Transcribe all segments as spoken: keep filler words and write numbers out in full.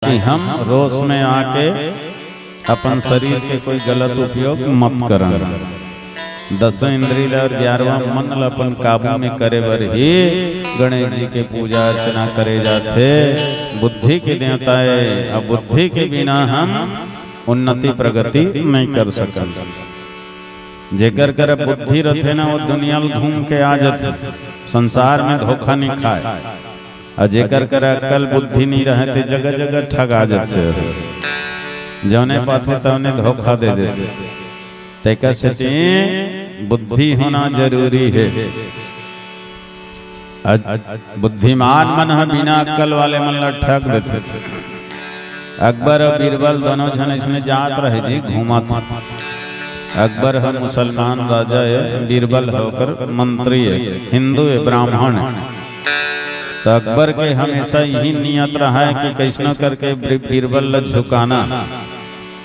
कि हम रोष में आके अपन शरीर के कोई गलत उपयोग मत करन। दसों इंद्री ला और ग्यारहवाँ मन ला अपन काबू में करे बर ही गणेश जी के पूजा अर्चना करे जाथे। बुद्धि के देवता ए, अब बुद्धि के बिना हम उन्नति प्रगति नहीं कर सकन। जेकर करा बुद्धि रथे ना, वो दुनिया ल घूम के आ जाथे, संसार में धोखा नहीं खाए। और जेकर करा अक्कल बुद्धि नहीं रहे, ते जगह जगह ठगा जाथे, जौने पाथे तौने धोखा दे देथे। तेकर सेती बुद्धि होना जरूरी है। अज-, बुद्धिमान मन ह बिना अक्कल वाले मन ला ठग देथे। अकबर अउ बीरबल दोनों झन अइसने जात रहे जी, घूमत। अकबर ह मुसलमान राजा ए, बीरबल ह ओकर मंत्री ए, हिंदू ए, ब्राह्मण ए। त अकबर के हमेशा यही नियत रहा है कि कइसनो करके बी-, बीरबल ला झुकाना,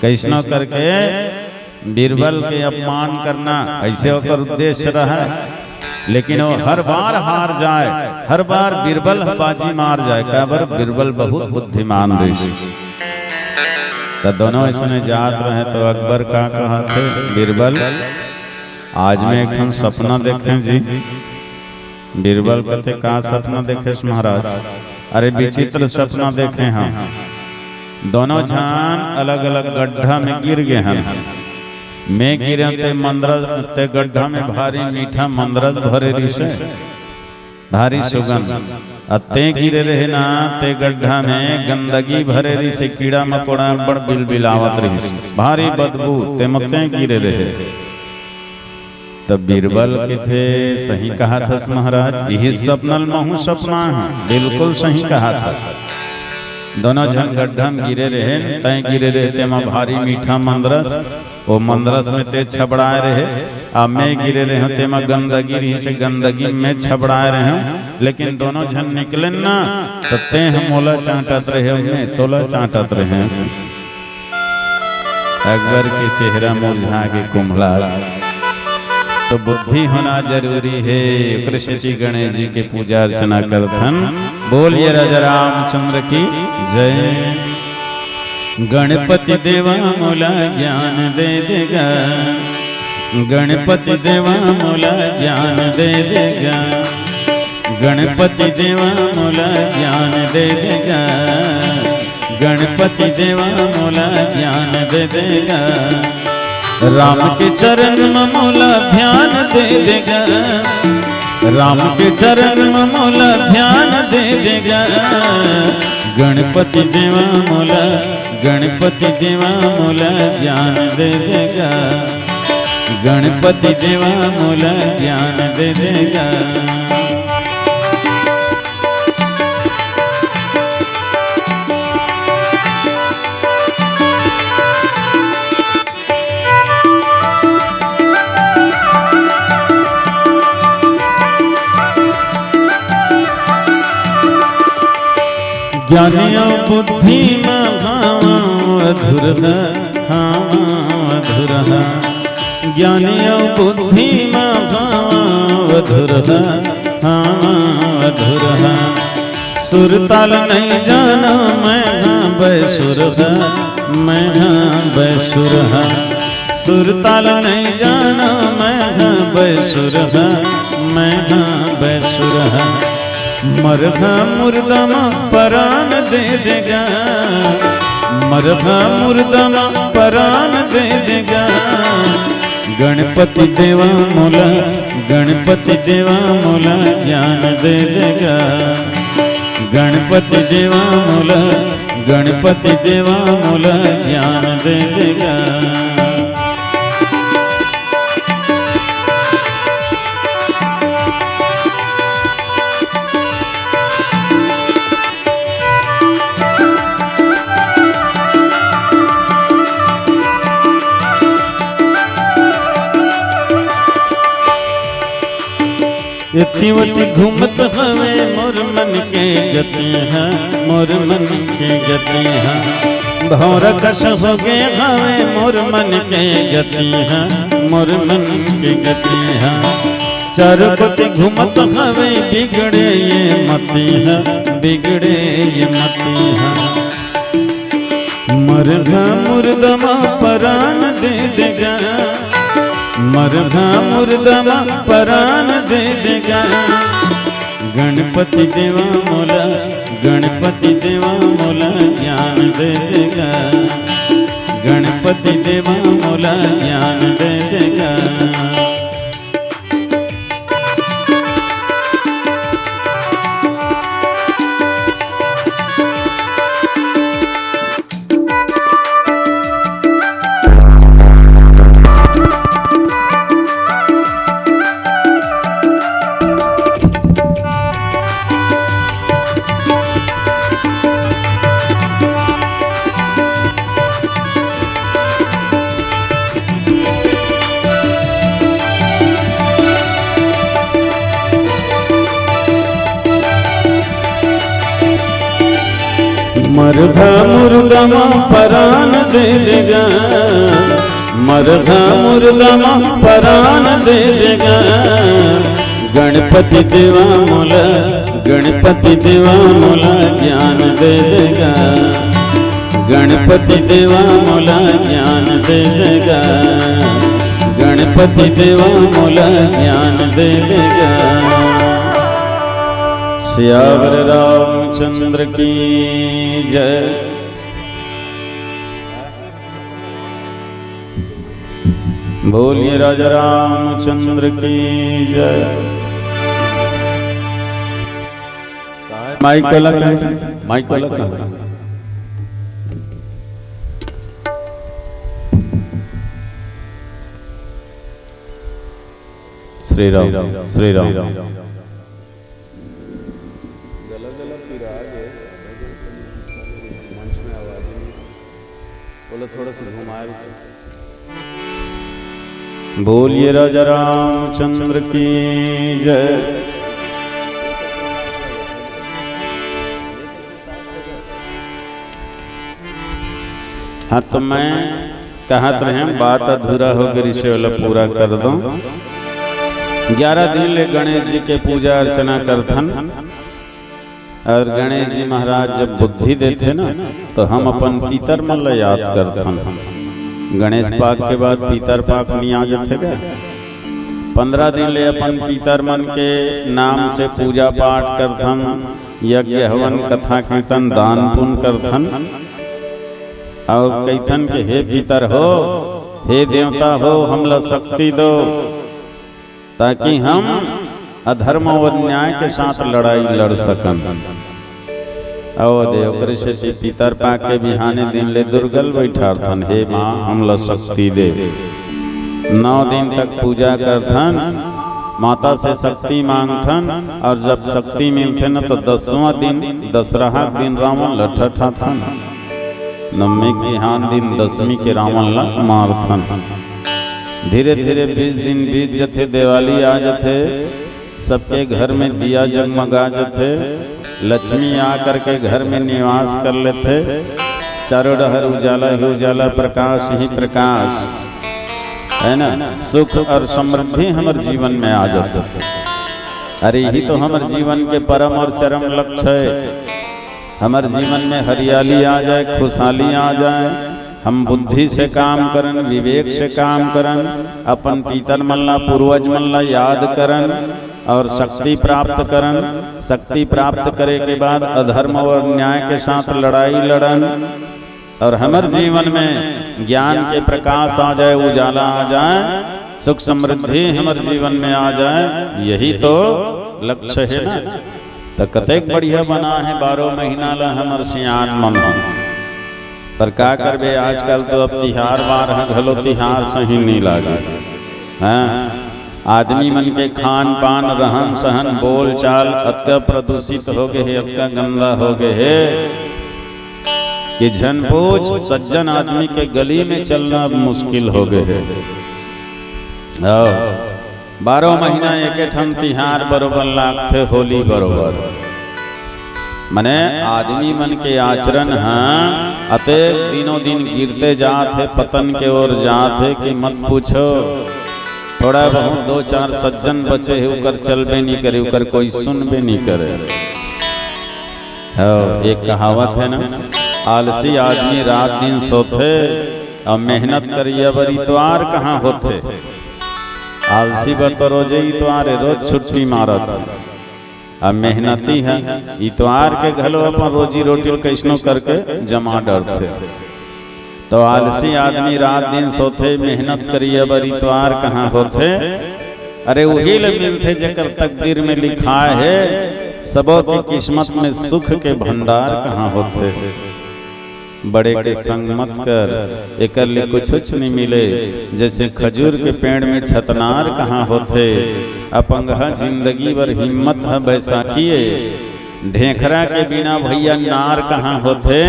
कइसनो करके बीरबल के अपमान करना, अइसे ओकर उद्देश्य रहा। लेकिन वो हर बार हार जाए, हर बार बीरबल ह बाजी मार जाए, काबर बीरबल बहुत बुद्धिमान रहिस। त दोनों अइसने जात रहे, तो अकबर का कहत हे, "बीरबल, आज मैं एक ठन सपना देखें जी।" बीरबल कथे, "का सपना देखेस महाराज?" "अरे, विचित्र सपना देखे हँव। दोनों झन अलग-अलग गड्ढा में गिर गे हन। मैं गिरेंव ते मंदरस, ते गड्ढा में भारी मीठा मंदरस भरे रिहिसे, भारी सुगंध। अउ ते गिरे रहे ना, ते गड्ढा में गंदगी भरे रिहिसे, कीड़ा मकोड़ा बड़ बिलबिलावत रिहिसे, भारी बदबू, ते म ते गिरे रहे।" तब बीरबल कथे, "सही कहत हस महाराज, इही सपना ल महूँ सपना हँव, बिल्कुल सही कहत हस।" दोनों झन गड्ढा म गिरे रहे, तैं गिरे रहे तेमा भारी मीठा मंदरस, वो मंदरस में ते छबड़ाए रहे, आ मैं गिरे रहे तेमा गंदगी रहिसे, गंदगी में छबड़ाए रहे, लेकिन दोनों झन निकलेन ना, त ते ह मोला चांटत रहे, मैं तोला चांटत रहे। अकबर के चेहरा मुरझा के कुम्हला। तो बुद्धि होना जरूरी हे, ओकरे सेती गणेश जी के पूजा अर्चना करथन। बोलिए राजा रामचंद्र की जय। गणपति देवा मोला ज्ञान दे देगा, गणपति देवा मोला ज्ञान दे देगा, गणपति देवा मोला ज्ञान दे देगा, गणपति देवा मोला ज्ञान दे देगा। राम के चरण म मोला ध्यान दे देगा, राम के चरण म मोला ध्यान दे देगा। गणपति देवा मोला, गणपति देवा मोला ज्ञान दे देगा, गणपति देवा मोला ज्ञान दे देगा। ज्ञान अउ बुद्धि म भावँव अधुरहा, भावँव अधुरहा। ज्ञान अउ बुद्धि म भावँव अधुरहा, भावँव अधुरहा। सुरताल नइ जानँव मैं हा बैसुरहा, मैं हा बैसुरहा। सुरताल नइ जानँव मैं हा बैसुरहा, मैं हा बैसुरहा। मरहा मुरदा म परान दे देगा, मरहा मुरदा म परान दे देगा। गणपति देवा मोला, गणपति देवा मोला ज्ञान दे देगा। गणपति देवा मोला, गणपति देवा मोला ज्ञान दे देगा। एती ओती घूमत हवे मोर मन के गति हा, मोर मन के गति हा। भौंरा कस होगे हवे मोर मन के गति हा, मोर मन के गति हा। चारों कोती घूमत हवे बिगड़े ये मति हा, बिगड़े ये मति हा। मरघा मुर्दा मा परान दे देगा, मरघा मुर्दा मा परान दे देगा। गणपति देवा मोला, गणपति देवा मोला ज्ञान दे देगा, गणपति देवा मोला ज्ञान दे देगा। मरघा मुर्दा मा परान दे देगा, मरघा मुर्दा मा परान दे देगा। गणपति देवा मोला, गणपति देवा मोला ज्ञान दे देगा, गणपति देवा मोला ज्ञान दे देगा, गणपति देवा मोला ज्ञान दे देगा। सियावर रामचंद्र की जय। बोलिए राजा रामचंद्र की जय। माइक वाला कहाँ है? माइक वाला कहाँ है? श्री राम, श्री राम। गला गला पिरा गे, मंच में आवाज ही नहीं। बोलो, थोड़ा सा घुमाए भी। बोलिए राजा रामचंद्र की जय। हाँ, तो मैं कहत रहें, बात अधूरा हो गे रिहिसे, ओला पूरा कर दो। ग्यारह दिन ले गणेश जी के पूजा अर्चना करथन, और गणेश जी महाराज जब बुद्धि देथे ना, तो हम अपन पितर मन ला याद करथन। गणेश पाक के बाद पितर पाक नइ आ जाथे का? पंद्रह दिन ले अपन पितर मन के नाम से पूजा पाठ करथन, यज्ञ हवन, कथा कीर्तन, दान पुण्य करथन। और कहिथन के, "हे पितर हो, हे देवता हो, हमला शक्ति दो, ताकि हम अधर्म और अन्याय के साथ लड़ाई लड़ सकन।" अउ दे, ओकरे सेती पितर पाक के बिहाने दिन ले दुरगल बइठारथन, "हे माँ, हमला शक्ति दे।" नौ दिन तक पूजा करथन, माता से शक्ति मांगथन, और जब शक्ति मिलथे न, तो दसवां दिन, दसरहा के दिन रावण ल ठठाथन। नवमी के बिहान दिन दसमी के रावण ला मारथन। धीरे धीरे बीस दिन बीत जथे, दिवाली आ जथे, सबके घर में दिया जगमगा जथे, लक्ष्मी आ करके घर में निवास कर लेथे। चारों डहर उजाला ही उजाला, प्रकाश ही प्रकाश, है ना? सुख और समृद्धि हमर जीवन में आ जाथे। अरे, यही तो हमर जीवन के परम और चरम लक्ष्य है। हमर जीवन में हरियाली आ जाए, खुशहाली आ जाए, हम बुद्धि से काम करन, विवेक से काम करन, अपन पितर मन ला, पूर्वज मन ला याद करन और शक्ति प्राप्त करन। शक्ति प्राप्त करे के बाद अधर्म और अन्याय के साथ लड़ाई लड़न और हमर जीवन में ज्ञान के प्रकाश आ जाए, उजाला आ जाए, सुख समृद्धि हमर जीवन में आ जाए, यही तो लक्ष्य है ना। त कतेक बढ़िया बना है बारह महीना ला हमर सियान मन ह। पर का करबे, आजकल तो अब तिहार बार ह घलो तिहार सही नइ लागे। हाँ, आदमी मन के खान पान, रहन सहन, बोल चाल अतका प्रदूषित हो गे हे, अतका गंदा हो गे हे कि झन पूछ, सज्जन आदमी के गली में चलना अब मुश्किल हो गे हे। आओ। बारह महीना एके ठन तिहार बरोबर लागथे, होली बरोबर। मने आदमी मन के आचरण ह अतेक दिनों दिन गिरते जात हे, पतन के ओर जात हे कि मत पूछो। थोड़ा बहुत दो चार सज्जन बचे हे, उकर चलबे नइ करे, उकर कोई सुनबे नइ करे। हव, एक कहावत हे ना, आलसी आदमी रात दिन सोथे, अउ मेहनत करइया बर इतवार कहाँ होथे? आलसी बर तो रोजे इतवार हे, रोज छुट्टी मारत हे। अब मेहनती हे, इतवार के घलो अपन रोजी रोटी कइसनो करके जमा डरथे। तो आलसी आदमी रात दिन सोथे, मेहनत करइया बर इतवार कहाँ होथे? अरे उही ले मिलथे जेकर तकदीर में लिखाय हे, सबो के किस्मत में सुख के भंडार कहाँ होथे? बड़े के संग मत कर, एकर ले कुछुच नइ मिले। जइसे खजूर के पेड़ में छतनार कहाँ होथे? अपंगहा जिंदगी बर हिम्मत ह बैसाखी ए। ढेंखरा के बिना भइया नार कहाँ होथे?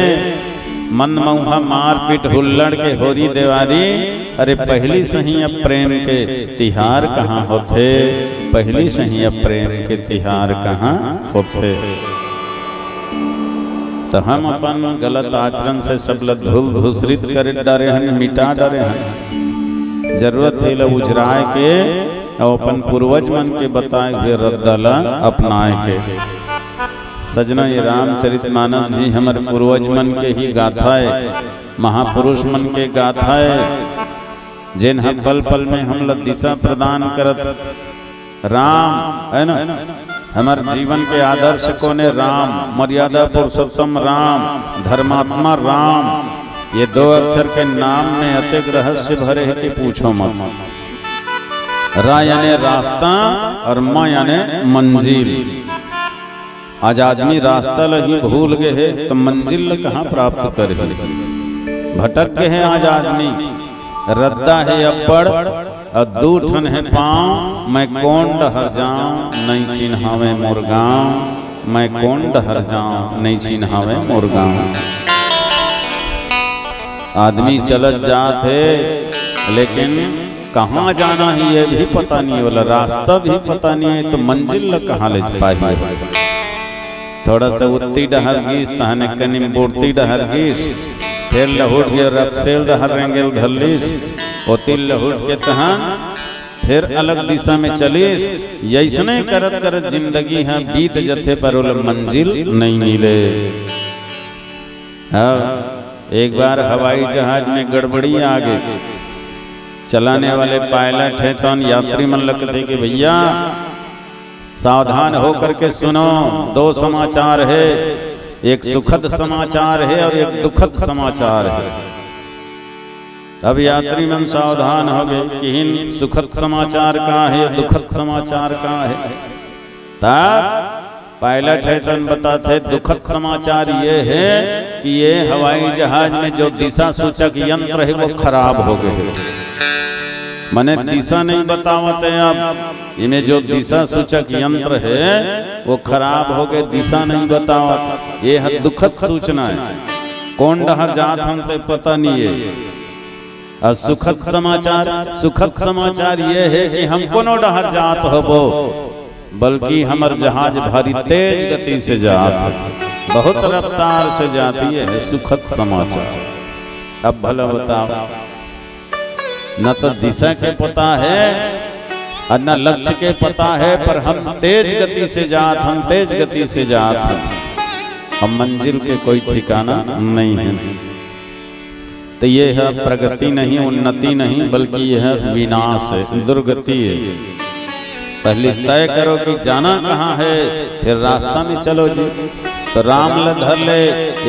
मनमउहा मारपीट हुल्लड़ के होरी देवारी, अरे पहिली सही अब प्रेम के तिहार कहाँ होथे? पहिली सही अब प्रेम के तिहार कहाँ होथे? त हम अपन गलत आचरण से सब ल धूल धूसरित कर डारे हन, मिटा डारे हन। जरूरत हे ल उझराय के अउ अपन पूर्वज मन के बताय हुए रद्दा ल अपनाय के। सजना, ये रामचरित मानस भी हमर पूर्वज मन के ही गाथा ए, महापुरुष मन के गाथा ए, जेन ह पल पल में हमला दिशा प्रदान करत राम, हे ना? हमर जीवन के आदर्श कोन ए? राम, मर्यादा पुरुषोत्तम राम, धर्मात्मा राम। ये दो अक्षर के नाम में अतेक रहस्य भरे हे कि पूछो मत। रा याने रास्ता अउ म याने मंजिल। आज आदमी रास्ता ल ही भूल गे हे, त मंजिल ल कहाँ प्राप्त करही? भटक गे हे आज आदमी। रद्दा हे अब्बड़ अउ दू ठन हे पाँव, मैं कोन डहर जांव, नइ चिन्हावय मोर गांव, मैं कोन डहर जांव, नइ चिन्हावय मोर गांव। आदमी चलत जात हे, लेकिन कहाँ जाना हे, ये भी पता नइ हे, ओला रास्ता भी पता नइ हे, त मंजिल ल कहाँ ले पाही? थोड़ा सा उत्ती डहर गीस, तहन एक कनी मूर्ति डहर गीस, फेर लहुट गे रक्सेल डहर रेंगेल धर लीस, ओती लहुट के तहन फेर अलग दिशा में चलीस। अइसने करत करत जिंदगी ह बीत जथे, पर ओला मंजिल नइ मिले। हाँ, एक बार हवाई जहाज में गड़बड़ी आ गे। चलाने वाले पायलट हे, तउन यात्री मन ल कथे कि भइया, सावधान होकर के सुनो, दो समाचार हे, एक सुखद समाचार हे अउ एक दुखद समाचार हे। अब यात्री मन सावधान हो गे, किहिन सुखद समाचार का हे, दुखद समाचार का हे। तब पायलट हे तउन बताथे, दुखद समाचार ये हे कि ये हवाई जहाज में जो दिशा सूचक यंत्र हे, वो खराब हो गे हे। मने दिशा नइ बतावत हे। अब इमे जो दिशा सूचक यंत्र हे, वो खराब हो गे, दिशा नइ बतावत। ये ह दुखद सूचना हे। कोन डहर जात हन, ते पता नइ हे। अउ सुखद समाचार, सुखद समाचार ये हे कि हम कोनो डहर जात हबो, बल्कि हमर जहाज भारी तेज गति से जात हे, बहुत रफ्तार से जात हे, ये हे सुखद समाचार। अब भला बताओ, न तो दिशा के पता हे अउ न लक्ष्य के पता हे, पर हम तेज गति से जात हन, तेज गति से जात हन, अब मंजिल के कोई ठिकाना नइ हे। त ये ह प्रगति नहीं, उन्नति नहीं, बल्कि ये ह विनाश हे, दुर्गति हे। पहिली तय करो कि जाना कहाँ हे, फेर रास्ता में चलो जी। त राम ल धर ले,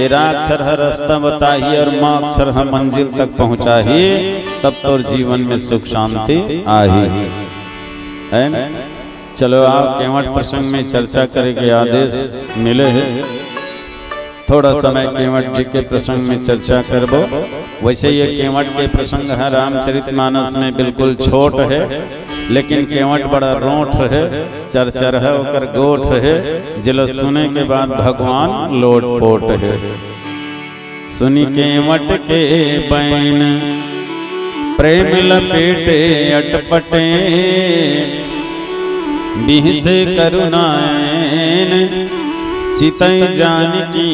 ए रा अक्षर ह रास्ता बताही अउ म अक्षर ह मंजिल तक पहुँचाही, तब तोर जीवन में सुख शांति आही। हे ना? चलो, आओ, केवट प्रसंग में चर्चा करे के आदेश मिले हे। थोड़ा समय केवट जी के प्रसंग में चर्चा करबो। वइसे ये केवट के प्रसंग ह रामचरित मानस में बिल्कुल छोट हे, लेकिन केवट बड़ा रोंठ हे, चरचरहा ओकर गोठ हे, जेला सुने के बाद भगवान लोटपोट हे। सुनि केवट के बइन प्रेम लपेटे अटपटे, बिहसे करुणाएन चितई जानकी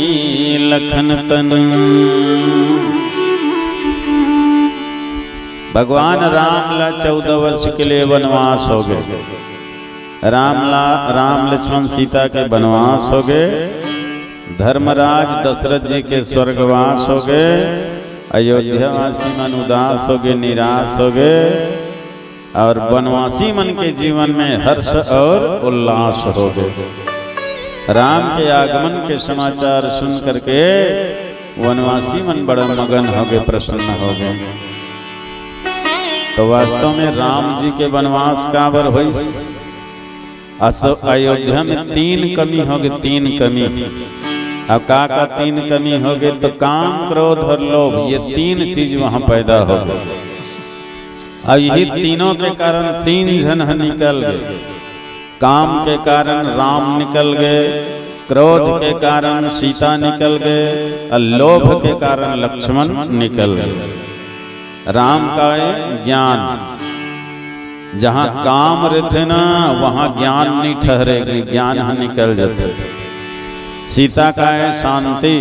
लखन तन। भगवान राम ला चौदह वर्ष के लिए वनवास हो गे। राम ला, राम लक्ष्मण सीता के वनवास हो गे। धर्मराज दशरथ जी के स्वर्गवास होगे, अयोध्यावासी मन उदास होगे, निराश होगे, अउ वनवासी मन के जीवन में हर्ष अउ उल्लास होगे। राम के आगमन के समाचार सुन करके वनवासी मन बड़ा मगन होगे, प्रसन्न होगे। तो वास्तव में राम जी के वनवास काबर होइस? असो अयोध्या में तीन कमी होगे, तीन कमी। अब का का तीन कमी होगे? तो काम, क्रोध अउ लोभ, ये तीन चीज वहां पैदा होगे। अब यही तीनों के कारण तीन झन ह निकल गे। काम के कारण राम निकल गे, क्रोध के कारण सीता निकल गे, अउ लोभ के कारण लक्ष्मण निकल गे। राम का ए ज्ञान, जहां काम रहिथे ना, वहां ज्ञान नइ ठहरे, ज्ञान ह निकल जथे। सीता का ए शांति,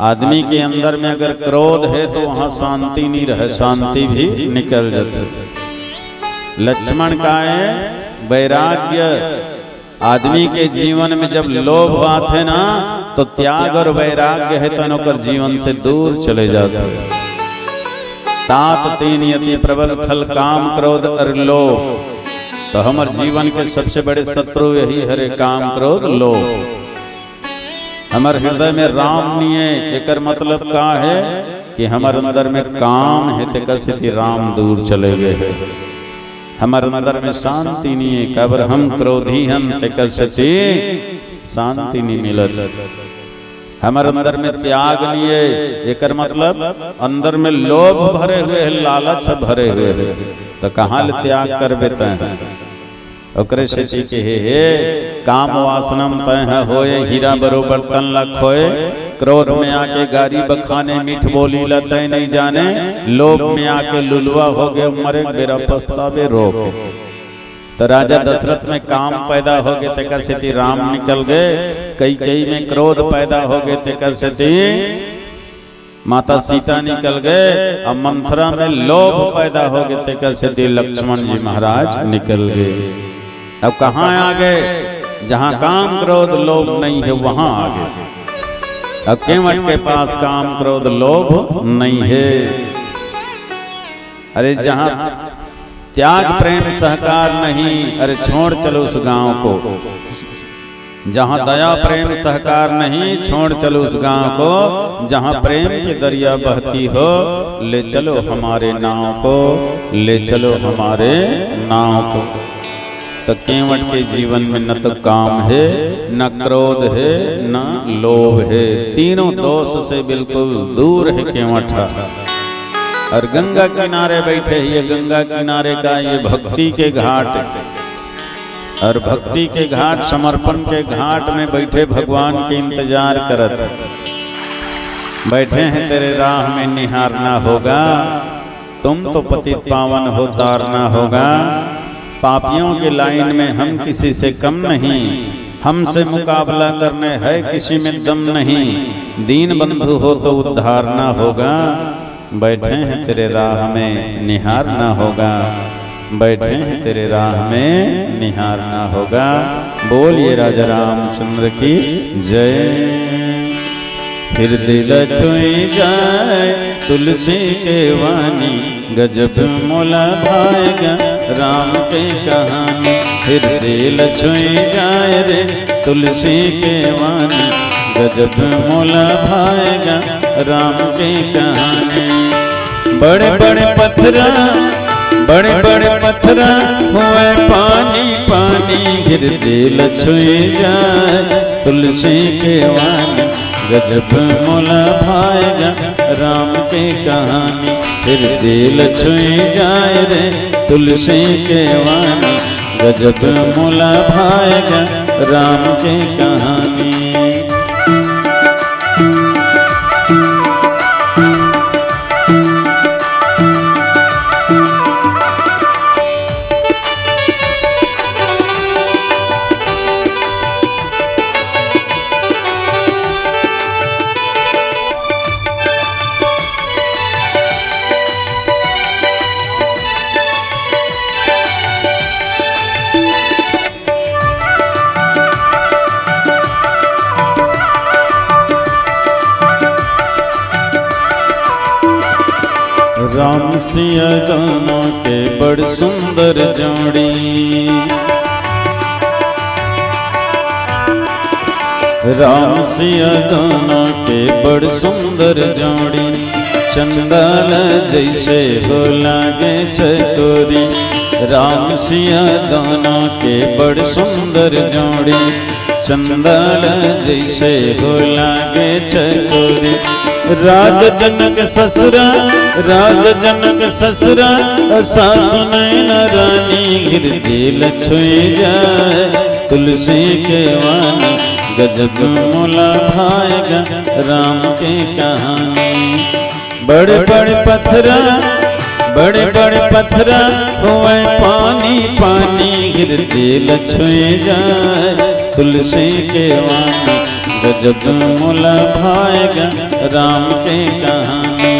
आदमी के अंदर में अगर क्रोध हे तो वहां शांति नइ रहे, शांति भी निकल जथे। लक्ष्मण का ए वैराग्य, आदमी के जीवन में जब लोभ आथे ना, तो त्याग अउ वैराग्य हे, तो ओकर जीवन से दूर चले जाथे। तात तीन अति प्रबल खल, काम, क्रोध अउ लोभ। तो हमर जीवन के सबसे बड़े शत्रु यही हरे, काम, क्रोध, लोभ। हमर हृदय में राम नइ हे, एकर मतलब का हे कि हमर अंदर में काम हे, तेकर सेती राम दूर चले गे हे। हमर अंदर में शांति नइ हे, काबर हम क्रोधी हन, तेकर सेती शांति नइ मिलत। हमर अंदर में त्याग नइ हे, एकर मतलब अंदर में लोभ भरे हुए हे, लालच भरे हुए हे, तो कहां ले त्याग करबे तैं? ओकरे सेती कहे हे, काम वासना म तैं ह होए, हीरा बरोबर तन ला खोए। क्रोध में आके गारी बखाने, मीठ बोली ला तैं नइ जाने। लोभ में आके लुलवा होगे, मरे बेरा पछताबे रो के। तो राजा दशरथ में काम पैदा होगे, तेकर सेती राम निकल गे। कैकेयी में क्रोध पैदा होगे, तेकर सेती माता सीता निकल गे। अउ मंथरा में लोभ पैदा होगे, तेकर सेती लक्ष्मण जी महाराज निकल गे। अब कहां आ गे? जहां काम, क्रोध, लोभ नइ हे, वहां आ गे। अब केवट के पास काम, क्रोध, लोभ नइ हे। अरे, जहां त्याग, प्रेम, सहकार नहीं, अरे, छोड़ चलो उस गांव को। जहां दया, प्रेम, सहकार नहीं, छोड़ चलो उस गांव को। जहां प्रेम की दरिया बहती हो, ले चलो हमारे नाव को, ले चलो हमारे नाव को। तो केवट के जीवन में न तो काम हे, न क्रोध हे, न लोभ हे, तीनों दोष से बिल्कुल दूर हे केवट ह। अउ गंगा किनारे बइठे हे, ये गंगा किनारे का ये भक्ति के घाट, अउ भक्ति के घाट, समर्पण के घाट में बइठे भगवान के इंतजार करत। बैठे हैं तेरे राह में निहारना होगा, तुम तो पतित पावन हो, तारना होगा। पापियों के लाइन में हम किसी से कम नहीं, हमसे मुकाबला करने है किसी में दम नहीं। दीन बंधु हो तो उद्धारना होगा, बैठे हैं तेरे राह में निहारना होगा, बैठे हैं तेरे राह में निहारना होगा। बोलिए राजा रामचंद्र की जय। हृदय ल छुई जाय तुलसी के वानी, गजब मोला भाय गा राम के कहानी। हृदय ल छुई जाय रे तुलसी के वानी, गजब मोला भाय गा राम के कहानी। बड़े बड़े पथरा, बड़े बड़े पथरा होए पानी पानी, हृदय ल छुई जाय तुलसी के वानी। गजब मोला भाय गा राम के कहानी, हृदय ल छुई जाय रे तुलसी के वानी। गजब मोला भाय गा राम के कहानी। राम सिया दोनों के बड़ सुंदर जोड़ी। राम सिया दोनों के बड़ सुंदर जोड़ी। चंदा ल जैसे हो लागे चकोरी। राम सिया दोनों के बड़ सुंदर जोड़ी। चंदा ल जैसे हो लागे चकोरी। राज जनक ससुरा, राज जनक ससुरा, सासु नैना रानी। गिरते ल छुई जाए तुलसी के वानी। गजब मोला भाएगा राम के कहानी। बड़े बड़े पथरा, बड़े बड़े पथरा होवय पानी पानी। गिरते ल छुई जाए तुलसी के वानी। गजब मोला भाएगा राम के कहानी।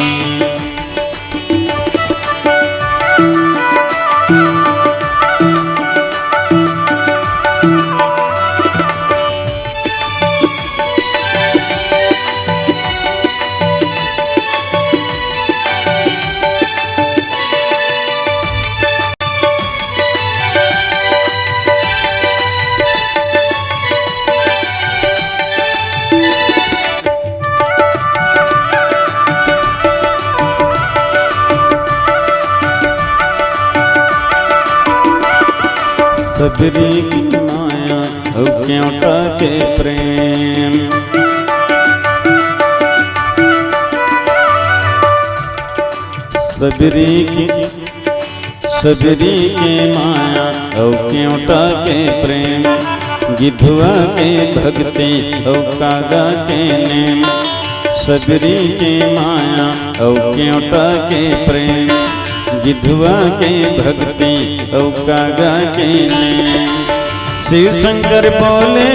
सबरी की माया अउ केवटा के प्रेम। सबरी की, सबरी के माया अउ केवटा के प्रेम। गिधुआ के भक्ति अउ कागा के नेम। सबरी के माया अउ केवटा के प्रेम। गिधुआ के भक्ति अउ कागा के नेम। शिव शंकर बोले,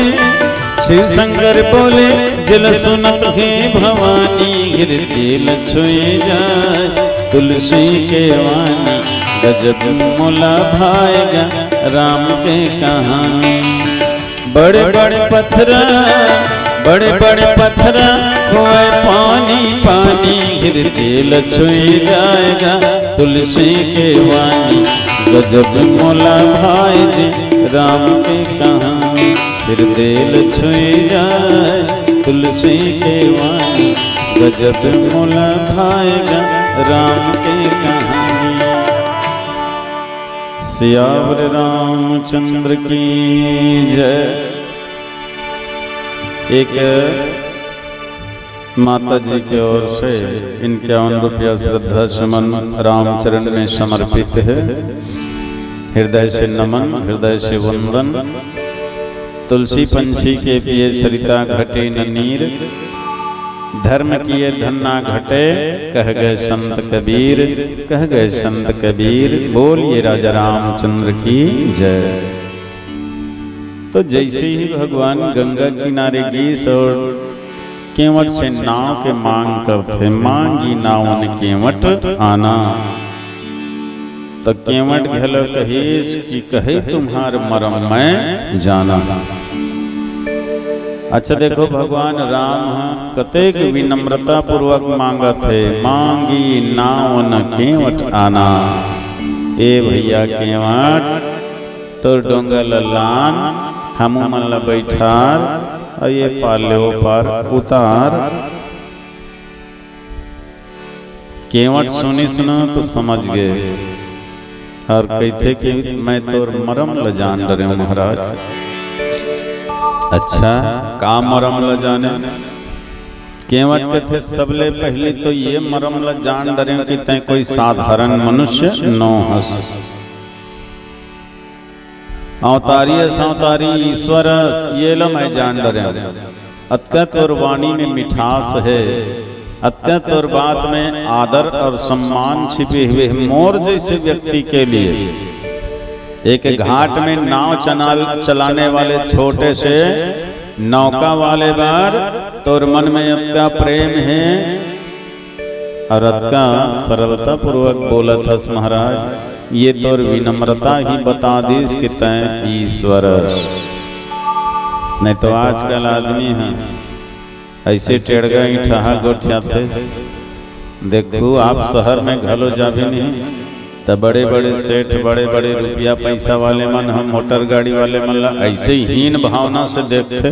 शिव शंकर बोले, जेला सुनत हे भवानी। गिरते ल छुई जाए तुलसी के वानी। गजब मोला भाएगा राम के कहानी। बड़े बड़े पथरा, बड़े बड़े पथरा होवय पानी पानी। गिरते ल छुई जाएगा तुलसी के वानी। गजब मोला भाए जी राम के कहानी। गिरते ल छुई जाए तुलसी के वानी। गजब मोला भाएगा राम के कहानी। सियावर रामचंद्र की जय। एक माता जी के ओर से इक्यावन रुपया श्रद्धा सुमन रामचरण में समर्पित है। हृदय से नमन, हृदय से वंदन। तुलसी पंछी के पिए सरिता घटे न नीर, धर्म किए धन ना घटे, कह गए संत कबीर, कह गए संत कबीर। बोलिए राजा रामचंद्र की जय। तो जैसे ही भगवान गंगा किनारे गीस और केवट से नाव के मांग करथे, मांगी नावन केवट आना। त केवट घलो कहिस कि कहे तुम्हार मरम मैं जाना। अच्छा देखो, भगवान राम ह कतेक विनम्रता पूर्वक मांगत हे, मांगी नावन केवट आना। ए भैया केवट, तोर डोंगा ल लान, हमू मन ल बइठार, अउ ये पार ले ओ पार उतार। केवट सुनिस न तो समझ गे अउ कहिथे कि मैं तोर मरम ल जान डरेंव महाराज। अच्छा, का मरम ल जाने? केवट कहिथे, सबले पहिली तो ये मरम ल जान डरेंव कि तैं कोई साधारण मनुष्य नो हस। अवतारी अस, अवतारी ईश्वर अस, ये ल मैं जान डरेंव। अतका तोर वाणी में मिठास हे, अतका तोर बात में आदर अउ सम्मान छिपे हुए हे। मोर जैसे व्यक्ति के लिए, एक घाट में नाव चना-, चलाने वाले छोटे से नौका वाले बर तोर मन में अतका प्रेम हे, अउ अतका सरलता पूर्वक बोलत हस महाराज, ये तोर विनम्रता ही बता दिस कि तैं ईश्वर हस। नहीं तो आजकल आदमी ह ऐसे टेड़गा इठहा गोठियाथे, देखू, आप शहर में घलो जाबे नहीं, त बड़े-बड़े सेठ, बड़े-बड़े रुपया पैसा वाले मन ह, मोटर गाड़ी वाले मन ला ऐसे ही हीन भावना से देखथे।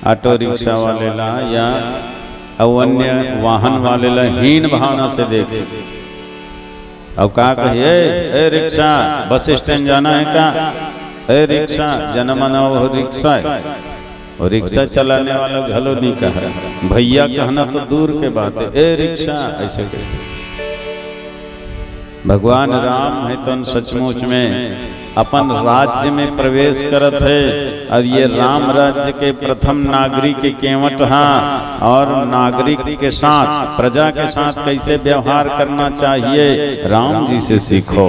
ऑटो रिक्शा वाले ला या अउ अन्य वाहन वाले ला हीन भावना से देखथे। अउ का कही, "ए, ए रिक्शा, बस स्टैंड जाना है का? ए रिक्शा।" जना मना वो रिक्शा है, वो रिक्शा चलाने वाला घलो नहीं कहा, भैया कहना तो दूर के बात है, "ए रिक्शा" ऐसे कहते। भगवान राम हे तो सचमुच में अपन राज्य में प्रवेश करत हे, अउ ये राम राज्य के प्रथम नागरिक केवट हा, अउ नागरिक के साथ, प्रजा के साथ कैसे व्यवहार करना चाहिए, राम जी से सीखो।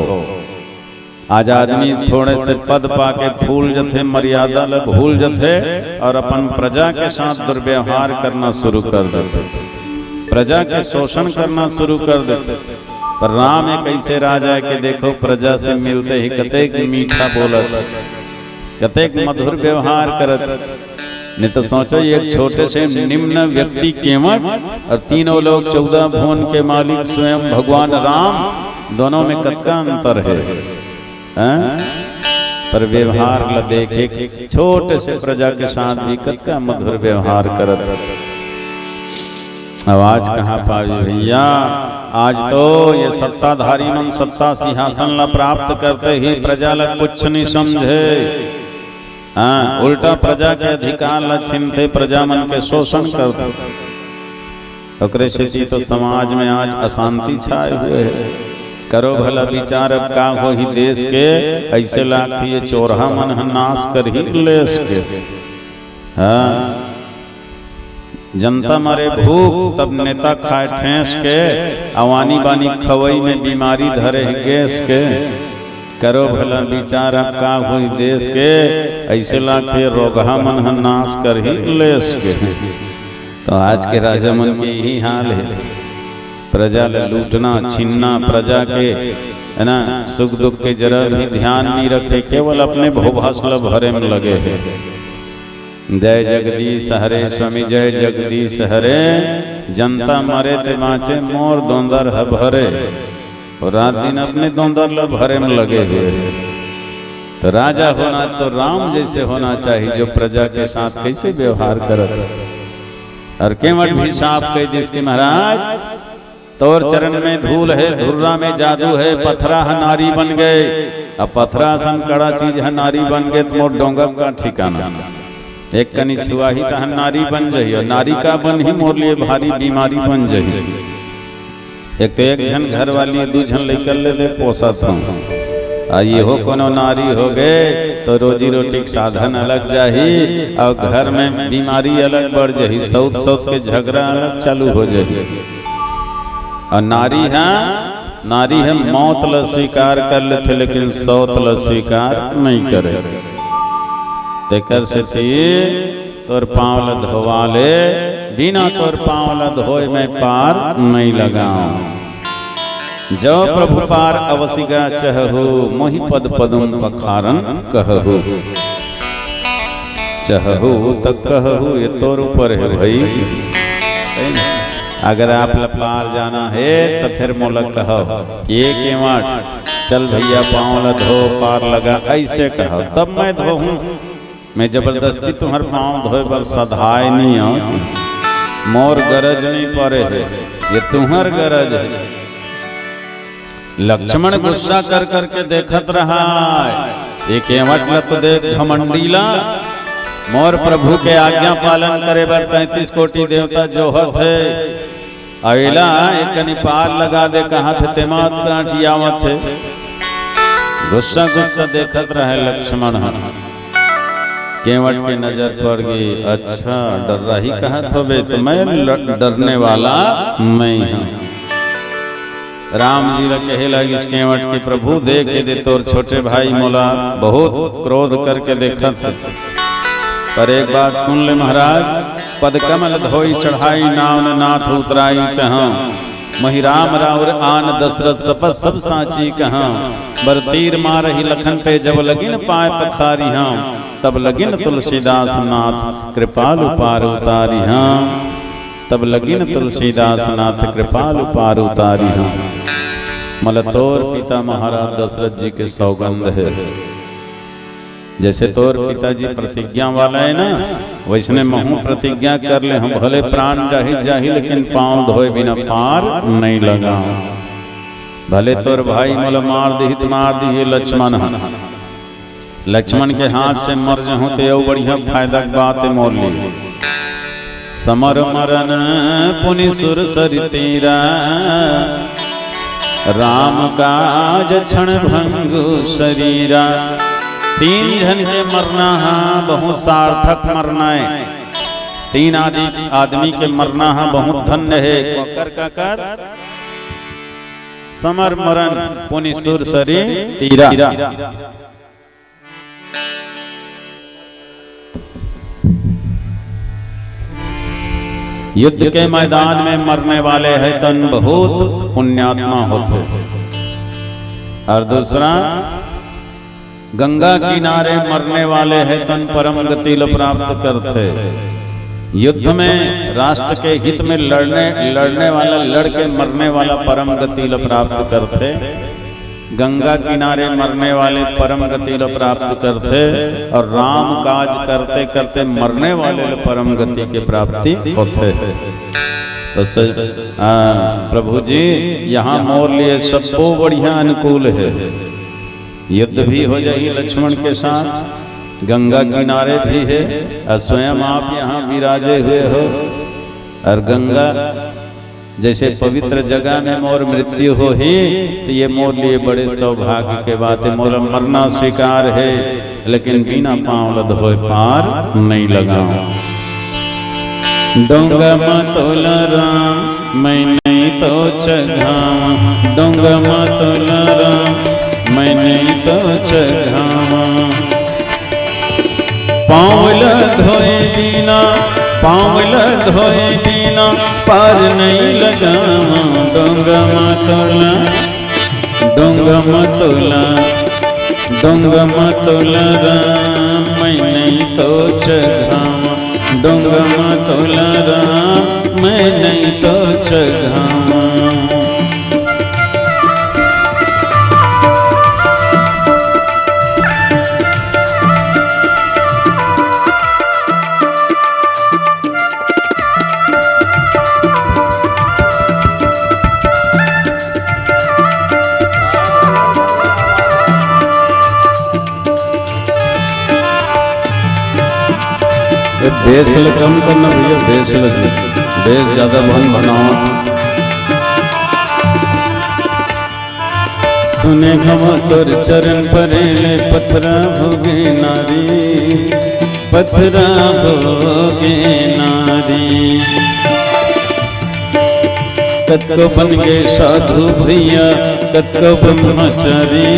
आज आदमी थोड़े से पद पाके फूल जथे, मर्यादा ल भूल जथे अउ अपन प्रजा के साथ दुर्व्यवहार करना शुरू कर देथे, प्रजा के शोषण करना शुरू कर देथे। पर राम एक ऐसे राजा हे कि देखो, प्रजा से मिलते ही कतेक मीठा बोलत, कतेक मधुर व्यवहार करत। नहीं तो सोचो, ये एक छोटे से निम्न व्यक्ति केवट अउ तीनों लोग, चौदह भुवन के मालिक स्वयं भगवान राम, दोनों में कतका अंतर हे, हैं? पर व्यवहार ला देखे, छोटे से प्रजा के साथ भी कतका मधुर व्यवहार करत। अब आज कहाँ पावे भैया, आज तो ये सत्ताधारी मन सत्ता सिंहासन ला प्राप्त करते ही प्रजा ला कुछ नहीं समझे। हाँ, उल्टा प्रजा के अधिकार ला छीनथे, प्रजा मन के शोषण करथे। ओकरे सेती तो समाज में आज अशांति छाए हुए हे। करो भला विचार, अब का होही देश के, ऐसे लागथे ये चोरहा मन ह नाश करही लेश के। हाँ, जनता मरे भूख, तब नेता खाए ठेस के, अउ आनी बानी खवई में बीमारी धरे हे गैस के। करो भला विचार, अब का होही देश के, ऐसे लागथे रोगहा मन ह नाश करही लेश के। तो आज के राजा मन के यही हाल हे, प्रजा ले लूटना, छीनना, प्रजा के, है ना, सुख दुख के जरा भी ध्यान नहीं रखे, केवल अपने भोभास ल भरे में लगे हे। जय जगदीश हरे स्वामी, जय जगदीश हरे। जनता मरे ते बाँचे, मोर दोंदर ह भरे। अउ रात दिन अपने दोंदर ल भरे में लगे हुए हे। तो राजा होना तो राम जैसे होना चाहिए, जो प्रजा के साथ कैसे व्यवहार करत हे। अउ केवट भी साफ कहि दिस कि महाराज, तोर चरण में धूल हे, धुर्रा में जादू हे, पथरा ह नारी बन गे। अब पथरा असन कड़ा चीज ह नारी बन गे, त मोर डोंगा का ठिकाना। एक कनी छुआही तहन नारी बन जही, अउ नारी का बनही, मोर लिए भारी बीमारी बन जही। एक तो एक झन घर वाली, दू झन लइका ले दे पोसत हूँ, आ इहो कोनो नारी हो गे, तो रोजी रोटी के साधन अलग जाही, अउ घर में बीमारी अलग बढ़ जही, सौत सौत के झगड़ा अलग चालू हो जही। अउ नारी ह, नारी ह मौत ल स्वीकार कर लेथे, लेकिन सौत ल स्वीकार नहीं करे। तेकर सेती तोर पाँव ल धोवा ले, बिना तोर पाँव ल धोए मैं पार नहीं लगाऊं। जब प्रभु पार अवसिगा चहहु, मोहि पद पदुम पखारन कहहु। चहहु त कहहु, ये तोर ऊपर हे भाई। अगर आप ल पार जाना हे, त फिर मोला कहव कि ये केवट, चल भैया, पाँव ल धो, पार लगा, ऐसे कहव, तब मैं धोहूं। मैं जबरदस्ती तुम्हर पाँव धोए बर सधाय नहीं आऊं। मोर गरज नहीं परे हे, ये तुम्हर गरज हे। लक्ष्मण गुस्सा कर करके देखत रहा, ये केवट ल तो देख, घमंडी ला। मोर प्रभु के आज्ञा पालन करे बर तैंतीस कोटि देवता जोहत हे, अउ एला एक कनी पार लगा दे कहत हे, तेमा अतका अंठियावत हे। गुस्सा गुस्सा देखत रहे लक्ष्मण ह। केवट के नजर पड़ गे, अच्छा, डर्राही कहत होबे, त मैं ल-, डरने वाला मैं हूं। राम जी ल कहे लागिस केवट कि प्रभु, देख दे, तोर छोटे भाई मोला बहुत क्रोध करके देखत हे। पर एक बात सुन ले महाराज, पद कमल धोई चढ़ाई, नावन नाथ उतराई चहंव। मोहि राम राउर आन दसरथ सपथ सब साची कहंव। बर तीर मारहि लखन पे जब लगिन पाँय पखारिहंव। तब लगिन तुलसीदास नाथ कृपालु पार उतारिहंव। तब लगिन तुलसीदास नाथ कृपालु पार उतारी हम। मोला तोर पिता महाराज दशरथ जी के सौगंध हे। जैसे तोर पिताजी प्रतिज्ञा वाला हे ना, वैसने महूं प्रतिज्ञा कर ले हंव, भले प्राण जाही जाही, लेकिन पांव धोए बिना पार नइ लगांव। भले तोर भाई मोला मार दिही त मार दिही लक्ष्मण ह, लक्ष्मण के हाथ से मर जहूं ते अउ बढ़िया फायदा के बात हे मोर लिए। समर मरन पुनि सुर सरि तीरा, राम काज क्षण भंगु सरीरा। तीन झन के मरना ह बहुत सार्थक मरना हे। तीन आदि, आदमी के मरना ह बहुत धन्य हे। काकर काकर? समर मरन पुनि सुर सरि तीरा। युद्ध के मैदान में मरने वाले हे तन बहुत पुण्यात्मा होथे। अउ दूसरा, गंगा किनारे मरने वाले हे तन परम गति ल प्राप्त करथे। युद्ध में राष्ट्र के हित में लड़ने, लड़ने वाला, लड़ के मरने वाला परम गति ल प्राप्त करथे। गंगा किनारे मरने वाले परम गति ल प्राप्त करथे अउ राम काज करते करते मरने वाले ल परम गति के प्राप्ति होथे। त स-, आ, प्रभु जी, यहाँ मोर लिए सब्बो बढ़िया अनुकूल हे। युद्ध भी हो जाही लक्ष्मण के साथ, गंगा किनारे भी हे अउ स्वयं आप यहाँ विराजे हुए हो। अउ गंगा जैसे पवित्र जगह में मोर मृत्यु होही, त ये मोर लिए बड़े सौभाग्य के बात हे। मोला मरना स्वीकार हे, लेकिन बिना पांव ल धोए पार नइ लगांव। डोंगा म तोला राम, मैं नइ तो चघांव। डोंगा म तोला राम, मैं नइ तो चघांव। पांव ल धोए बिना, पांव ल धोए बिना पार नइ लगांव। डोंगा म तोला, डोंगा म तोला, डोंगा म तोला राम, मैं नइ तो चघांव। डोंगा म तोला राम, मैं नइ तो चघांव। ये bass ल कम करना भैया, bass ल, bass ज्यादा भन भनावा। सुने हवा तोर चरण परे ले पथरा होगे नारी, पथरा होगे नारी। कतको बन गे साधु भैया, कतको ब्रह्मचारी,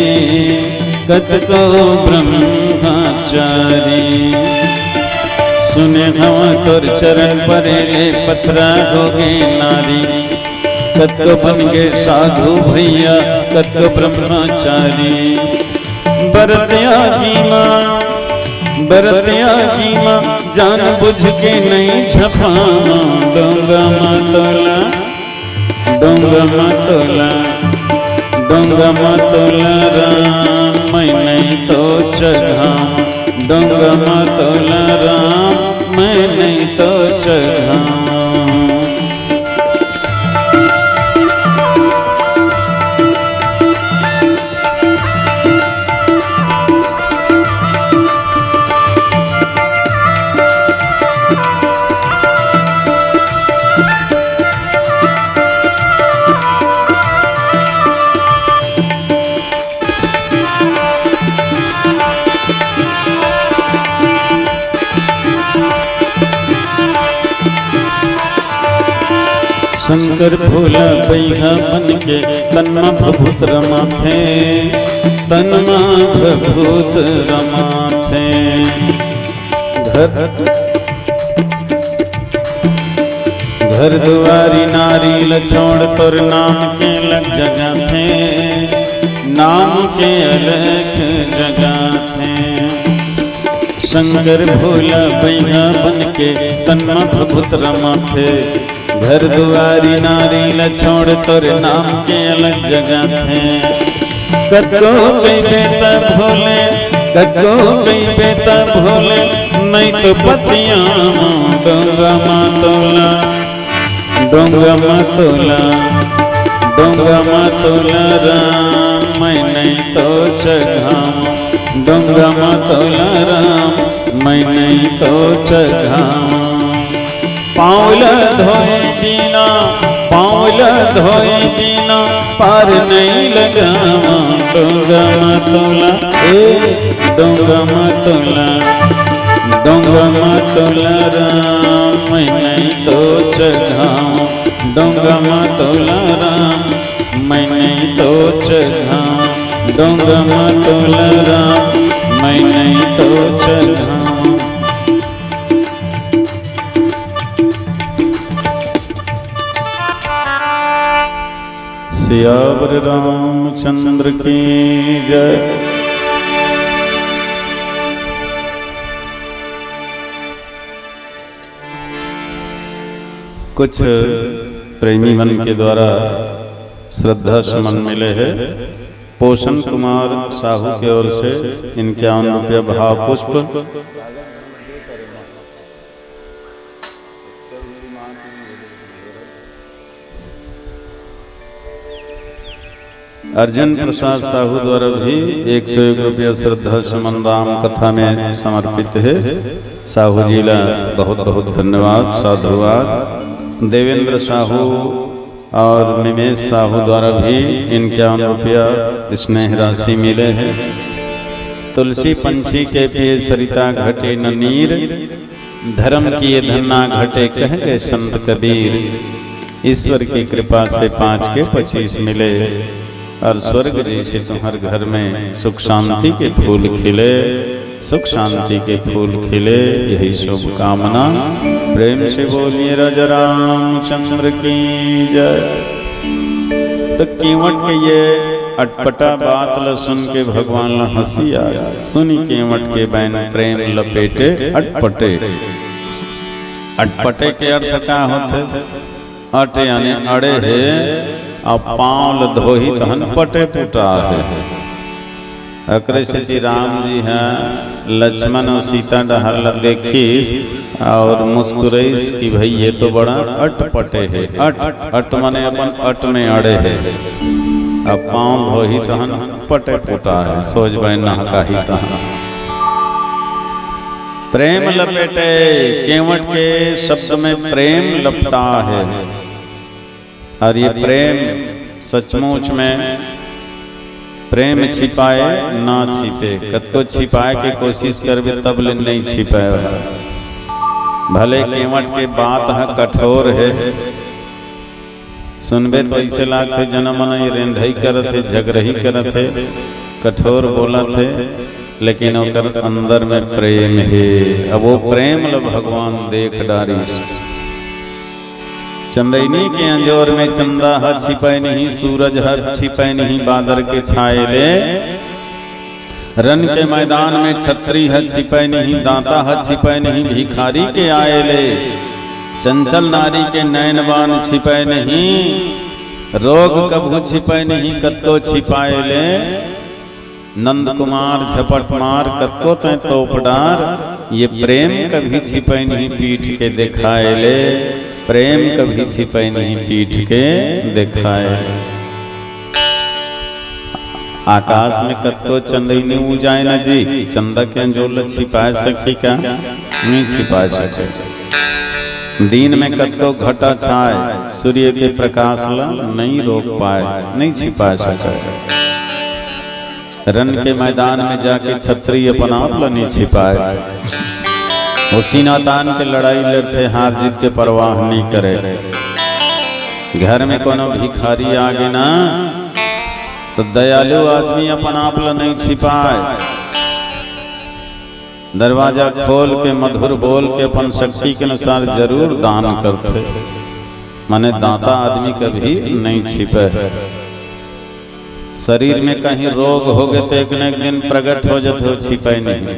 कतको ब्रह्मचारी। सुने हवा तोर चरण परे ले पथरा होगे नारी। कतको बन गे साधु भैया, कतको ब्रह्मचारी। बरत आगी माँ, बरत आगी माँ, जान बुझ के नइ झपावां। डोंगा म तोला, डोंगा म तोला, डोंगा म तोला राम, मैं नइ तो चघावां। डोंगा म तोला राम, मैं नइ तो चघावां। शंकर भोला बइहा बन के तन म भभूत रमाथे, तन म भभूत रमाथे। घर, घर दुआरी नारी ल छोड़ तोर नाम के लग जगाथे, नाम के अलख जगाथे। शंकर भोला बइहा बन के तन म भभूत रमाथे। घर दुआरी नारी ल छोड़ तोरे नाम के अलग जगाथे। कतको कहिबे त भोले, कतको कहिबे त भोले, नइ तो पतिया म डोंगा म तोला, डोंगा म तोला, डोंगा म तोला राम, मैं नइ तो चघावंव। डोंगा म तोला राम, मैं नइ तो चघावंव। पाँव ल धोए बिना, पाँव ल धोए बिना, पार नइ लगावंव। डोंगा म तोला, ए, डोंगा म तोला, डोंगा म तोला राम, मैं नइ तो चघावंव। डोंगा म तोला राम, मैं नइ तो चघावंव। डोंगा म तोला राम, मैं नइ तो चघावंव। सियावर रामचंद्र की जय। कुछ प्रेमी मन के द्वारा श्रद्धा सुमन मिले हे। पोषण कुमार साहू के ओर से इक्यावन रुपया भाव पुष्प। अर्जुन प्रसाद साहू द्वारा भी एक सौ एक रुपया श्रद्धा सुमन राम कथा में समर्पित हे। साहू जी ला बहुत बहुत धन्यवाद, साधुवाद। देवेंद्र साहू और निमेश साहू द्वारा भी इक्यावन रुपया स्नेह राशि मिले हे। तुलसी पंछी के पिए सरिता घटे न नीर, धर्म किए धन ना घटे कह गए संत कबीर। ईश्वर की कृपा से पाँच के पच्चीस मिले। और स्वर्ग जैसे तुम्हर घर में सुख शांति के फूल खिले, सुख शांति के फूल खिले, यही शुभकामना। प्रेम से बोलिए राजा रामचंद्र की जय। तो केवट के ये अटपटा बात ल सुन के भगवान ल हंसी आ गे। सुनी केवट के बइन प्रेम लपेटे अटपटे। अटपटे के अर्थ का होथे? अट यानी अड़े हे, अउ पाँव ल धोही तहन पटे पुटा हे। अकरे सेती राम जी ह लक्ष्मण अउ सीता डहर ल देखिस अउ मुस्कुराइस कि भई ये तो बड़ा अटपटे हे। अट, अट माने अपन अट में अड़े हे। अब पाँव धोही तहन पटे पुटा हे, सोझ बइन नहकाही तहन। प्रेम लपेटे, केवट के शब्द में प्रेम लपटा हे। अउ ये प्रेम सचमुच में प्रेम छिपाए ना छिपे, कतको छिपाए के कोशिश करबे तब ले नइ छिपाए। भले केवट के बात ह कठोर हे, सुनबे तो अइसे लागथे जना मन ये रेंधई करत हे, झगरही करत हे, कठोर बोलत हे, लेकिन ओकर अंदर में प्रेम हे। अब वो प्रेम ल भगवान देख डारिस। चंदैनी के अंजोर में चंदा ह छिपय नहीं, सूरज ह छिपय नहीं बादर के छाए ले। रन के मैदान में छतरी ह छिपय नहीं, दांता ह छिपय नहीं भिखारी के आए ले। चंचल नारी के नैन बान छिपय नहीं, रोग कभू छिपय नहीं कतको छिपाए ले। नंद कुमार झपट मार कतको तैं तोप डार, ये प्रेम कभी छिपय नहीं पीठ के देखाए ले, प्रेम कभी छिपय नहीं पीठ के देखाए ले। आकाश में कतको चंदैनी उजाए न जी, चंदा के अंजोर ल छिपाए सकही का? नहीं छिपाए सके। दिन में कतको घटा छाए, सूर्य के प्रकाश ल नहीं रोक पाए, नहीं छिपाए सके। रन के मैदान में जाके छतरी अपन आप ल नहीं छिपाए। वो सीना तान के लड़ाई लड़थे, हार जीत के परवाह नहीं करे। घर में कोनो भिखारी आ गे ना, तो दयालु आदमी अपन आप ल नहीं छिपाए। दरवाजा खोल के, मधुर बोल के, अपन शक्ति के अनुसार जरूर दान करथे, माने दाता आदमी कभी नहीं छिपे। शरीर में कहीं रोग होगे तो एक न एक दिन प्रगट हो जाथे, वो छिपय नहीं।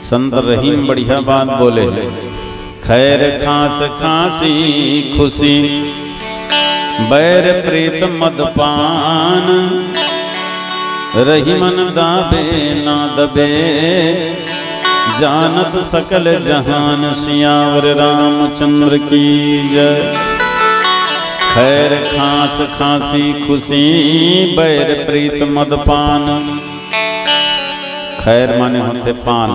संत रहीम बढ़िया बात बोले हे। खैर खांस खांसी खुशी, बैर प्रीत मदपान। रहीमन दाबे ना दबे, जानत सकल जहान। सियावर रामचंद्र की जय। खैर खांस खांसी खुशी, बैर प्रीत मदपान। खैर माने होथे पान।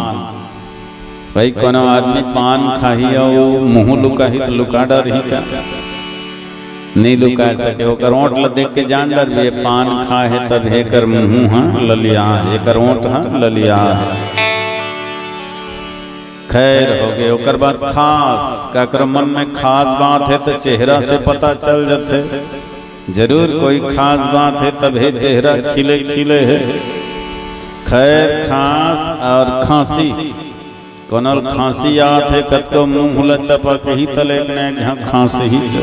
भाई, कोनो आदमी पान खाही अउ मुंह लुकाही त लुका डरही का? नहीं लुका सके। ओकर ओंठ ल देख के जान डरबे, पान खाहे तब एकर मुंह ह ललिया हे, एकर ओंठ ह ललिया हे। खैर हो गे। ओकर बाद खास, काकरो मन में खास बात हे त चेहरा से पता चल जथे। जरूर कोई खास बात हे तभे चेहरा खिले खिले हे। खैर खास और खांसी, कोनो ल खांसी आत हे, कतको मुंह ल चपकही त लेकिन एक झन खांसही च।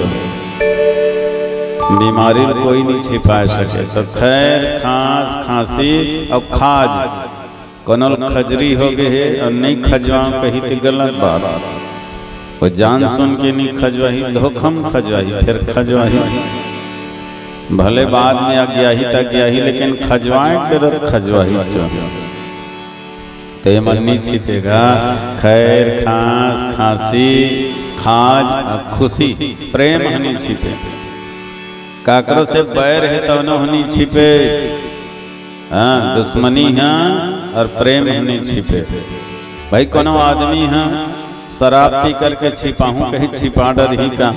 बीमारी ल कोई नहीं छिपा सके। त खैर खास खांसी और खाज, कोनो ल खजरी हो गे हे और नहीं खजवाव कही त गलत बात। वो जान सुन के नहीं खजवाही, धोखम खजवाही, फिर खजवाही। भले बाद में अज्ञाही त अज्ञाही, लेकिन खजवाए के बेरा त खजवाही च। ते मन नहीं छिपेगा। खैर खांस खांसी खाज अउ खुशी, प्रेम ह नहीं छिपे। काकरो से बैर हे त ओनो ह नहीं छिपे। हाँ, दुश्मनी ह और प्रेम ह नहीं छिपे। भाई, कोनो आदमी ह शराब पी करके छिपाहूं कही, छिपा डरही का?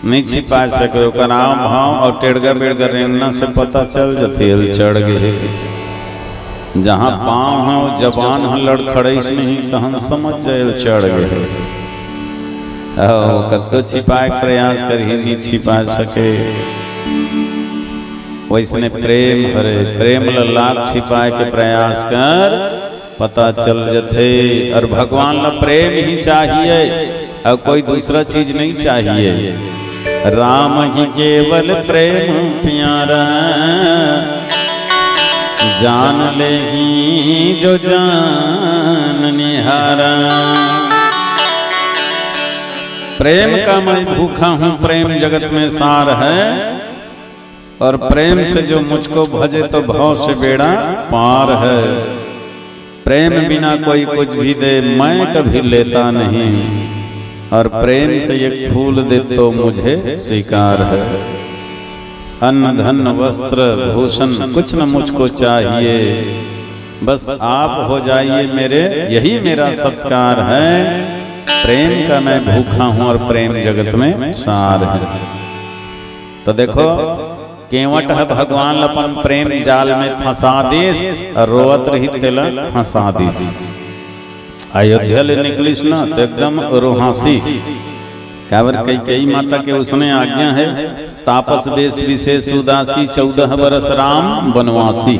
नहीं छिपा सके। ओकर आव भाव और टेड़गा बेड़गा रेंगना से पता चल जथे, एल चढ़ गे हे। जहाँ पाँव ह, जबान ह लड़खड़ाइस नहीं, तहन समझ जाए, एल चढ़ गे हे। अहो, कतको छिपाए के प्रयास करही, नहीं छिपा सके। वैसने प्रेम हरे, प्रेम ल लाख छिपाए के प्रयास कर, पता चल जथे। और भगवान ल प्रेम ही चाहिए, और कोई दूसरा चीज नहीं चाहिए। राम ही केवल प्रेम प्यारा, जान लेही जो जन निहारा। प्रेम का मैं भूखा हूँ, प्रेम जगत में सार है, और प्रेम से जो मुझको भजे तो भव से बेड़ा पार है। प्रेम बिना कोई कुछ भी दे, मैं कभी लेता नहीं, और प्रेम से एक फूल दे तो मुझे स्वीकार है। अन्न धन वस्त्र भूषण कुछ न मुझको चाहिए, बस आप हो जाइए मेरे, यही मेरा सत्कार है। प्रेम का मैं भूखा हूँ और प्रेम जगत में सार है। तो देखो, केवट ह भगवान ल अपन प्रेम जाल में फंसा दिस और रोवत रही, तेला हंसा दिस। अयोध्या ले निकलिस ना, तो एकदम रोहासी। काबर, कैकेयी माता के उसने आज्ञा है, तापस बेस विशेष उदासी, चौदह बरस राम बनवासी।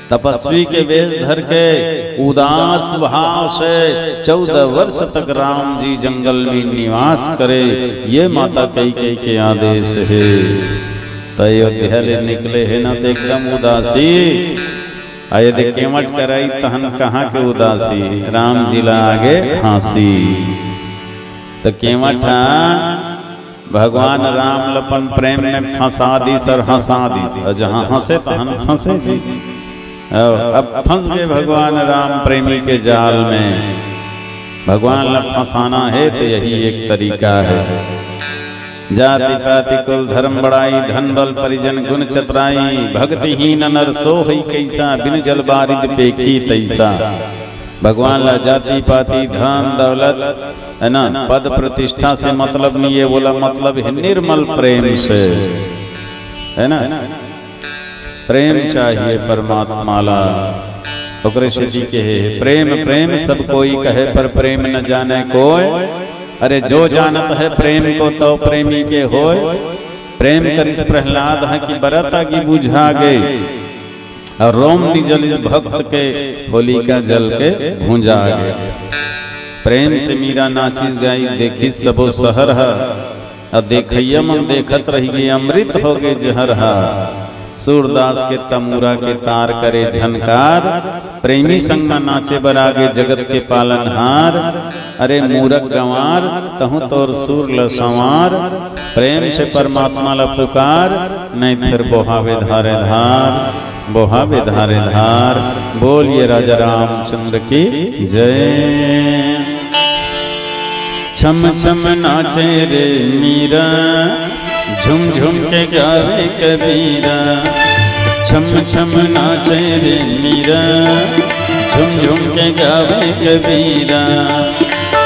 तपस्वी के वेश धर के उदास भाव से चौदह वर्ष तक राम जी जंगल में निवास करे, ये माता कैकेयी के आदेश है। तो अयोध्या ले निकले है ना, तो एकदम उदासी। आ यदि केवट कराई, तहन कहाँ के उदासी, राम जी ला आगे हांसी। तो केवट हा भगवान राम ल अपन प्रेम में फंसा दिस और हंसा दिस, और जहाँ हंसे तहन फंसे जी। अब, अब फंस गए भगवान राम प्रेमी के जाल में। भगवान ल फंसाना है तो यही एक तरीका है। जाति पाति कुल धर्म बड़ाई, धन बल परिजन गुण चतराई, भक्तिहीन नर सो हई कैसा, बिनु जल बारिद पेखी तैसा। भगवान ला जाति पाति, धन दौलत, है ना, पद प्रतिष्ठा से मतलब नहीं है, बोला मतलब है निर्मल प्रेम से, है ना। प्रेम चाहिए परमात्मा ला। ओकरे सेती के है, प्रेम प्रेम सब कोई कहे, पर प्रेम न जाने कोय। अरे जो जानत है प्रेम को, तो प्रेमी के होय। प्रेम करिस प्रहलाद ह कि बरत आगी बुझा गे, और रोम निजलिस भक्त के, होलिका जल के भुंजा गे। प्रेम से मीरा नाचिस गाई, देखिस सबो सहर ह, और देखइया मन देखत रहि गे, अमृत हो गे जहर ह। सूरदास के तमूरा के तार करे झनकार, प्रेमी संग म नाचे बर आगे जगत के पालनहार। अरे मूरख गंवार, तहूं तोर सुर ल संवार, प्रेम से परमात्मा ल पुकार, नहीं फिर बोहावे धारे धार, बोहावे धारे धार। बोलिए राजा रामचंद्र की जय। छम छम नाचे रे मीरा, झुम झुम के गावे कबीरा। छम छम नाचे रे मीरा, झुम झुम के गावे कबीरा।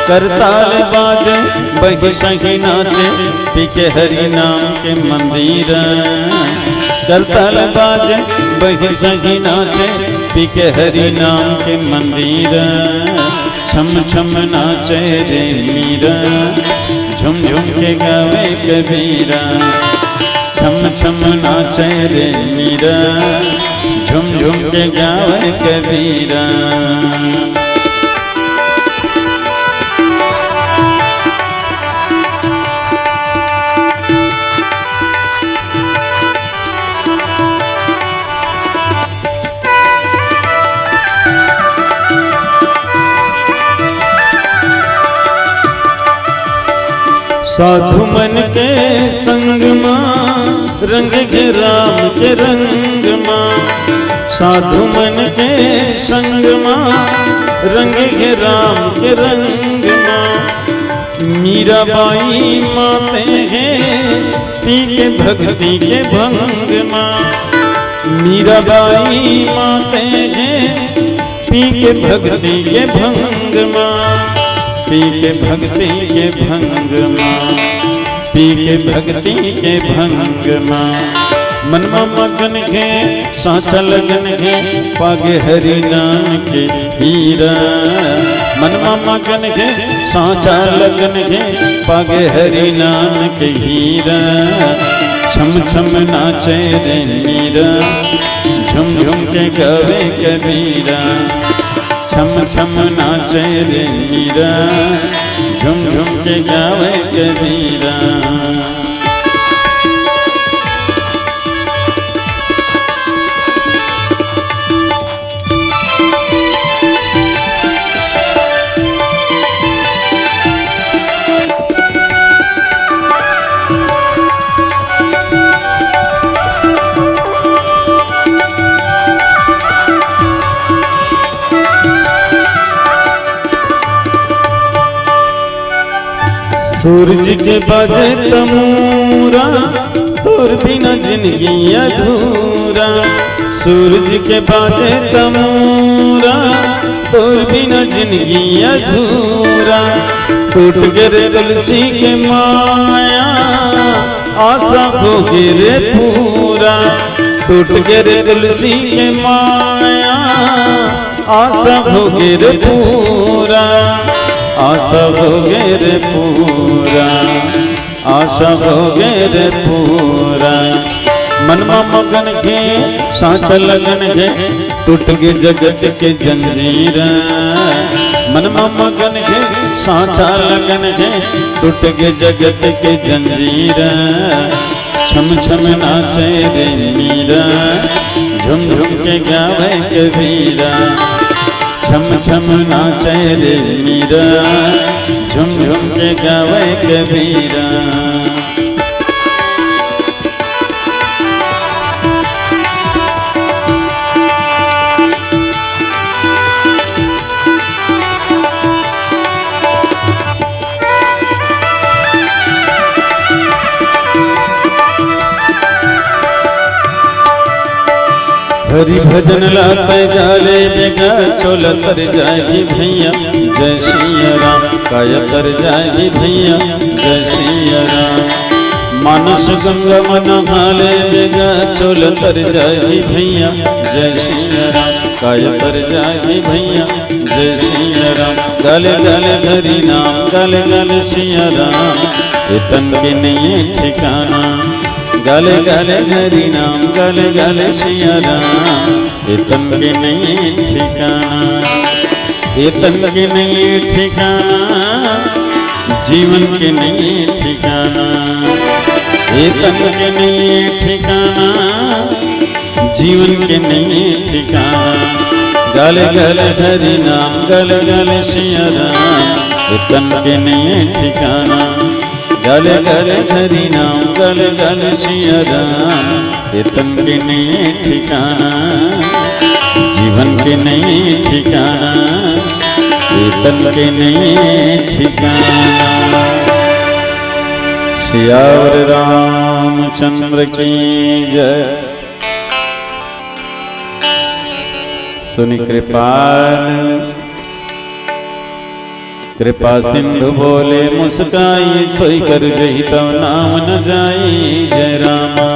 करताल बाजे बही सही नाचे, पी के हरि नाम के मंदिरा। करताल बाजे बही सही नाचे, पी के हरि नाम के मंदिरा। छम छम नाचे रे मीरा, झुम झुम के गावे कबीरा। छम छम नाचे रे मीरा, झुम झुम के गावे कबीरा। साधु मन के संग मा, रंग घे राम के रंग मा। साधु मन के संग मा, रंग घे राम के रंग मा। मीरा बाई माते हे, पी के भक्ति के भंग मा। मीरा बाई माते हे, पी के भक्ति के भंग मा। पी के भक्ति के भंग मा। पी के भक्ति के भंग मा। मन मा मगन हे, साचा लगन हे, पागे हरि नाम के हीरा। मन मा मगन हे, साचा लगन हे, पागे हरि नाम के हीरा। छम छम नाचे रे मीरा, झुम झुम के गावे कबीरा। छम छम नाचे रे मीरा, झुम झुम के गावे कबीरा। सूरज के बाजे तमूरा, तोर बिना जिनगी अधूरा। सूरज के बाजे तमूरा, तोर बिना जिनगी अधूरा। टूट गे रे तुलसी के माया, आसा हो गे रे पूरा। टूट गे रे तुलसी के माया, आसा हो गे रे पूरा। आसा हो गे रे पूरा। आसा हो गे रे पूरा। मन मा मगन हे, साचा लगन हे, टूट गे जगत के जंजीरा। मन मा मगन हे, साचा लगन हे, टूट गे जगत के जंजीरा। छम छम नाचे रे मीरा, झुम झुम के गावे कबीरा। छम छम नाचे रे मीरा, झुम झुम के गावे कबीरा। हरि भजन ला तै गाले बेगा, चोला तर जाही भैया, जय सिया राम। काया तर जाही भैया, जय सिया राम। मानस गंगा मन हाले बेगा, चोला तर जाही भैया, जय सिया राम। काया तर जाही भैया, जय सिया राम। गाले गाले हरि नाम, गाले गाले सिया राम। ए तन के नइये ठिकाना। गाले गाले हरि नाम, गाले गाले सिया राम। ए तन के नइये ठिकाना। ए तन के नइये ठिकाना। जीवन के नइये ठिकाना। ए तन के नइये ठिकाना। जीवन के नइये ठिकाना। गल गल हरि नाम, गल गल सिया राम, ए तन के नइये ठिकाना। गल गल हरि नाम, गल गल सिया राम, ए तन के नइये ठिकाना। जीवन के नइये ठिकाना, ए तन के नइये ठिकाना। सियावर रामचंद्र की जय। सुनि कृपान कृपा सिंधु बोले मुस्काई, सोई कर जही तव नाम न जाई। जय रामा।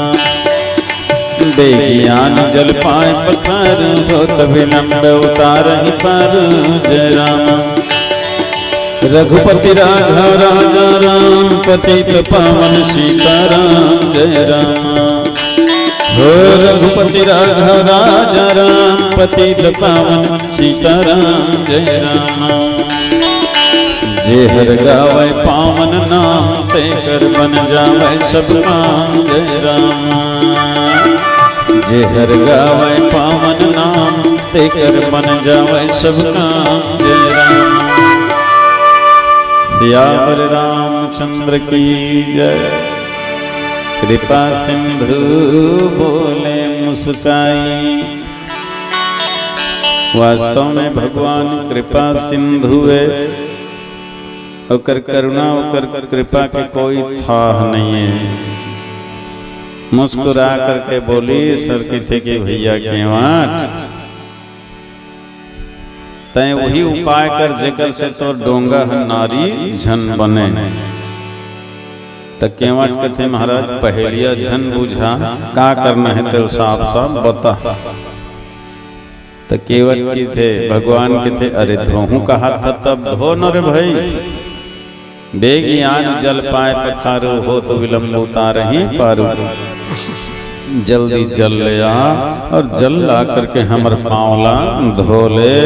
बेगियान जल पाए पखार, होत विलंब उतारहि पार। जय रामा। रघुपति राघव राजा राम, पतित पावन सीताराम। जय रामा। हो रघुपति राघव राजा राम, पतित पावन सीताराम। जय रामा। जे हर गावै पावन नाम, तेकर बन जावै सब काम। जय रामा। जे हर गावै पावन नाम, तेकर बन जावै सब काम। जय रामा। सियावर रामचंद्र की जय। कृपा सिंधु बोले मुस्काई। वास्तव में भगवान कृपा सिंधु है, ओकर करुणा, ओकर कृपा के कोई थाह नइये। मुस्कुरा करके बोली, सर कथे कि भैया केंवट, तैं वही उपाय कर जेकर से तोर डोंगा ह नारी झन बने। त केंवट कथे, महाराज पहेलिया झन बुझा, का करना हे तेला साफ साफ बता। त केंवट कथे, भगवान कथे, अरे धोहूं कहाथा तब धो न रे भाई। बेगियान जल पाए पखारू, होत विलंब उतारहि पारू। जल्दी जल ले आ और जल ला करके हमर पाँव ला धो ले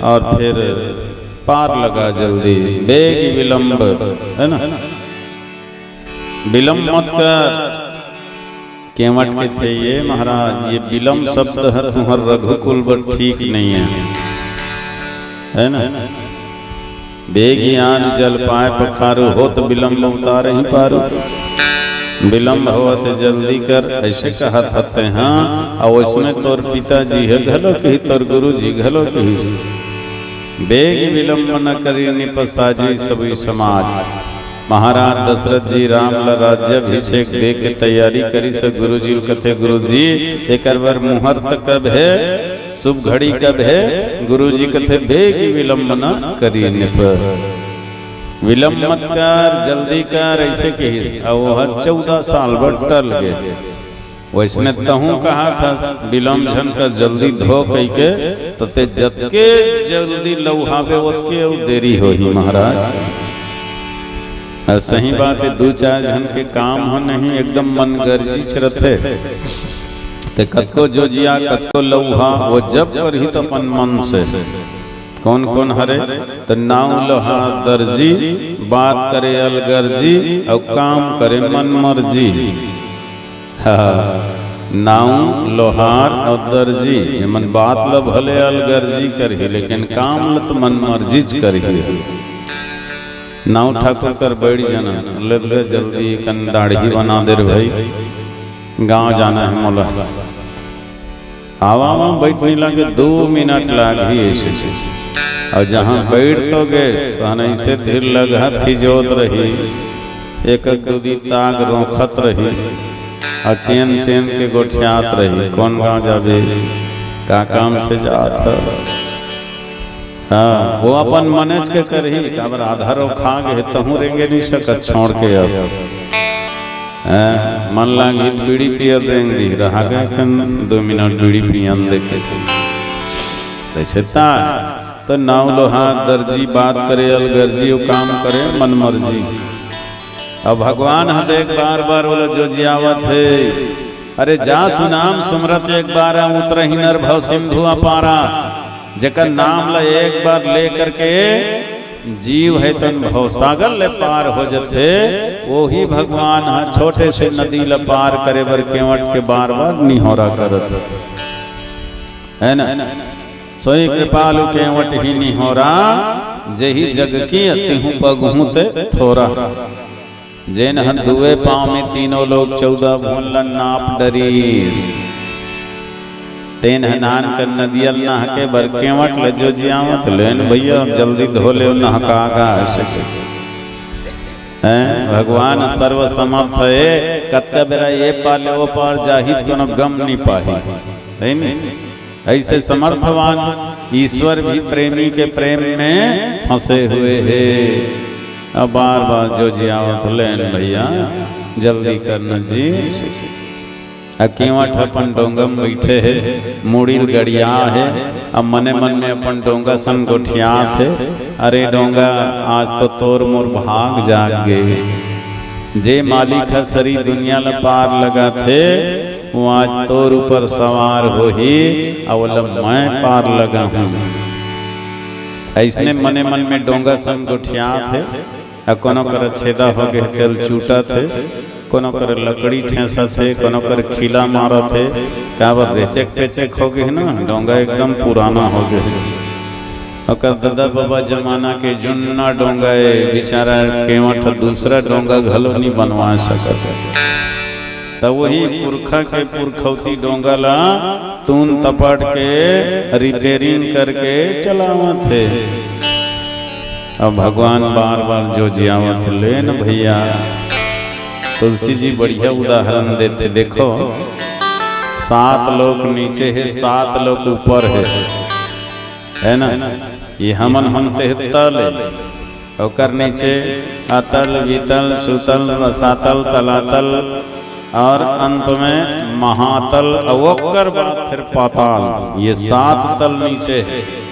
और फिर पार लगा जल्दी। बेग विलंब, है ना, विलंब मत कर। केंवट कथे, ये महाराज, ये विलंब शब्द ह तुंहर रघुकुल बर ठीक नइये, है ना? बेगियान जल पाए पखारू, होत विलंब उतारहि पारू। विलंब होवत हे, जल्दी कर, अइसे कहत हते, हाँ। अउ ओइसने तोर पिताजी ह घलो कही, तोर गुरुजी घलो कही, बेग विलंब न करी, निपसाजी सबई समाज। महाराज दशरथ जी राम ला राज्याभिषेक दे के तैयारी करिस। गुरुजी ल कथे, गुरुजी, एकर बर मुहूर्त कब हे, शुभ घड़ी कब हे? गुरुजी कथे, बेग विलंब न करी नृप, विलंब मत कर, जल्दी कर, अइसे कहिस। अउ ओह चौदह साल बर टल गे। वइसने तहूं कहाथस, विलंब झन कर, जल्दी धो कहिके, त तें जतके जल्दी लउहाबे, ओतके अउ देरी होही महाराज। अउ सही बात हे, दू चार झन के काम ह नहीं, एकदम मनगर्जीच रथे। तें कतको जोजिया, कतको लउहा, ओ जब करही त अपन मन से। कोन कोन हरे? त नाऊ लोहार दर्जी, बात करे अलगर्जी, अउ काम करे मनमर्जी। हाँ, नाऊ लोहार अउ दर्जी, एमन बात ल भले अलगर्जी करही, लेकिन काम ल त मनमर्जीच करही। नाऊ ठाकुर कर बइठ जाना, ले गा जल्दी एकन दाढ़ी बना दे रे भई, गाँव जाना हे मोला। आवा, आवा, बइठ नइ लागे, दू मिनट लागही अइसे। अउ जहाँ बइठ तो गेस, तहाँ अइसे धीर लगहा फिजोत रही, एक एक दू दी ताग रोंखत रही, अउ चेन चेन के गोठियात रही, कोन गाँव जाबे, का काम से जात हस? हाँ, ओ अपन मनेच के करही, काबर आधा रोखा गे हे, तहूँ रेंगे नइ सकत छोड़ के अब। हाँ, मन लागही त बीड़ी पियर रेंग दिही, रहा गे कन दू मिनट बीड़ी पियन देके। तइसे ता, त नाऊ लोहार दर्जी, बात करे अलगर्जी, ओ काम करे मनमर्जी। अब भगवान ह देख बार बार ओला जोजियावत हे। अरे जा सुनाम सुमरत एक बार, उतरहि नर भव सिंधु अपारा। जेकर नाम ल एक बार ले करके जीव हे तन भव सागर ले पार हो जथे। वही भगवान ह छोटे से नदी ल पार करे बर केवट के बार बार निहोरा करत हे ना। सोई कृपालु केवट ही निहोरा, जेहि जग की अतिहु पगहु ते थोरा। जेन ह दुए पाँव में तीनों लोक चौदह भुवन ल नाप डरिस, तेन ह नान कर नदिया ल नहके बर केवट ल जो जियावत, लेन भैया, जल्दी धो ले, नहका गा, ऐसे कहि। हैं, भगवान सर्व समर्थ हे, कतका बेरा ये पार ले वो पार जाही, कोनो गम नहीं पाही, है नी? ऐसे समर्थवान ईश्वर भी प्रेमी के प्रेम में फंसे हुए हे। अब बार बार जो जियावत, लेन भैया, जल्दी करना जी। अ केवट अपन डोंगा म बइठे हे, मुड़ी ल गड़िया हे, अब मने मन में अपन डोंगा संग गोठियात हे, "अरे डोंगा, आज तो तोर मोर भाग जाग गे। जे मालिक ह सरी दुनिया ल पार लगाथे, वो आज तोर ऊपर सवार होही, अउ ओला मैं पार लगाहूं।" अइसने मने मन में डोंगा संग गोठियात हे। अ कोनो कर छेदा होगे हे, तेल चूटत हे, कोनो कर लकड़ी ठेंसत हे, कोनो कर खीला मारत हे। काबर रेचक पेचक होगे हे ना, डोंगा एकदम पुराना होगे हे। ओकर ददा बबा जमाना के जुन्ना डोंगा ए, बेचारा केवट दूसरा डोंगा घलो नी बनवा सकत। त वही पुरखा के पुरखौती डोंगा ला तून तपट के repairing करके चलावत हे। अब भगवान बार बार जो जियावत हे, "लेन भैया।" तुलसी जी बढ़िया उदाहरण देथे, देखो, सात लोक नीचे हे, सात लोक ऊपर हे, है ना? ये हमन हम तेहता ले, ओकर नीचे अतल, वितल, सुतल, रसातल, तलातल और अंत में महातल, अउ ओकर बाद फिर पाताल। ये सात तल नीचे हे,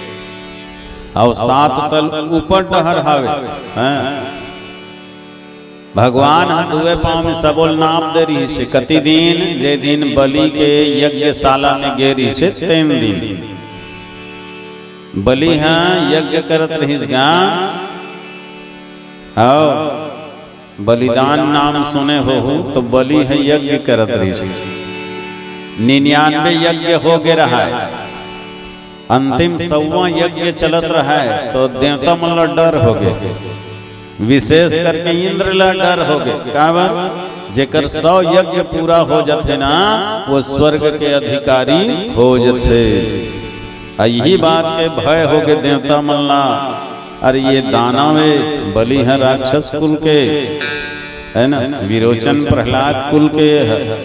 अउ सात तल ऊपर डहर हावे, हैं? भगवान ह दुए पांव में सबो ल नाप दे रिहिस हे। कति दिन? जे दिन बलि के यज्ञशाला में गे रिहिस हे, तेन दिन। बलि ह यज्ञ करत रहिस गा। हव, बलिदान नाम सुने होहू, तो बलि ह यज्ञ करत रहिस। निन्यानवे यज्ञ हो गे रहय, अंतिम सौवां यज्ञ चलत रहय, तो देवता मन ल डर होगे, विशेष करके इंद्र ल डर होगे। काबर? जेकर सौ यज्ञ पूरा हो जाथे ना, वो स्वर्ग के अधिकारी हो जाथे। आ यही बात के भय होगे देवता मन ला। अरे ये दानव ए, बलि ह राक्षस कुल के, है ना, विरोचन प्रहलाद कुल के ह।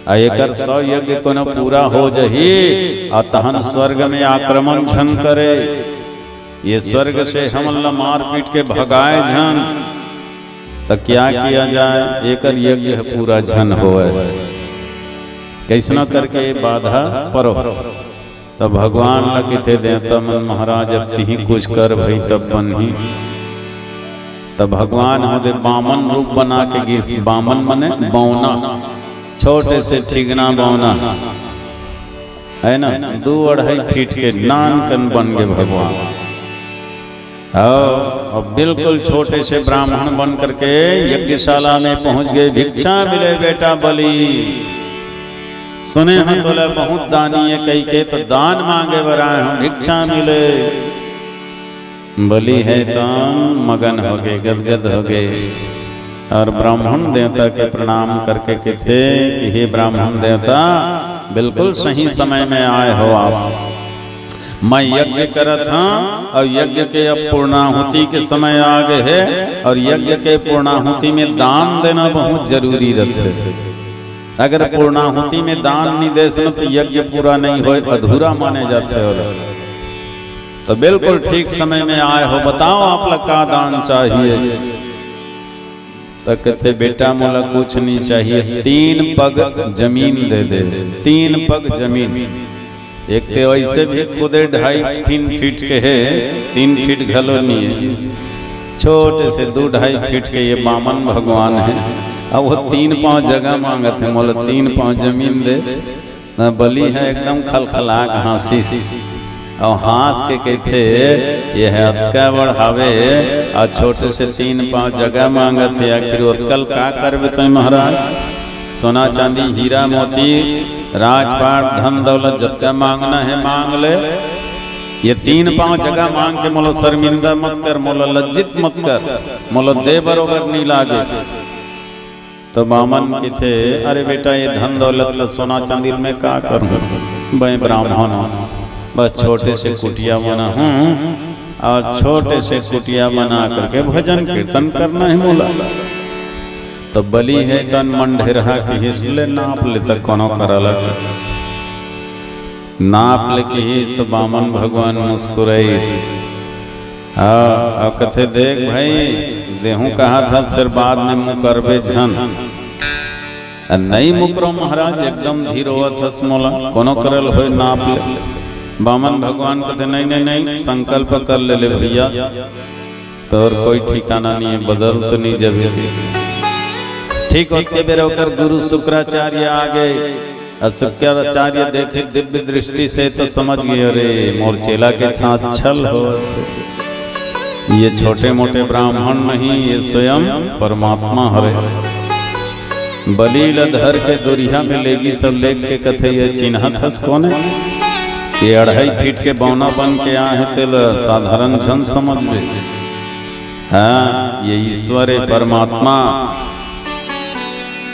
आ एकर सौ यज्ञ कोनो पूरा हो जही, आ तहन स्वर्ग में आक्रमण झन करे। ये स्वर्ग से हमन ला मार पीट के भगाए झन, त क्या किया जाए, एकर यज्ञ ह पूरा झन होए। कैसनो करके बाधा परो। तब भगवान ल कहिथे देवता मन, "महाराज, अब तिही कुछ कर भई, तब बनही।" तब भगवान ह दे बामन रूप बना के गिस। बामन मने बौना, छोटे से ठिगना बौना, है ना, दू अढ़ाई फीट के नान कन बन गे भगवान। हव, अब बिल्कुल छोटे से ब्राह्मण बन करके यज्ञशाला में पहुंच गे। "भिक्षा मिले बेटा बलि, सुने हंव तोला बहुत दानी ए कहिके, तो दान मांगे बर आए हंव, भिक्षा मिले।" बलि ह त मगन होगे, गदगद होगे। और ब्राह्मण देवता के प्रणाम करके कहिथे कि "हे ब्राह्मण देवता, बिल्कुल सही समय में आए हो आप। मैं यज्ञ करत हंव और यज्ञ के अब पूर्णाहुति के समय आ गे हे और यज्ञ के पूर्णाहुति में दान देना बहुत जरूरी रहिथे। अगर पूर्णाहुति में दान नहीं देस न, तो यज्ञ पूरा नहीं होए, अधूरा माने जाथे ओला। तो बिल्कुल ठीक समय में आए हो, बताओ आप ला का दान चाहिए?" त कहिथे, "बेटा, मोला कुछ नहीं चाहिए, तीन पग जमीन दे दे, तीन पग जमीन।" एक ते वैसे भी खुदे ढाई तीन फीट के हे, तीन फीट घलो नहीं हे, छोटे से दू ढाई फीट के ये बामन भगवान हे। अब वो तीन पांव जगह मांगत हे, "मोला तीन पांव जमीन दे।" न, बलि ह एकदम खलखला के हांसिस। अउ हाँस के कहिथे, "ये ह अतका बड़ हावे, अउ छोटे से तीन पाँव जगह मांगत हे, आखिर ओतका ल का करबे तंय महाराज? सोना चांदी, हीरा मोती, राजपाट, धन दौलत जतका मांगना हे मांग ले, ये तीन पाँव जगह मांग के मोला शर्मिंदा मत कर, मोला लज्जित मत कर, मोला दे बरोबर नइ लागे।" तो बामन कहिथे, "अरे बेटा, ये धन दौलत ल, सोना चांदी ल मैं का करूं? मैं ब्राह्मण हूं, बस छोटे से कुटिया बना हूं अउ छोटे से कुटिया बना करके भजन कीर्तन करना हे मोला।" तो बलि हे तन मन ढेरहा, कहिस, "ले नाप ले त कोनो करा लग।" नाप ले कहिस तो बामन भगवान मुस्कुराइस। हाँ, अउ कथे, "देख भाई, देहूं कहत हस, फेर बाद में मुकरबे झन।" "अ, नइ मुकरंव महाराज, एकदम धीर होवत हस मोला, कोनो करा ल होय नाप ले।" बामन भगवान कथे, "नहीं, नहीं, नहीं, संकल्प कर ले, ले भैया, तोर कोई ठिकाना नइ हे, बदल तो नइ जबे।" ठीक ओतके बेर ओकर गुरु शुक्राचार्य आ गे। अउ शुक्राचार्य देखे दिव्य दृष्टि से तो समझ गे, "अरे, मोर चेला के साथ छल होवत हे। ये छोटे मोटे ब्राह्मण नहीं, ये स्वयं परमात्मा हरे।" बलि ल धर के दुरिहा में लेगिस अउ लेग के कथे, "ये चिन्हत हस कोन ए? ये अढ़ाई फीट के बौना बन के आए हे, तेला साधारण झन समझबे। हाँ, ये ईश्वर हे, परमात्मा,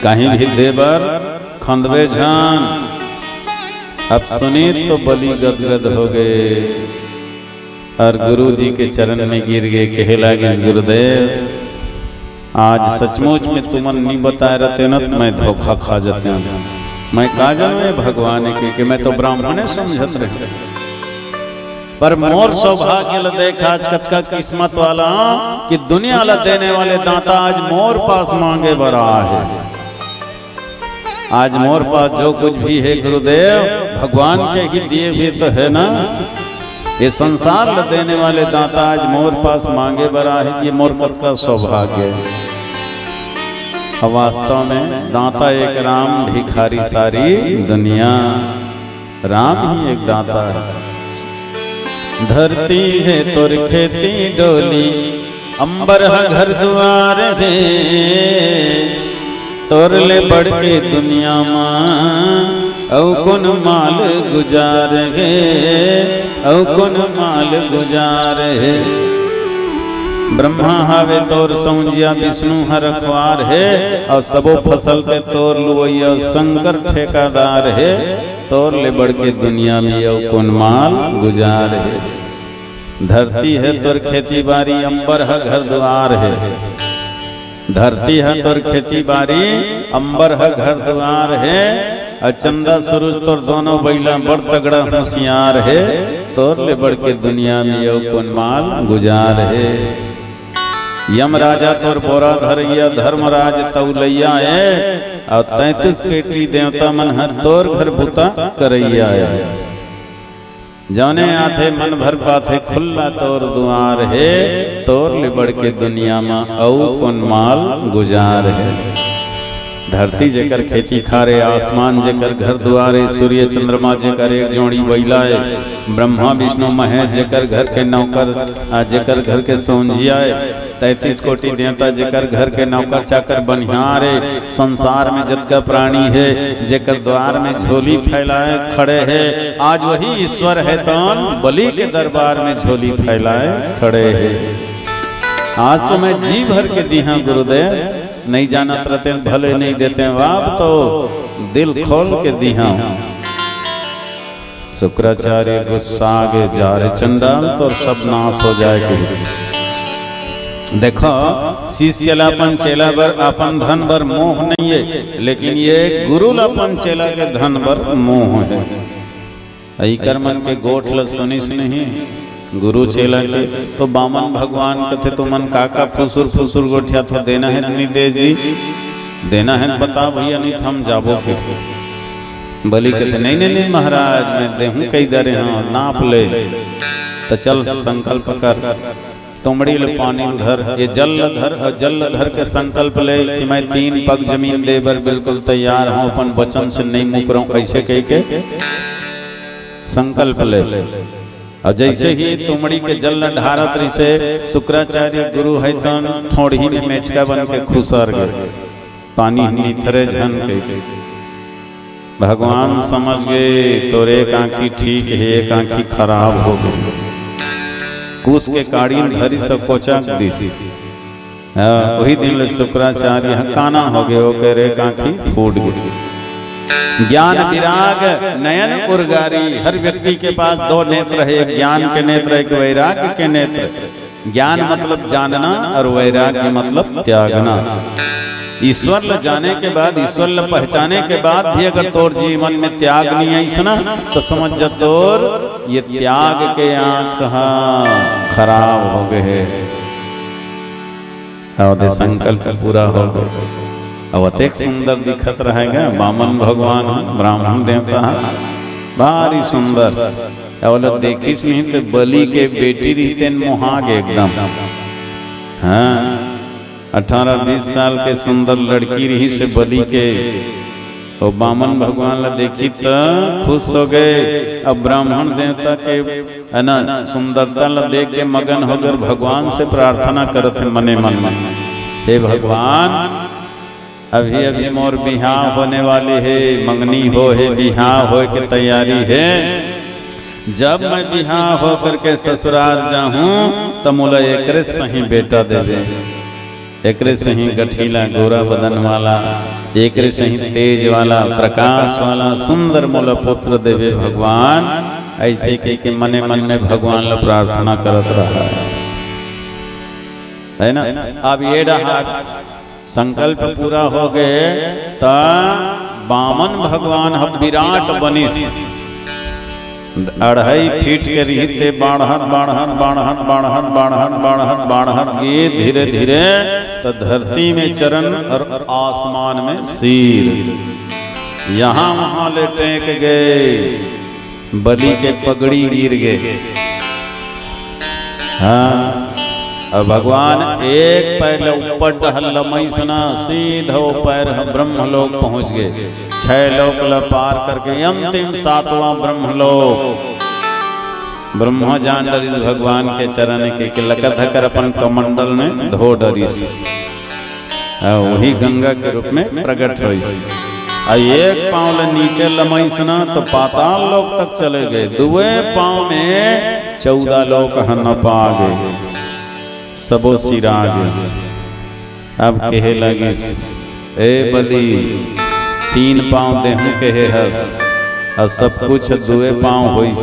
कहीं भी दे बर खंदबे झन।" अब सुनिस तो बलि गदगद हो गे अउ गुरु जी के चरण में गिर गे, कहे लागिस, "गुरुदेव, आज सचमुच में तुमन नइ बताए रहते न, त मैं धोखा खा जातेंव। मैं का जानंव ये भगवान के, कि मैं तो ब्राह्मणे समझत रहेंव। पर मोर सौभाग्य ल देख, आज कतका किस्मत वाला हंव कि दुनिया ल देने वाले दाता आज मोर पास मांगे बर आए हे। आज मोर पास जो कुछ भी हे गुरुदेव, भगवान के ही दिए हुए तो हे ना। ये संसार ल देने वाले दाता आज मोर पास मांगे बर आए हे, ये मोर कतका सौभाग्य हे।" अब वास्तव में दाता एक राम, भिखारी सारी दुनिया। राम ही एक दाता हे। धरती हे तोर खेती डोली, अंबर ह घर दुआर हे, तोर ले बढ़ के दुनिया मा अउ कोन माल गुजार हे, अउ कोन माल गुजार हे। ब्रह्मा हावे तोर सौंजिया, विष्णु ह रखवार हे, अउ सबो फसल के तोर लुवइया शंकर ठेकादार हे। तोर ले बढ़ के दुनिया में अउ कोन माल गुजार हे। धरती हे तोर खेती बारी, अंबर ह घर दुआर हे। धरती ह तोर खेती बारी, अंबर ह घर दुआर हे। अउ चंदा सूरज तोर दोनों बइला बड़ तगड़ा होशियार हे। तोर ले बढ़ के दुनिया में अउ कोन माल गुजार हे। यम राजा तोर बोरा धरइया, धर्मराज तौलइया ए, अउ तैंतीस कोटि देवता मन ह तोर घर बुता करइया ए। जौने आथे मन भर पाथे, खुल्ला तोर दुआर हे, तोर ले बढ़ के दुनिया म अउ कोन माल गुजार हे। धरती जेकर खेती खार ए, आसमान जेकर घर दुआर ए, सूर्य चंद्रमा जेकर एक जोड़ी बइला ए, ब्रह्मा विष्णु महेश जेकर घर के नौकर, आ, जेकर घर के सौंजिया ए, तैंतीस कोटि देवता जेकर घर के नौकर चाकर बनिहार ए, संसार में जतका प्राणी हे, जेकर द्वार में झोली फैलाए खड़े हे, आज वही ईश्वर हे तौन बलि के दरबार में झोली फैलाए खड़े हे। आज तो मैं जी भर के दिहा गुरुदेव, नइ जानत रहतेंव भले नइ देतेंव, अब तो दिल खोल के दिहा। शुक्राचार्य गुस्सा गे, "जा रे चंडाल, तोर सब नाश हो जाए," कहिस। देखो, शिष्य ला अपन चेला बर, अपन धन बर मोह नइ हे, लेकिन ये गुरु ला अपन चेला के धन बर मोह हे। अइकर मन के गोठ ल सुनिस नहीं गुरु चेला के, तो बामन भगवान कथे, "तुमन का का फुसुर फुसुर गोठियाथो, देना हे त नइ दे जी, देना हे त बता भैया, नइ त हम जाबो फिर से।" बलि कथे, "नहीं, नहीं, नहीं महाराज, मैं देहूं कहि दे रहे हंव, नाप ले।" त चल संकल्प कर, तुमड़ी ल पानी ल धर, ये जल ल धर, अउ जल ल धर के संकल्प ले कि मैं तीन पग जमीन दे बर बिल्कुल तैयार हंव, अपन वचन से नइ मुकरंव, अइसे कहिके संकल्प ले। अउ जइसे ही तुमड़ी के जल ल ढारत रहिसे, शुक्राचार्य गुरु हे तन ठोड़ही में मेचका बन के खुसर गे, पानी निथरे झन के। भगवान समझ गे, तोर एक आँखी ठीक हे, एक आँखी खराब हो गे। कुस के काड़ी ल धरिस अउ कोचक दिस। हाँ, वही दिन ले शुक्राचार्य ह काना हो गे, ओकर एक आँखी फूट गे। ज्ञान विराग नयन उरगारी, हर व्यक्ति के पास दो नेत्र हे, एक ज्ञान के नेत्र, एक वैराग्य के नेत्र। ज्ञान मतलब जानना और वैराग्य मतलब त्यागना। ईश्वर ल जाने के बाद, ईश्वर ल पहचाने के बाद भी अगर तोर जीवन में त्याग नहीं आइस ना, तो समझ जा तोर ये त्याग के आँख ह खराब हो गे हे। अउ दे संकल्प पूरा हो गे। अउ अतेक सुंदर दिखत रहय गा, बामन भगवान ह, ब्राह्मण देवता ह, भारी सुंदर। अउ ओला देखिस नहीं ते बलि के बेटी रहितेन मोहा गे एकदम। हाँ, अठारह बीस साल के सुंदर लड़की रहिसे बलि के। ओ बामन भगवान ला देखिस त खुस हो गे। अब ब्राह्मण देवता के, हे ना, सुंदरता ला देख के मगन हो गे, भगवान से प्रार्थना करत हे मने मन में, "हे भगवान, अभी अभी मोर बिहाव होने वाले हे, मंगनी हो हे, बिहाव होय के तैयारी हे। जब मैं बिहाव हो करके ससुरार जाहूँ, त मोला एकरे सही बेटा देबे।" एकरे सही गठीला गोरा बदन वाला, एकरे सही तेज वाला, प्रकाश वाला सुंदर मोला पुत्र देबे भगवान, अइसे कहिके मने मन में भगवान ला प्रार्थना करत रहय, हे ना। अब ये डहार संकल्प पूरा हो गे, त बामन भगवान ह विराट बनिस। अढ़ाई फीट के रहिते, बाढ़त, बाढ़त, बाढ़त, बाढ़त, बाढ़त, बाढ़त, बाढ़त गे धीरे धीरे, त धरती में चरण और आसमान में सिर। यहाँ वहाँ ले टेक गे, बलि के पगड़ी गिर गे। हाँ, अउ भगवान एक पैर ले ऊपर डहर लमइस ना, सीधा ओ पैर ह ब्रह्मलोक पहुंच गे। छह लोक ल पार करके अंतिम सातवां ब्रह्मलोक। ब्रह्मा जान डरिस भगवान के चरण के, के लकर धकर अपन कमंडल में धो डरिस। हाँ, वही गंगा के रूप में प्रकट होइस। अउ एक पांव ले नीचे लमइस ना, तो पाताल लोक तक चले गे। दुए पांव में चौदह लोक ह नपा गे, सबो सिरा गे। अब कहे लगिस, "ए बलि, तीन पांव देहूं कहे हस, अउ सब कुछ दुए पांव होइस,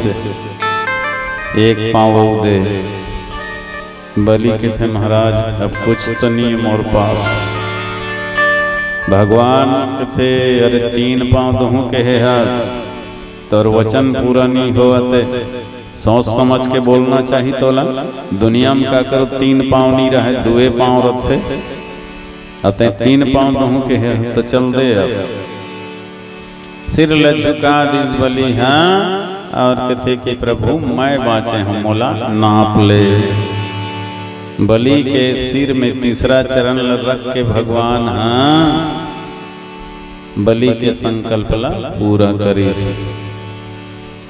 एक पांव अउ दे।" बलि कथे, "महाराज, अब कुछ तो नहीं है मोर पास।" भगवान कथे, "अरे, तीन पांव दूहूं कहे हस, तोर वचन पूरा नहीं होवत हे। सोच समझ के बोलना चाही तोला। दुनिया में काकरो तीन पांव नहीं रहे, दुए पांव रथे। अते तीन पांव दूहूं कहे हस, तो चल दे अब।" सिर ल झुका दिस बलि ह अउ कथे कि, "प्रभु, मैं बांचे हूं, मोला नाप ले।" बलि के सिर में तीसरा चरण ल रख के भगवान ह बलि के संकल्प ल पूरा करिस।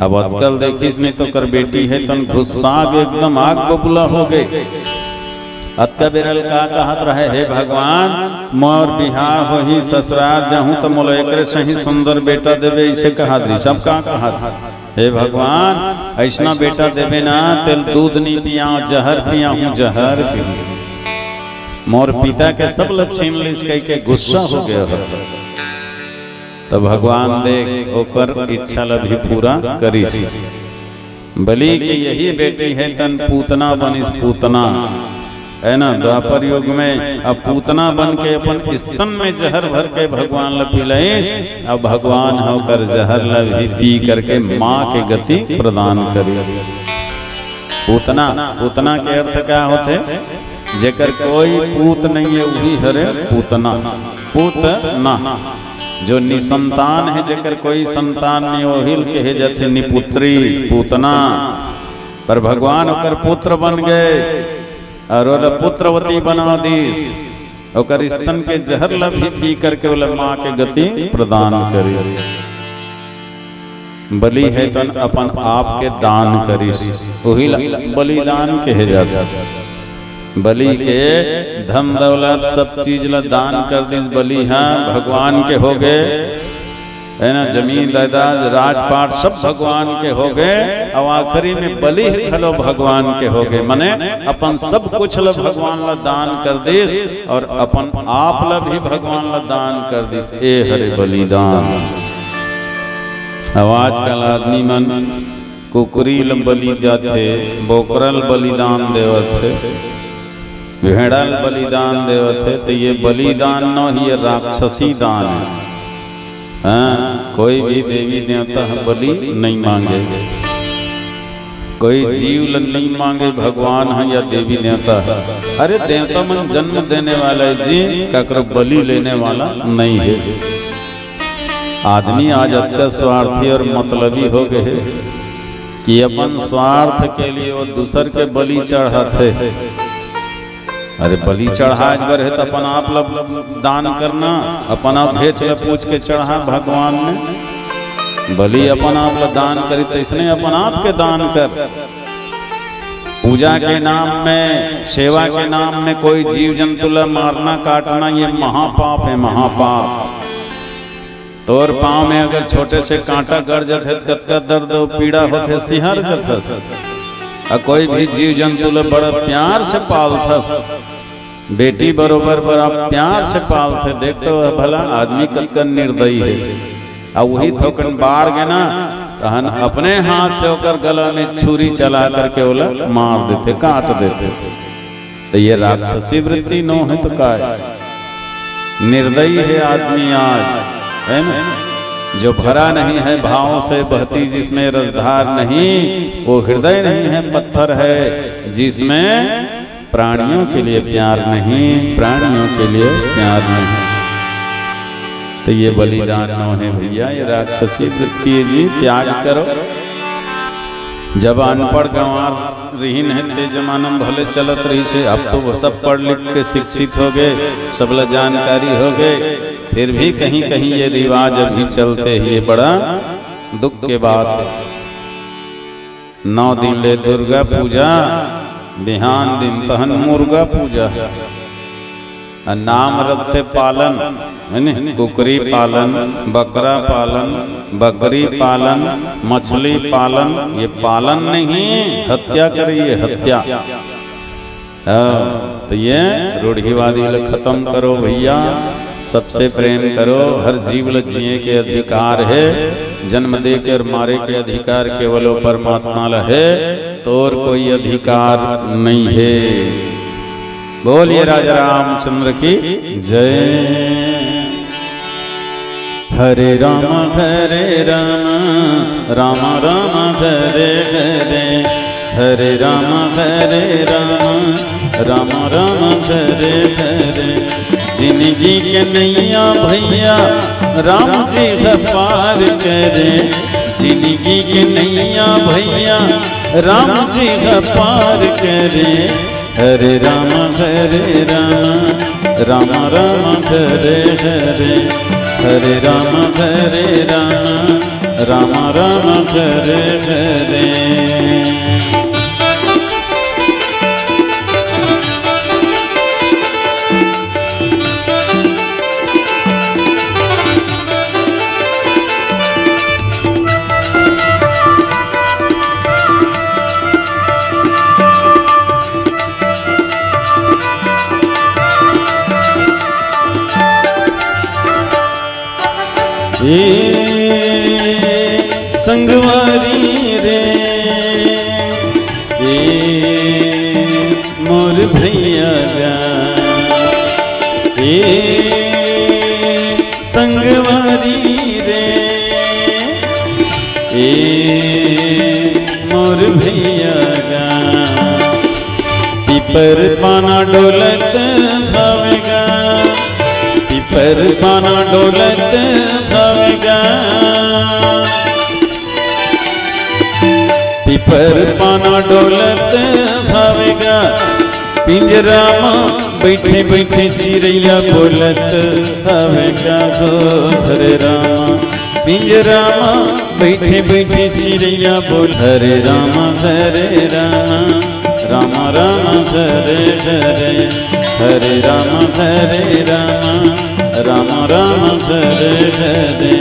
अब अतका ल देखिस नहीं तो ओकर बेटी हे तन गुस्सा गे, एकदम आग बबूला हो गे। अतका बेरा ल का कहत रहे, "हे भगवान, मोर बिहाव होही, ससुरार जाहूं त मोला एकरे सही सुंदर बेटा देबे," अइसे कहत रहिस। अब का कहत, "हे भगवान, अइसना बेटा देबे ना, तेल दूध नी पियाव, जहर पियाहूं, जहर पी, मोर पिता के सब ल छीन लिस," कहिके गुस्सा हो गे हो। त भगवान देख ओकर इच्छा ल भी पूरा करिस। बलि के यही बेटी हे तन पूतना बनिस, पूतना, हे ना? द्वापर युग में अब पूतना बन के अपन स्तन में जहर भर के भगवान ल पिलाइस। अब भगवान ह ओकर जहर ल भी पी करके माँ के गति प्रदान करिस। पूतना, पूतना के अर्थ का होथे? जेकर कोई पूत नहीं है, वही हरे पूतना। पूतना, जो निसंतान है, जेकर कोई संतान नहीं, वही ल कहे जाथे निपुत्री, पूतना। पर भगवान ओकर पुत्र बन गए अउ ओला पुत्रवती बना दिस। ओकर स्तन के जहर ला भी पी करके ओला माँ के गति प्रदान करिस। बलि हे तन अपन आप के दान करिस, उही ला बलिदान कहे जाथे। बलि के धन दौलत सब चीज ला दान कर दिस। बलि ह भगवान के होगे, हे ना, जमीन जायदाद राजपाट सब भगवान के होगे, अउ आखिरी में बलि ह घलो भगवान के होगे। मने अपन सब कुछ ला भगवान ला दान कर दिस अउ अपन आप ला भी भगवान ला दान कर दिस। ए हरे बलिदान। अउ आजकल आदमी मन कुकरी ल बलि देथे, बोकरा ल बलिदान देवत हे, भेड़ा ल बलिदान देवत हे, त ये बलिदान नो हे, ये राक्षसी दान हे। हाँ, कोई भी देवी देवता ह बलि नइ मांगे, कोई जीव ल नइ मांगे भगवान ह या देवी देवता ह। अरे, देवता मन जन्म देने वाला हे जी, काकरो बलि लेने वाला नइ हे। आदमी आज अतका स्वार्थी अउ मतलबी हो गे हे कि अपन स्वार्थ के लिए वो दूसर के बलि चढ़ाथे। अरे, बलि चढ़ाए बर हे त अपन आप ल दान करना, अपन आप भेच ल पूछ के चढ़ा भगवान में। बलि अपन आप ल दान करी, तइसने अपन आप के दान कर। पूजा के नाम में, सेवा के नाम में कोई जीव जंतु ल मारना, काटना, ये महापाप हे, महापाप। तोर पाँव में अगर छोटे से कांटा गड़ जथे, त कतका दर्द अउ पीड़ा होथे, सिहर जथस। अउ कोई भी जीव जंतु ल बड़ा प्यार से पालथस, बेटी बरोबर बड़ा प्यार से पालथे। देख तो भला, आदमी कतका निर्दयी हे। अउ उही थोकन बाढ़ गे ना, तहन अपने हाथ से ओकर गला में छुरी चला करके ओला मार देथे, काट देथे। त ये राक्षसी वृत्ति नो हे त काय? निर्दयी हे आदमी आज, हे ना? जो भरा नहीं है भावों से, बहती जिसमें रसधार नहीं, वो हृदय नहीं है, पत्थर है, जिसमें प्राणियों के लिए प्यार नहीं, प्राणियों के लिए प्यार नहीं। त ये बलिदान नो हे भइया, ये राक्षसी वृत्ति हे जी, त्याग करो। जब अनपढ़ गंवार रिहिन हे, ते जमाना में भले चलत रहिस हे, अब तो वो सब पढ़ लिख के शिक्षित हो गे, सब ला जानकारी हो गे, फिर भी कहीं कहीं ये रिवाज अभी चलथे, ये बड़ा दुख के बात हे। नौ दिन ले दुर्गा पूजा, बिहान दिन तहन मुर्गा पूजा। अउ नाम रखथे पालन, हे ने? कुकरी पालन, बकरा पालन, बकरी पालन, मछली पालन। ये पालन नहीं, हत्या करिए, हत्या। हाँ, त ये रूढ़िवादी ल खतम करो भइया, सबसे प्रेम करो। हर जीव ल जिए के अधिकार हे, जन्म दे के अउ मारे के अधिकार केवल ओ परमात्मा ल हे, तोर कोई अधिकार नइ हे। बोलिए राजा रामचंद्र की जय। हरे राम हरे राम, राम राम हरे हरे, हरे राम हरे राम, राम राम हरे हरे। जिनगी के नैया भइया राम जी ह पार करे, जिनगी के नैया भइया राम जी ह पार करे। हरे राम हरे राम, राम राम हरे हरे, हरे राम हरे राम, राम राम हरे हरे। ए संगवारी रे, ए मोर भइया गा, ए संगवारी रे, ए मोर भइया गा। पीपर पाना डोलत हवे गा, पीपर पाना डोलत हवे गा, पीपर पाना डोलत हवे गा। पिंजरा म बइठे बइठे चिरैया बोलत हवे गा हो। हरे राम, पिंजरा म बैठे बैठे चिरैया बोल, हरे राम हरे राम, राम राम हरे हरे, हरे राम हरे राम, राम राम हरे हरे।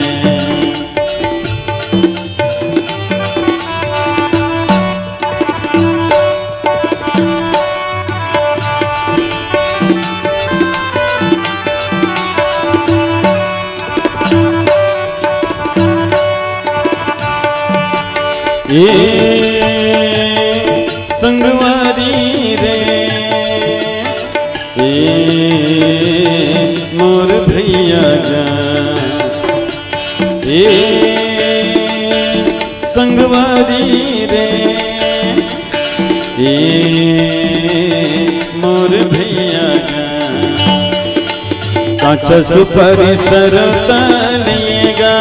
ए संगवारी रे, ए मोर भैया जा, ए संगवारी रे, ए मोर भैया जा। कांचा सुपारी सरता नइये गा,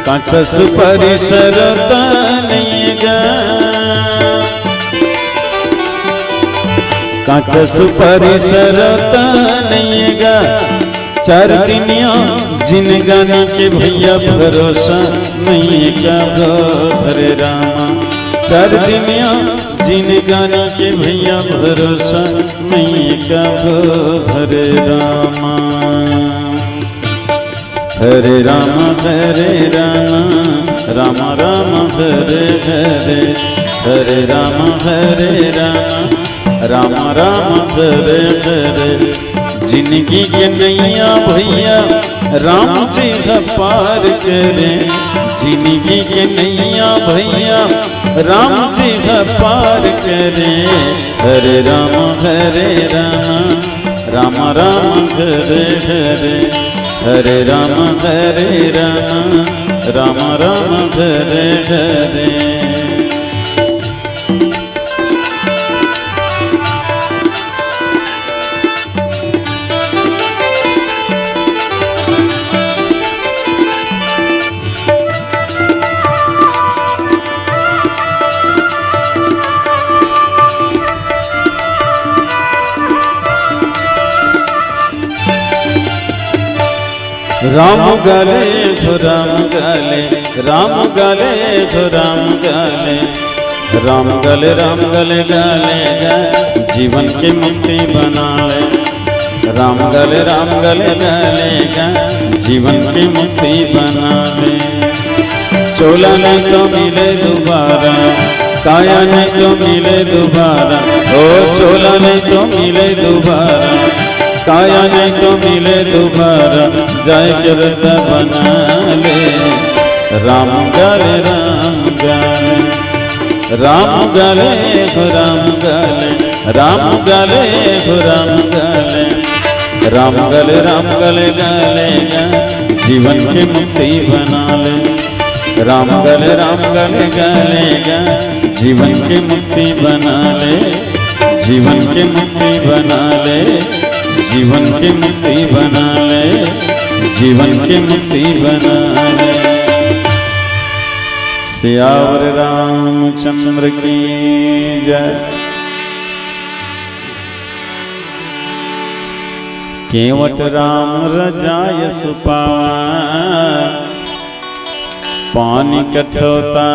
कांचा सुपारी सरता नइये गा, कांचा सुपारी सरता नइये गा। चार दिनिया जिनगानी के भैया भरोसा नइये का गो हरे रामा। चार दिनिया जिनगानी के भैया भरोसा नइये का गो हरे रामा। हरे राम हरे राम, राम राम हरे हरे, हरे राम हरे राम, राम राम हरे हरे। जिनगी के नैया भैया राम जी ह पार करे, जिनगी के नैया भैया राम जी ह पार करे। हरे राम हरे राम, राम राम हरे हरे, हरे राम हरे राम, राम राम हरे हरे। राम गाले हो राम गाले, राम गाले हो राम गाले, राम गाले राम गाले गाले गा, जीवन के मुक्ति बना ले। राम गाले राम गाले गाले गा, जीवन के मुक्ति बना ले। चोला नहीं तो मिले दोबारा, काया नहीं तो मिले दोबारा, ओ चोला नहीं तो मिले दोबारा, काया नहीं तो मिले दोबारा, जाय के रद्दा बना ले। राम गाले राम गाले, राम गाले हो राम गाले, राम गाले हो राम गाले, राम गाले राम गाले गाले गा, जीवन के मुक्ति बना ले। राम गाले राम गाले गाले गा, जीवन के मुक्ति बना ले, जीवन के मुक्ति बना ले, जीवन के मुक्ति बना ले, जीवन के मुक्ति बना ले। सियावर रामचंद्र की जय। केवट राम रजाय सुपावा, पानी कठौता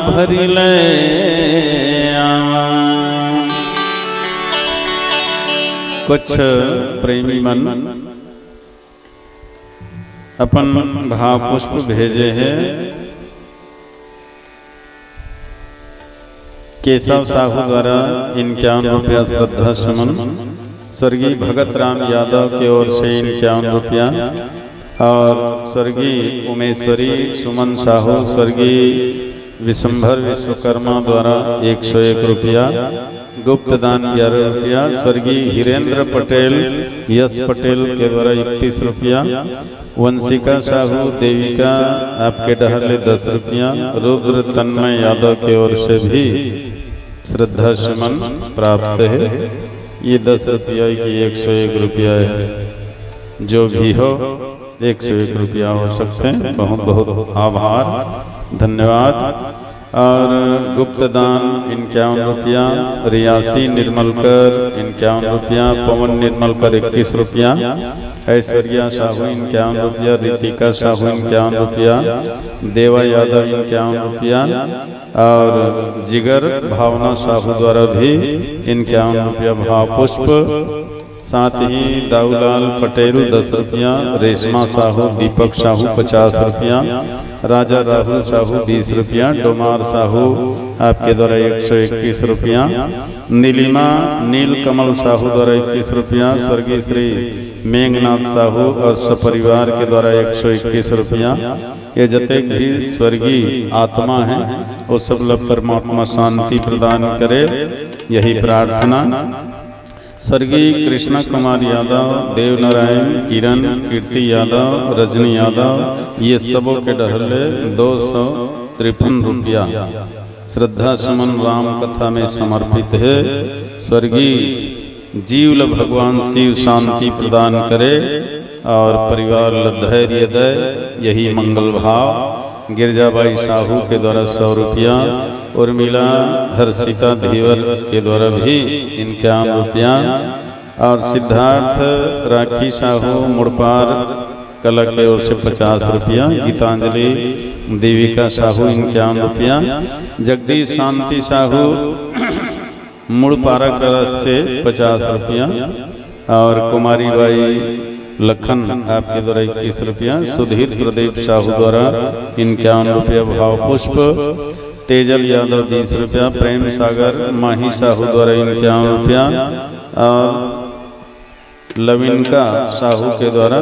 भरी ले आवा। कुछ प्रेमी मन अपन भाव पुष्प भेजे हे। केशव साहू द्वारा इक्यावन रुपया श्रद्धा सुमन, स्वर्गीय भगत राम यादव के ओर से इक्यावन रुपया और स्वर्गीय उमेश्वरी सुमन साहू, स्वर्गीय विशंभर विश्वकर्मा द्वारा एक सौ एक रुपया, गुप्त दान ग्यारह रुपया, स्वर्गीय हिरेंद्र पटेल, यश पटेल के द्वारा इकतीस रुपया, वंशिका साहू, देविका, आपके डहर ले दस रुपया, रुद्र तन्मय यादव के ओर से भी श्रद्धा सुमन प्राप्त है। ये दस रुपया की एक सौ एक रुपया है। जो भी हो, एक सौ एक रुपया हो सकते हैं। बहुत बहुत आभार, धन्यवाद। और गुप्त दान इक्यावन रुपया, रियासी निर्मलकर इक्यावन रुपया, पवन निर्मलकर इक्कीस रुपया, ऐश्वर्या साहू इक्यावन रुपया, रितिका साहू इक्यावन रुपया, देवा यादव इक्यावन रुपया और जिगर भावना साहू द्वारा भी इक्यावन रुपया भाव पुष्प। साथ ही दाऊलाल पटेल दस रुपया, रेशमा साहू, दीपक साहू पचास रुपया, राजा राहुल साहू बीस रुपया, डोमार साहू आपके द्वारा एक सौ इक्कीस रुपया, नीलिमा नील कमल साहू द्वारा इक्कीस रुपया, स्वर्गीय श्री मेघनाथ साहू और सपरिवार के द्वारा एक सौ इक्कीस रुपया। ये जतेक भी स्वर्गीय आत्मा हैं, वो सब लोग परमात्मा शांति प्रदान करे, यही प्रार्थना। स्वर्गीय कृष्णा कुमार यादव, देवनारायण, किरण, कीर्ति यादव, रजनी यादव, ये सबों के डहर ले दो सौ तिरपन रुपया श्रद्धा सुमन राम कथा में समर्पित है। स्वर्गीय जीव ल भगवान शिव शांति प्रदान करे और परिवार ल धैर्य दे, यही मंगल भाव। गिरजाबाई साहू के द्वारा सौ रुपया, उर्मिला हर्षिता धीवर के द्वारा भी इक्यावन रुपया और सिद्धार्थ राखी साहू मुड़पार कला के ओर से पचास रुपया, गीतांजलि देविका साहू इक्यावन रुपया, जगदीश शांति साहू मुड़पारा कला से पचास रुपया और कुमारी बाई लखन आपके द्वारा इक्कीस रुपया, सुधीर प्रदीप साहू द्वारा इक्यावन रुपया भाव पुष्प, तेजल यादव बीस रुपया, प्रेम सागर माही साहू द्वारा इक्यावन रुपया और लविनका साहू के द्वारा,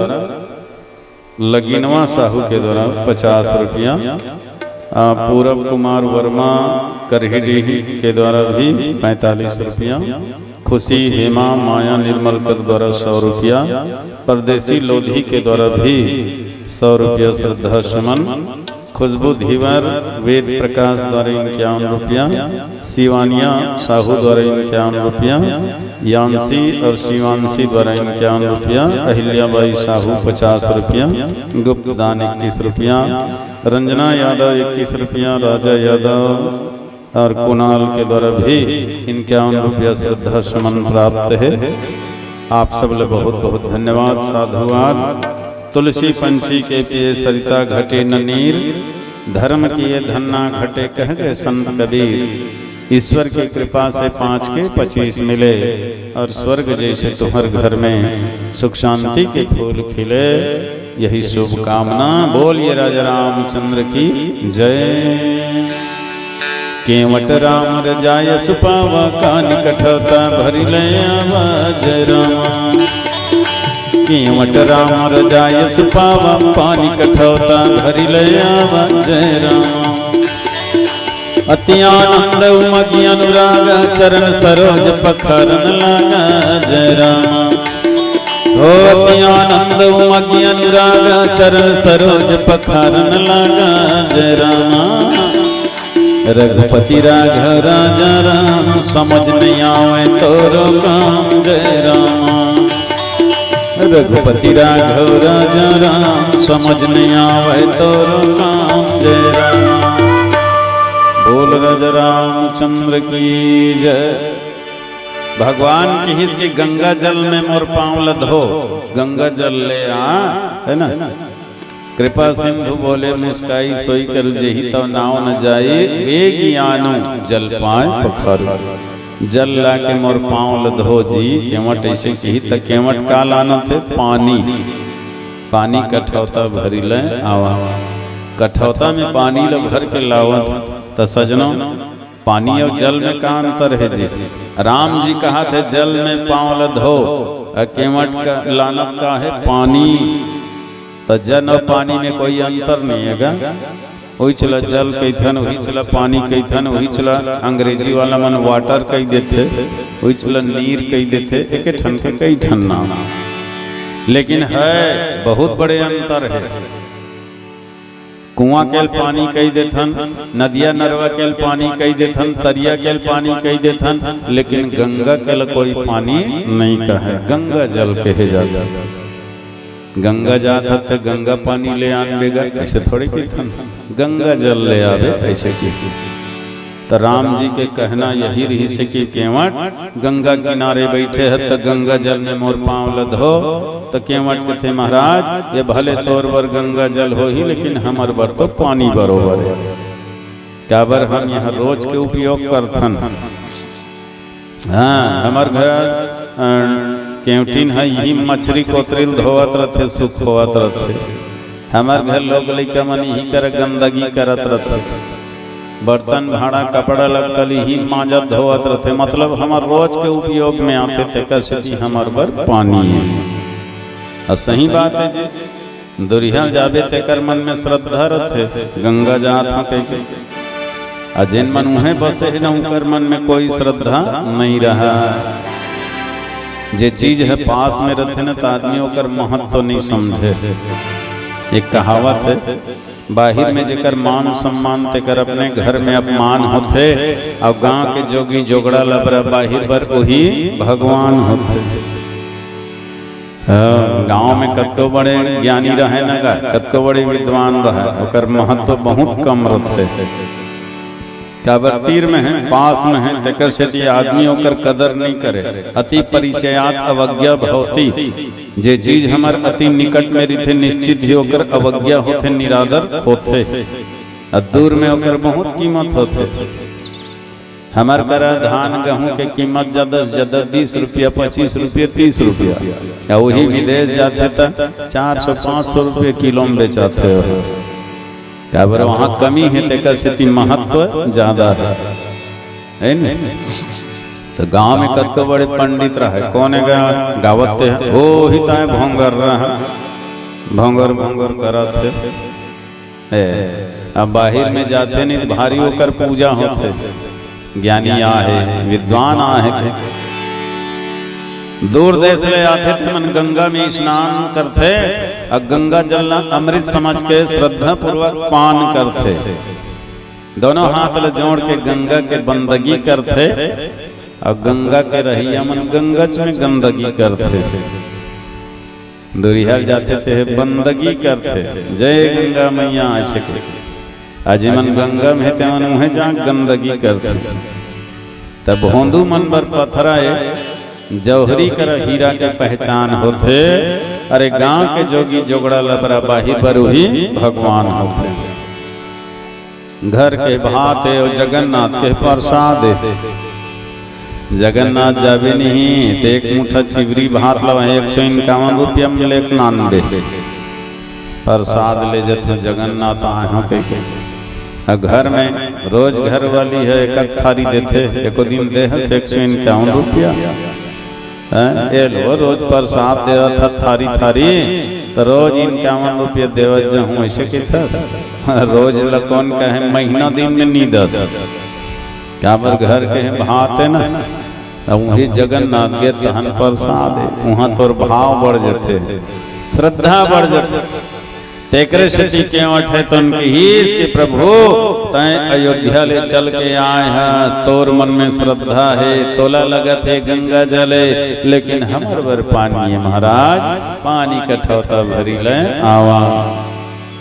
लगिनवा साहू के द्वारा पचास रुपया, आ, पूरब कुमार वर्मा करहीडीह के द्वारा भी पैंतालीस रुपया, खुशी हेमा माया निर्मलकर द्वारा सौ रुपया, परदेसी लोधी के द्वारा भी सौ रुपया श्रद्धा सुमन, खुशबू धीवर वेद प्रकाश द्वारा इक्यावन रुपया, शिवानिया साहू द्वारा इक्यावन रुपया, यांशी और शिवांशी द्वारा इक्यावन रुपया, अहिल्याबाई साहू पचास रुपया, गुप्त दान इक्कीस रुपया, रंजना यादव इक्कीस रुपया, राजा यादव और कुणाल के द्वारा भी इक्यावन रुपया श्रद्धा सुमन प्राप्त है। आप सब ले बहुत बहुत धन्यवाद, साधुवाद। तुलसी पंछी के पिए सरिता घटे न नीर, धर्म किए धन ना घटे कह गए संत कबीर। ईश्वर की कृपा से पाँच के पच्चीस मिले और स्वर्ग जैसे तुम्हर घर में सुख शांति के फूल खिले, यही शुभकामना। बोलिए राजा रामचंद्र की जय। केवट राम रजाय सुपावा, कान कठौता भरि ले आवा जय रामा। केवट राम रजाय सुपावा, पानी कठौता भरि ले आवा जय रामा। अति आनंद उमगि अनुराग, चरण सरोज पखारन लागा जय रामा। हो अति आनंद उमगि अनुराग, चरण सरोज पखारन लागा जय रामा। रघुपति राघव राजा राम, समझ नहीं आवे तोरो काम जय रामा। रघुपति राघव राजा राम, समझ नहीं आवे तोरो काम जय रामा। बोल राजा रामचंद्र की जय। भगवान किहिस कि गंगा जल में मोर पाँव ल धो, गंगा जल ले आ, है ना। कृपा सिंधु बोले मुस्काई, सोई करू जेहि तव नाव न जाई, वेग आनू जल पाए पखारू। जल लाके मोर पाँव ल धो जी। केवट ऐसे किही त केवट का लानत हे? पानी। पानी कठौता भरी ले आवा। कठौता में पानी ल भर के लावत। त सजनो, पानी अउ जल में का अंतर हे जी? राम जी कहत हे जल में पाँव ल धो, अ केवट का लानत का हे? पानी। त जल अउ पानी में कोई अंतर नहीं हे गा। उहिच ल जल कहिथन, उहिच ल पानी कहिथन, उहिच ल अंग्रेजी वाला मन वाटर कहि देथे, उहिच ल नीर कहि देथे, एके ठन के कई ठन नाम। लेकिन हे बहुत बड़े अंतर हे। कुआं के ल पानी कहि देथन, नदिया नरवा के ल पानी कहि देथन, तरिया के ल पानी कहि देथन, लेकिन गंगा के ल कोई पानी नहीं कहे, गंगा जल कहे जाथे। गंगा जात हस त गंगा पानी ले आन बेगा, ऐसे थोड़े कहिथन, गंगा जल ले आबे, ऐसे कहिथन। त राम जी के कहना यही रहिस हे कि केवट गंगा किनारे बइठे हस, त गंगा जल में मोर पाँव ल धो। त केवट कथे, महाराज, ये भले तोर बर गंगा जल होही, लेकिन हमर बर तो पानी बरोबर हे, काबर हम यहाँ रोज के उपयोग करथन। हाँ, हमर घर, अ, केवटिन ह इही मछरी कोतरी ल धोवत रथे, सुखोवत रथे। हमर घर लोग लइका मन इही कर गंदगी करत रथे, बर्तन भाड़ा कपड़ा लत्ता ल इही मांजत धोवत रथे, मतलब हमर रोज के उपयोग में आथे, तेकर सेती हमर बर पानी हे। अउ सही बात हे जी, दुरिहा जाबे तेकर मन में श्रद्धा रथे, गंगा जात हंव कहिके। अउ जेन मन उहें बसे हे न, उंकर मन में कोई श्रद्धा नइ रहय। जे चीज ह पास में रथे न, त आदमी ओकर महत्व नइ समझे। एक कहावत हे, बाहिर में जेकर मान सम्मान, तेकर अपने घर में अपमान होथे, अउ गांव के जोगी जोगड़ा लबरा बाहिर बर उही भगवान होथे। हाँ, गांव में कतको बड़े ज्ञानी रहय न गा, कतको बड़े विद्वान रहय, ओकर महत्व बहुत कम रथे। काबर तीर में हे, पास में हे, तेकर सेती आदमी ओकर कदर नइ करे। अति परिचयात अवज्ञा भवति। जे चीज हमर अति निकट में रहिथे, निश्चित ही ओकर अवज्ञा होथे, निरादर होथे। अउ दूर में ओकर बहुत कीमत होथे। हमर करा धान गहूं के कीमत जादा से जादा बीस रुपया, पच्चीस रुपया, तीस रुपया, अउ उही विदेश जाथे त चार सौ पाँच सौ रुपया किलो में बेचाथे। काबर वहां कमी हे, तेकर सेती महत्व जादा हे, हे न? त गांव में कतको बड़े पंडित रहय, कोन हे गा-, गावत ते हे, ओही ताय भोंगर रहय, भोंगर भोंगर करत हे। ए, अब बाहिर में जाथे नहीं त भारी ओकर पूजा होथे, ज्ञानी आहे, विद्वान आहे। दूर देश ले आथे ते मन गंगा में स्नान करथे, अउ गंगा जल ला अमृत समझ के श्रद्धा पूर्वक पान करथे। दोनों हाथ ल जोड़ के गंगा के बंदगी करथे, अउ गंगा के रहइया मन गंगच में गंदगी करथे। दुरिहा जाथे ते बंदगी करथे, जय गंगा मैया, अइसे के। अउ जेमन गंगा में हे, तेमन उहें जा गंदगी करथे। त भोंदू मन बर पथरा ए, जौहरी करा हीरा के पहचान होथे। अरे गांव के जोगी जोगड़ा लबरा बाहिर बर उही भगवान होथे। घर के भात हे अउ जगन्नाथ के प्रसाद हे। जगन्नाथ जाबे नहीं ते एक मुठा चिबरी भात ल एक सौ इक्यावन रुपया में लेके नान दे। प्रसाद ले जथे, जगन्नाथ आए हंव कहिके। अउ घर में रोज घर वाली हे, एक एक थारी देथे, एको दिन दे हस एक सौ इक्यावन रुपया। हैं? ए लो, रोज प्रसाद देवत ह थारी थारी, त रोज इक्यावन रुपया देवत जाहूं, अइसे कहिथस। रोज ल कोन कहे, महीना दिन में नइ दस। काबर घर के हे, भात हे न, त उही जगन्नाथ गे तहन प्रसाद हे, उहां तोर भाव बढ़ जथे, श्रद्धा बढ़ जथे। तेकरे सेती केवट हे तन किहिस कि प्रभु, तैं अयोध्या ले चल के आए हस, तोर मन में श्रद्धा हे, तोला लगत हे गंगा जल हे, लेकिन हमर बर पानी हे महाराज, पानी कठौता भरी ले आवा।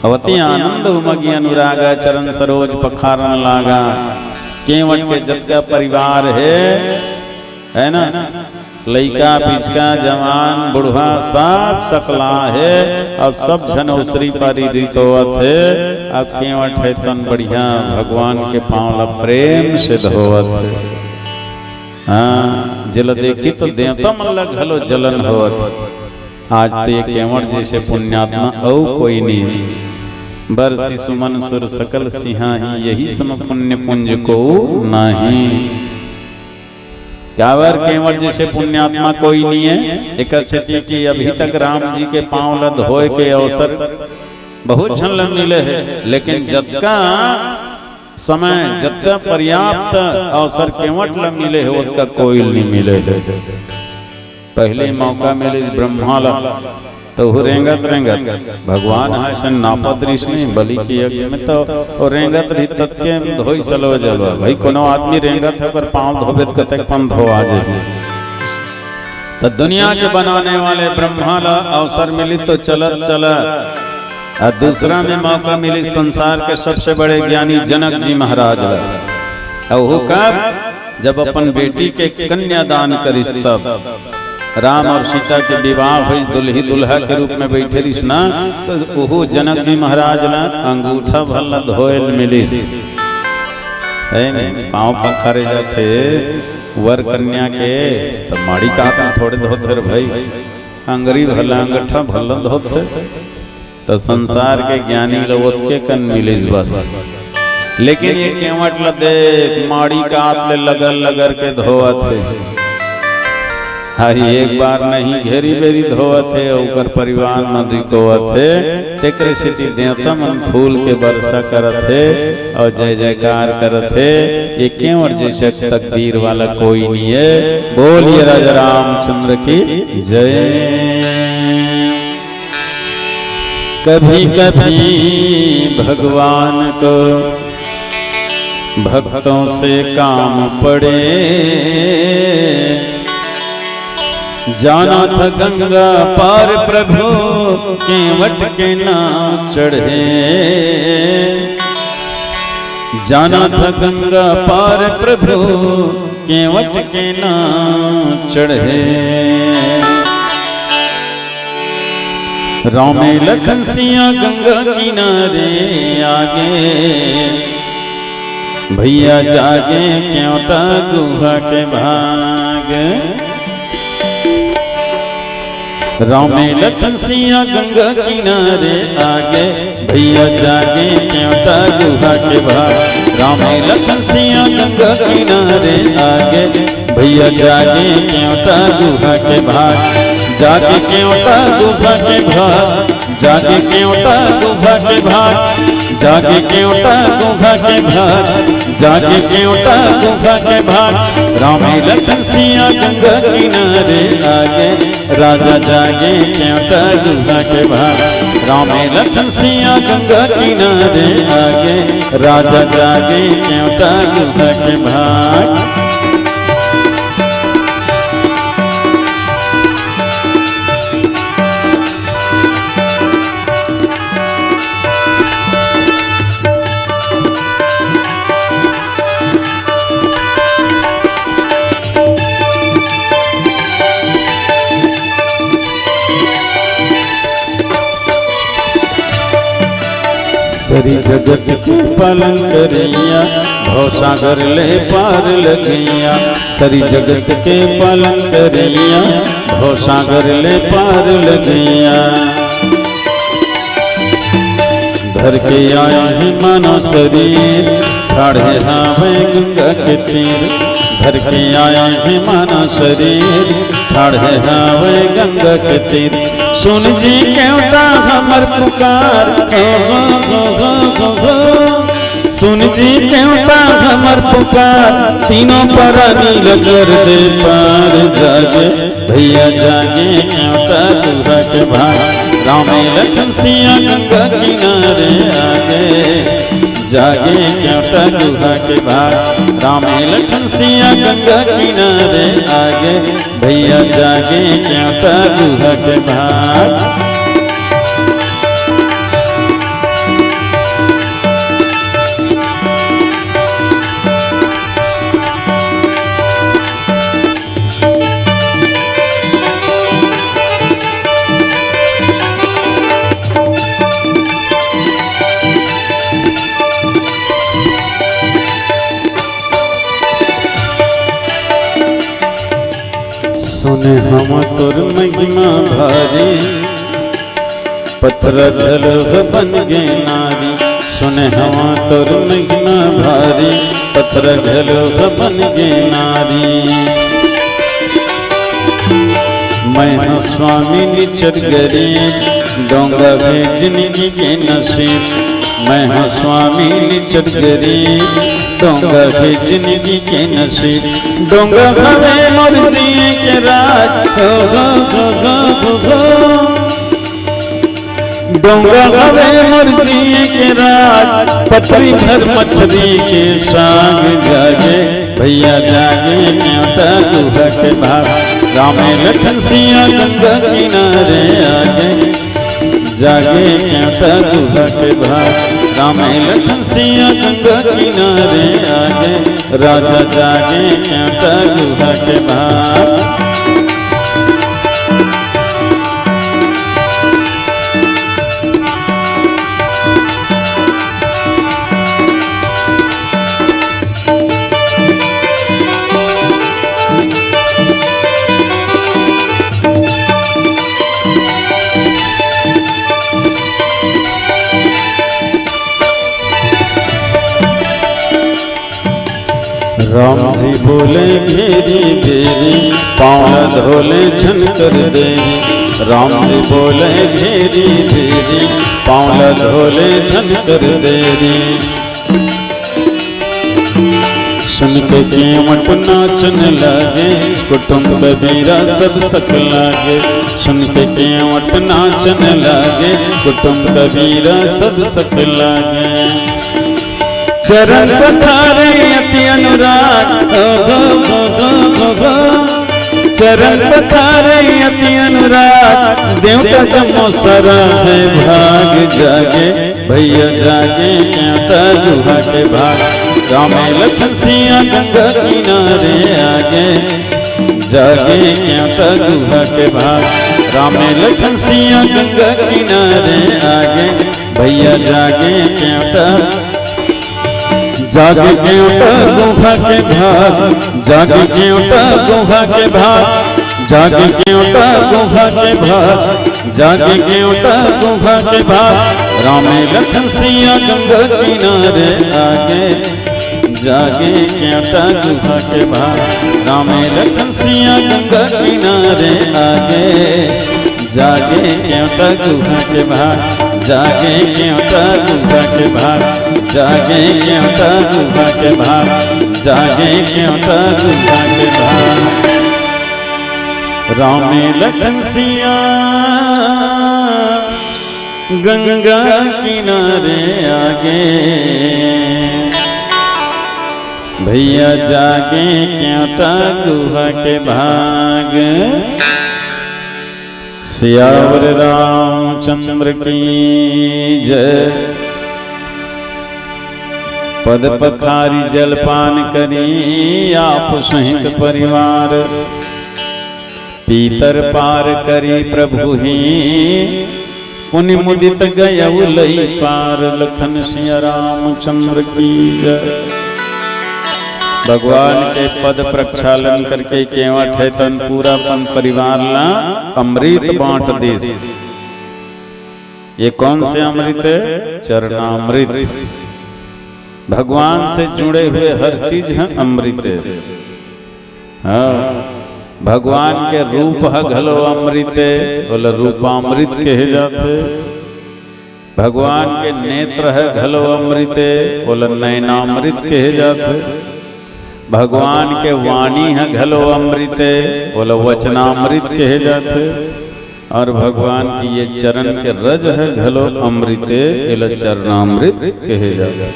अवति आनंद उमगि अनुरागा, चरण सरोज पखारन लागा। केवट के जतका परिवार हे, हे ना, लइका, पिचका, जवान, बुढ़वा, सब सकला हे अउ सब झन ओसरी पारी रितोवत हे। अब केवट हे तन बढ़िया भगवान के पांव ला प्रेम से धोवत हे। हाँ, जेला देखी तो देवता मन ला घलो जलन होवत हे। आज ते केवट जइसे पुण्यात्मा अउ कोई नहीं। बरसी सुमन सुर सकल सिहाही, यही सम पुण्य पुंज को नाही। काबर केवट जइसे पुण्यात्मा कोई नइ हे। एकर सेती कि अभी तक राम जी के पांव ल धोए के अवसर बहुत झन ल मिले हे, लेकिन जतका समय, जतका पर्याप्त अवसर केवट ल मिले हे, ओतका कोई ल नइ मिले हे। पहली मौका मिलिस ब्रह्मा ल, त ओहू रेंगत रेंगत, भगवान ह अइसन नापत रिहिस नहीं, बलि के यज्ञ में त ओ रेंगत रिहिस, ततके धोइस हलवा जलवा। भाई, कोनो आदमी रेंगत हे, ओकर पांव धोबे त कतेक पन धोवा जाही। त दुनिया के बनाने वाले ब्रह्मा ल अवसर मिलिस त चलत चलत, अउ दूसरा में मौका मिलिस संसार के सबसे बड़े ज्ञानी जनक जी महाराज ल। अउ ओहू कब? जब अपन बेटी के कन्यादान करिस तब। राम अउ सीता के विवाह होइस, दुल्ही दुल्हा के रूप में बइठे रिहिस ना, त ओहू जनक जी महाराज ला अंगूठा भर ला धोए ल मिलिस। हे नहीं, पाँव पखारे जाथे वर कन्या के, त माड़ी के हाथ में थोड़े धोथे रे भई, अंगरी भर ला, अंगठा भर ला धोथे। त संसार के ज्ञानी ल ओतके कन मिलिस बस। लेकिन ये केंवट ल देख, माड़ी के हाथ ले लगर लगर के धोवत हे। हाय, एक बार नहीं, घेरी बेरी धोवत हे, ओकर परिवार मन रिकोवत हे। तेकरे सेती देवता मन फूल के वर्षा करत हे अउ जय जयकार करत हे। ये केंवट जइसे तकदीर वाला कोई नहीं हे। बोलिए राजा रामचंद्र की जय। कभी कभी भगवान को भक्तों से काम पड़े। जाना था गंगा पार प्रभु, केंवट के ना चढ़े। जाना था गंगा पार प्रभु, केंवट के ना चढ़े। रामे लखन सिया गंगा किनारे आगे, भैया जागे केंवटा गुहा के भाग। रामे लखन सिया गंगा किनारे आगे, भैया जागे केंवटा गुहा के भाग। रामे लखन सिया गंगा किनारे आगे, भैया जागे केंवटा गुहा के भाग। जागे केंवटा गुहा के भाग, जागे केंवटा गुहा के भाग, जागे केंवटा गुहा के भाग, जागे केंवटा गुहा के भाग। रामे लखन सिया गंगा किनारे आगे, राजा जागे केंवटा गुहा के भाग। रामे लखन सिया गंगा किनारे आगे, राजा जागे केंवटा गुहा के भाग। सरी जगत के पालन करइया, भवसागर ले पार लगइया। सरी जगत के पालन करइया, भवसागर ले पार लगइया। धर के आए हे मानव सरीर, ठाढ़े हावय गंगा के तीर। धर के आए हे मानव सरीर, ठाढ़े हावय गंगा के तीर। सुन जी केंवटा हमर पुकार, हो, हो, हो। सुन जी केंवटा हमर पुकार, तीनों परानी ल कर दे पार। जागे भैया जागे केंवटा गुहा के भाग। रामे लखन सिया गंगा किनारे आगे, जागे केंवटा गुहा के भाग। रामे लखन सिया गंगा किनारे आगे, भैया जागे केंवटा गुहा के भाग। सुने हवं तोर महिमा भारी, पथरा घलो ह बन गे नारी। सुने हवं तोर महिमा भारी, पथरा घलो ह बन गे नारी। मैं हंव स्वामी निचर गरीब, डोंगा हे जिनगी के नसीब। मैं हंव स्वामी निचर गरीब, डोंगा हे जिनगी के नसीब। डोंगा हवे मोर जिए के राज, हो, हो, हो। डोंगा हवे मोर जिए के राज, पथरी भर मछरी के साग। जागे भैया जागे, केंवटा गुहा के भाग। रामे लखन सिया गंगा किनारे आगे, जागे केवटा गुहा के भाग, रामे लखन सिया गंगा किनारे आगे। राजा जागे केवटा गुहा के भाग। राम जी बोले घेरी बेरी, पाँव ला धोले झन कर देरी। राम जी बोले घेरी बेरी, पाँव ला धोले झन कर देरी। सुन के केवट नाचन लागे, कुटुम कबीरा सब सक लागे। सुन के केवट नाचन लागे, कुटुम कबीरा सब सक लागे। चरण पखारे अति अनुराग, ओ हो, हो, हो, हो, हो। चरण पखारे अति अनुराग, देवता जम्मो सरा है भाग जागे। भैया जागे केवटा गुहा के भाग, रामे लखन सिया गंगा किनारे आगे। जागे केवटा गुहा के भाग, रामे लखन सिया गंगा किनारे आगे। भैया जागे केवटा, जागे केवटा गुहा के भाग, जागे केवटा गुहा के भाग, जागे केवटा गुहा के भाग, जागे केवटा गुहा के भाग। रामे लखन सिया गंगा किनारे आगे। जागे केवटा गुहा के भाग, रामे लखन सिया गंगा किनारे आगे। जागे केवटा गुहा के भाग, जागे केवटा गुहा के भाग, जागे केवटा गुहा के भाग, जागे केवटा गुहा के भाग। रामे लखन सिया गंगा किनारे आगे। भैया जागे केवटा गुहा के भाग। सियावर रामचंद्र की जय। पद पखारी जलपान करी आप सहित परिवार। पीतर पार करी प्रभु ही, पुनि मुदित गयउ लई पार। लखन सिया रामचंद्र की जय। भगवान के पद प्रक्षालन करके केवट हे तन पूरा अपन परिवार ला अमृत बांट दिस। ये कौन से अमृत हे? चरणामृत। भगवान से जुड़े हुए हर चीज है अमृत। हाँ, भगवान के रूप ह घलो अमृत हे, ओला रूपामृत कहे जाथे। भगवान के नेत्र ह घलो अमृत हे, ओला नयनामृत कहे जाथे। भगवान के वाणी ह घलो अमृत हे, ओला वचनामृत कहे जाथे। और भगवान की ये चरण के रज ह घलो अमृत हे, एला चरणामृत कहे जाथे।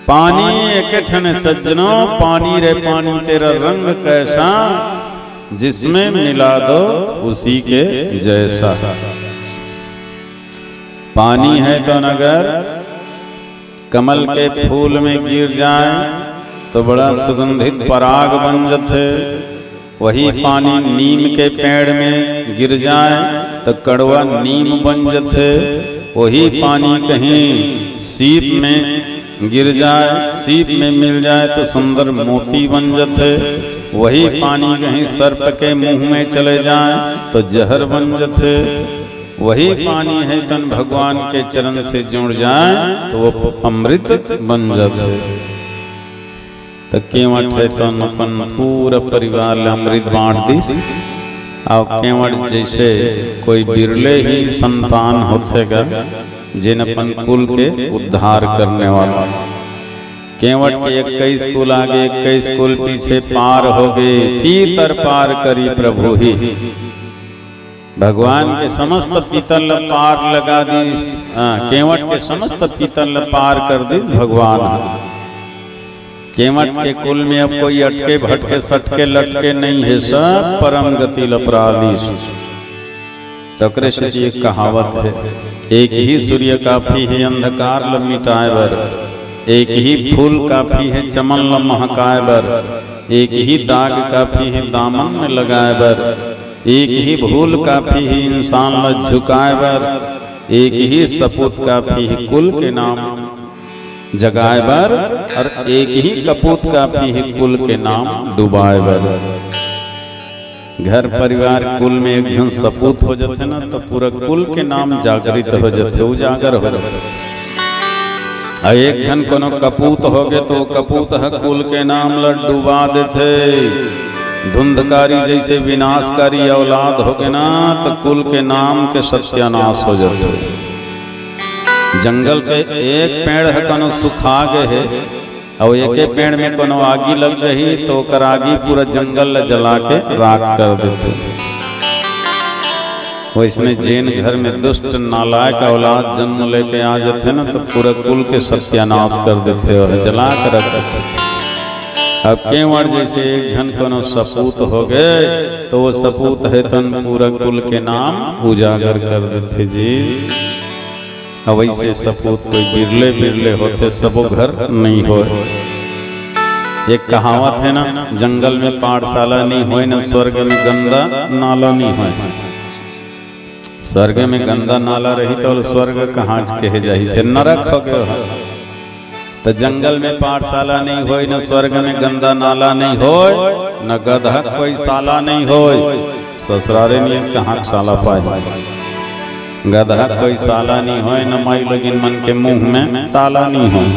पानी एके ठन सज्जनो, पानी रे पानी तेरा रंग कैसा, जिसमें मिला दो उसी के जैसा। पानी हे तो अगर कमल के फूल में गिर जाए तो बड़ा सुगंधित पराग बन जथे। वही पानी नीम के पेड़ में गिर जाए तो कड़वा नीम बन जथे। वही पानी कहीं सीप में गिर जाए, सीप में मिल जाए तो सुंदर मोती बन जथे। वही पानी कहीं सर्प के मुंह में चले जाए तो जहर बन जथे। वही पानी हे तन भगवान के चरण से जुड़ जाए तो वो अमृत बन जथे। त केवट हे तन अपन पूरा परिवार ला अमृत बांट दिस। अउ केवट जैसे कोई बिरले ही संतान होथे गा, जेन अपन कुल के उद्धार करने वाला। केवट के इक्कीस कुल आगे, इक्कीस कुल पीछे पार होगे, पीतर पार करी प्रभु ही। भगवान के समस्त पीतर ल पार लगा दिस, हाँ, केवट के समस्त पीतर ल पार कर दिस भगवान। केवट के कुल में अब कोई अटके भटके सटके लटके नहीं हे, सब परम गति ल परा लिस। त ओकरे सेती एक कहावत हे, एक ही सूर्य काफी हे अंधकार ल मिटाए बर, एक ही फूल काफी हे चमन ल महकाए बर, एक ही दाग काफी हे दामन में लगाए बर, एक ही भूल काफी हे इंसान ल झुकाए बर, एक ही सपूत काफी हे कुल के नाम जगाए बर, अउ एक ही कपूत काफी हे कुल के नाम डुबाए बर। घर परिवार कुल में एक झन सपूत हो जाथे ना, त पूरा कुल के नाम जागृत हो जाथे, उजागर हो जाथे। अउ एक झन कोनो कपूत होगे, त ओ कपूत ह कुल के नाम ल डुबा देथे। धुंधकारी जइसे विनाशकारी औलाद होगे ना, त कुल के नाम के सत्यानाश हो जाथे। जंगल के एक पेड़ ह कोनो सुखा गे हे, अउ एके पेड़ में कोनो आगी लग जाही, त ओकर आगी पूरा जंगल ल जला के राख कर देथे। वइसने जेन घर में दुष्ट नालायक औलाद जन्म लेके आ जाथे ना, त पूरा कुल के सत्यानाश कर देथे अउ जला के रख देथे। अब केवल जइसे एक झन कोनो सपूत होगे, त ओ सपूत हे तन पूरा कुल के नाम उजागर कर देथे जी। अउ वइसे सपूत कोई बिरले बिरले होथे, सबो घर नइ होय। एक कहावत हे ना, जंगल में पाठशाला नइ होय, न स्वर्ग में गंदा नाला नइ होय। स्वर्ग में गंदा नाला रही त स्वर्ग कहाँ कहे जाही, फेर नरक होगे। त जंगल में पाठशाला नइ होय, न स्वर्ग में गंदा नाला नइ होय, न गदहा कोई साला नइ होय। ससुरारे नियत कहाँ के साला पाही। गदहा कोई साला नइ होय, न माई लोगिन मन के मुंह में ताला नइ होय।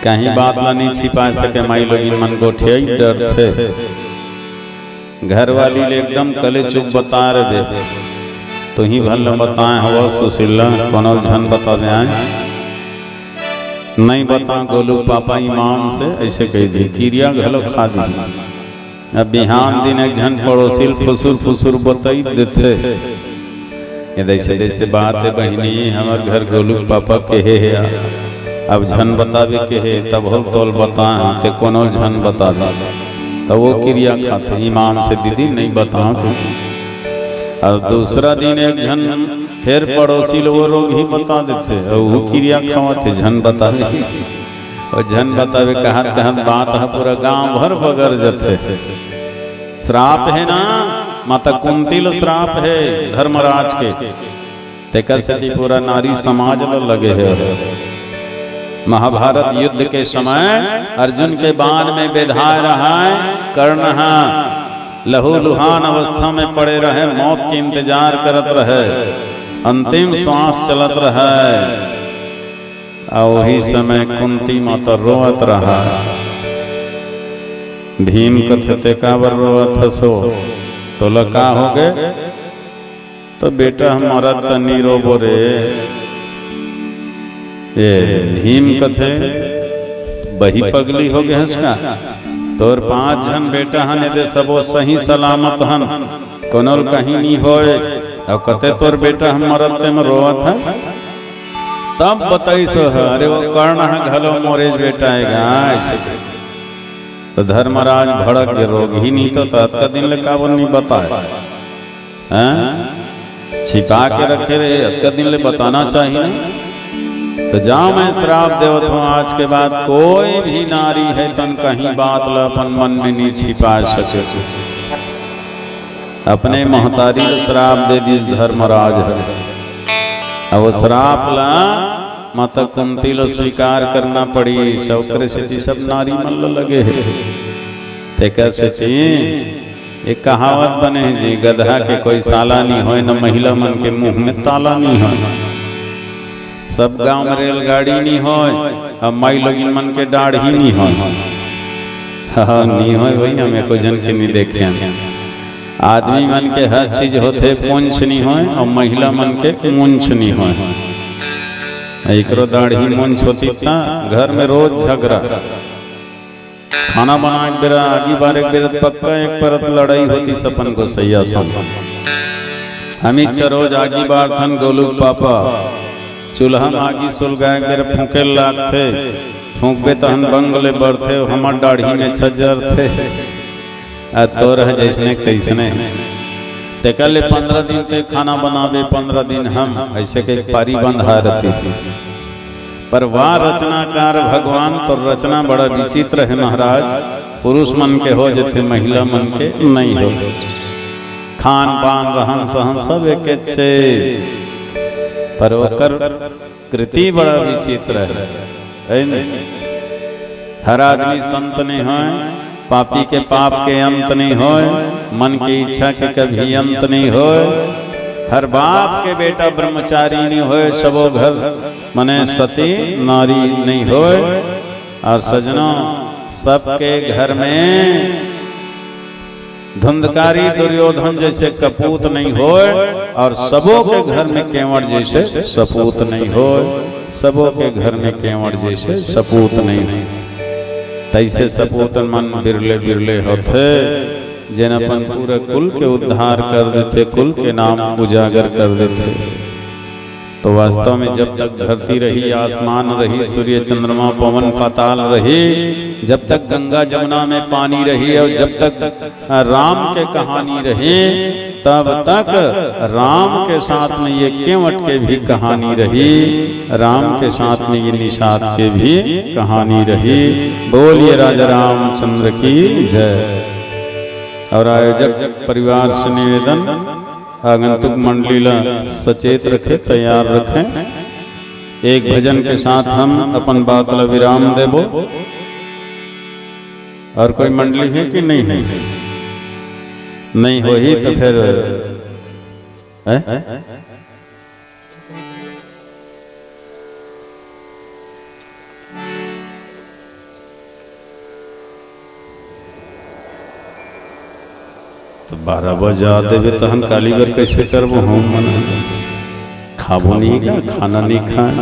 कहीं बात ला नइ छिपा सके, माई लोगिन मन गोठियाई डरथे। घरवाली ले एकदम कले चुप बता रे दे। तुही भर ल बताए हव सुशीला, कोनो झन बता दे आए। नइ बता गोलू पापा ईमान से, अइसे कहि दी, किरिया घलो खा दी। अब बिहान दिन एक झन पड़ोसी ल फुसुर फुसुर बताई देथे, ये दइसे दइसे बात हे बहिनी, हमर घर गोलू पापा केहे हे यार। अब झन बताबे केहे, तब हो तोल बताए, ते कोनो झन बता दे। तब वो किरिया खाथे ईमान से, दीदी नइ बताओं तू। अब दूसरा दिन एक झन फेर पड़ोसी ल वो रोगही बता देथे, अउ वो किरिया खवाथे, झन बताबे। अउ झन बताबे कहत कहत बात ह पूरा गांव भर बगर जथे। श्राप हे ना, माता कुंती ल श्राप हे धर्मराज के, तेकर सेती पूरा नारी समाज ल लगे हे। महाभारत युद्ध के समय अर्जुन के बाण में बेधाय रहय कर्ण ह, लहूलुहान अवस्था में पड़े रहय, मौत के इंतजार करत रहय, अंतिम श्वास चलत रहय। अउ ओही समय कुंती माता रोवत रहय। भीम कथे, "ते काबर रोवत हस ओ? तोला का होगे?" त बेटा ह मरत त नी रोबो रे। ए भीम कथे, "बही पगली होगे हस का? तोर पांच झन बेटा हन, एदे सबो सही सलामत हन, कोनो ल कहीं नी होय, अउ कथे तोर बेटा ह मरत तेमा रोवत हस?" तब बताइस ह, "अरे वो कर्ण ह घलो मोरेच बेटा आय गा," अइसे। त धर्मराज भड़क गे, "रोगही नी त, त अतका दिन ले काबर नी बताय?" हैं? छिपा के रखे रहे, अतका दिन ले बताना चाहिए ना। त जाओ, मैं श्राप देवत हूँ, आज के बाद कोई भी नारी हे तन कहीं बात ल अपन मन में नी छिपा सके। अपने महतारी ल श्राप दे दिस धर्मराज ह। अब वो श्राप ला माता कुंती ल स्वीकार करना पड़ी, ओकरे सेती सब नारी मन ल लगे हे। तेकर सेती एक कहावत बने हे जी, "गदहा के कोई साला नी होय, न महिला मन के मुंह में ताला नी होय।" सब गांव में रेलगाड़ी नी होय, अब माई लोगिन मन के डाढ़ही नी होय। हाँ, नी होय भाई, हम एको झन के नी देखे हन। आदमी मन के हर चीज होथे, पूंछ नी होय, अउ महिला मन के मूंछ नी होय। एकरो दाढ़ी मूंछ होती त घर में रोज झगड़ा। खाना बनाए के बेरा, आगी बारे के बेरा पक्का एक परत लड़ाई होती अपन गोसैया संग। हमीच रोज आगी बारथन गोलू के पापा, चूल्हा में आगी सुलगाए के बेरा फूंके लागथे, फूंकबे तहन बंग ले बरथे, हमर डाढ़ी में छज्जरथे। आ तोर ह जइसने तइसने। तेकर ले पंद्रह दिन ते खाना बनाबे, पंद्रह दिन हम, अइसे के पारी बंधा रहिस। पर वाह रचनाकार भगवान, तोर रचना बड़ा विचित्र हे महाराज। पुरुष मन के हो जथे, महिला मन के नइ हो। खान पान, रहन सहन सब एकेच हे, पर ओकर कृति बड़ा विचित्र हे, हे नहीं? हर आदमी संत नइ होय, पापी के पाप के अंत नइ होय, मन के इच्छा के कभी अंत नइ होय। हर बाप के बेटा ब्रह्मचारी नइ होय, सबो घर मने सती नारी नइ होय। अउ सजनो, सबके घर में धुंधकारी दुर्योधन जइसे कपूत नइ होय, अउ सबो के घर में केवट जइसे सपूत नइ होय, सबो के घर में केवट जइसे सपूत नइ होय। तइसे सपूत मन बिरले बिरले होथे, जेन अपन पूरा कुल के उद्धार कर देथे, कुल के नाम उजागर कर देथे। तो वास्तव में जब तक धरती रही, आसमान रही, सूर्य चंद्रमा पवन पाताल रही, जब तक गंगा जमुना में पानी रही अउ जब तक राम के कहानी रही, तब तक राम के साथ में ये केवट के भी कहानी रही, राम के साथ में ये निषाद के भी कहानी रही। बोलिए राजा रामचंद्र की जय। अउ आयोजक परिवार से निवेदन, आगंतुक मंडली ला सचेत रखे, तैयार रखे। एक भजन के साथ हम अपन बात ला विराम देबो। अउ कोई मंडली हे कि नइ हे? नइ होही त फेर, हैं? त बारह बजा देबे तहन काली बर कइसे करबो हम मन? खाबो नइ का, खाना नइ खाय।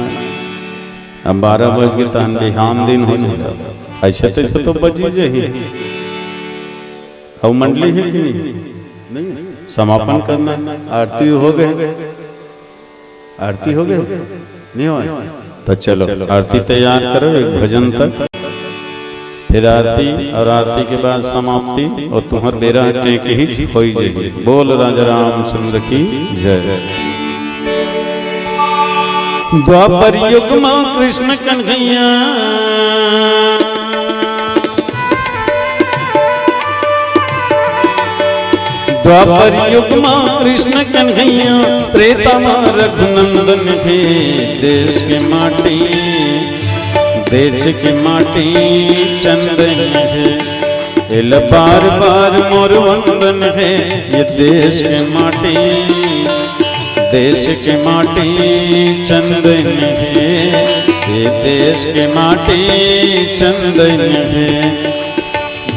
अब बारह बज गे तहन बिहान दिन हो जाय। अइसे तइसे तो बजी जाही। अउ मंडली हे कि नइ? नइ। समापन करना हे, आरती हो गे। आरती हो गे? नइ होय? त चलो, आरती तैयार करो, एक भजन तक, फेर आरती, अउ आरती के बाद समाप्ति, अउ तुम्हर बेरा टेक ही होई जाही। बोल राजा रामचंद्र की जय। द्वापर युग मा कृष्ण कन्हैया, द्वापर युग मा कृष्ण कन्हैया, त्रेता मा रघुनंदन हे। देश के माटी, देश के माटी चंदन हे। एला बार बार मोर वंदन हे, ये देश के माटी, देश के माटी चंदन हे, ये देश के माटी चंदन हे।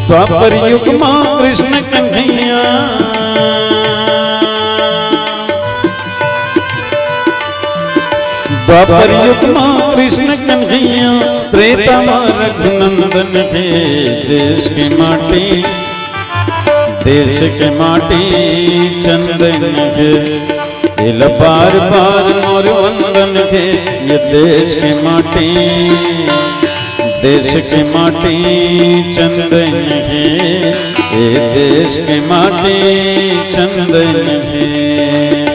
द्वापर युग मा कृष्ण कन्हैया, द्वापर युग मा कृष्ण कन्हैया, त्रेता मा रघुनंदन हे। देश के माटी, देश के माटी चंदन हे। एला बार बार मोर वंदन हे, ये देश के माटी, देश के माटी चंदन हे, ये देश के माटी चंदन हे।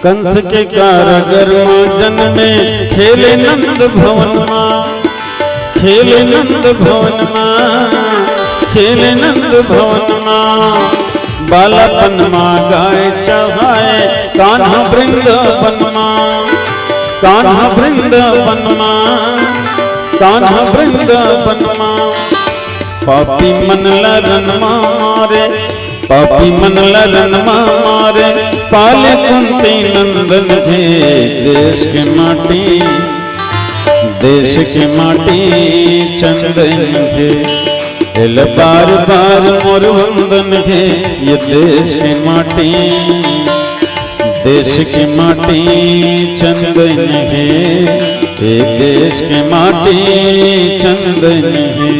कंस के कारागर मा जनमे, खेले नंद भवन मा, खेले नंद भवन मा, खेले नंद भवन मा। बालापन मा गाय चढ़ाए, कान्हा वृंदावन मा, कान्हा वृंदावन मा, कान्हा वृंदावन मा। पापी मन ला रन मा मारे, पापी मन ला रन मा मारे, पाले कुंती नंदन हे। देश के माटी, देश के माटी चंदन हे, ल बार बार मोर वंदन हे ये देश के माटी, देश के माटी चंदन हे, ये देश के माटी चंदन हे।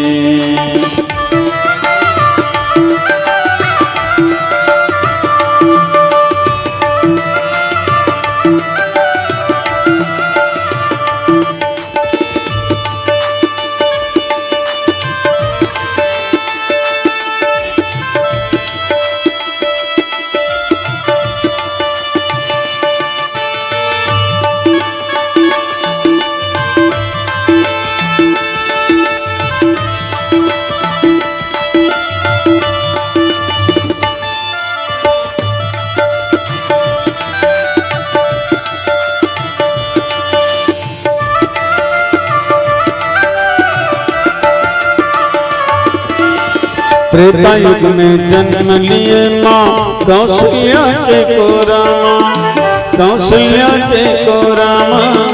त्रेता युग में जन्म लिए माँ कौशल्या के कोरा माँ, कौशल्या के कोरा माँ,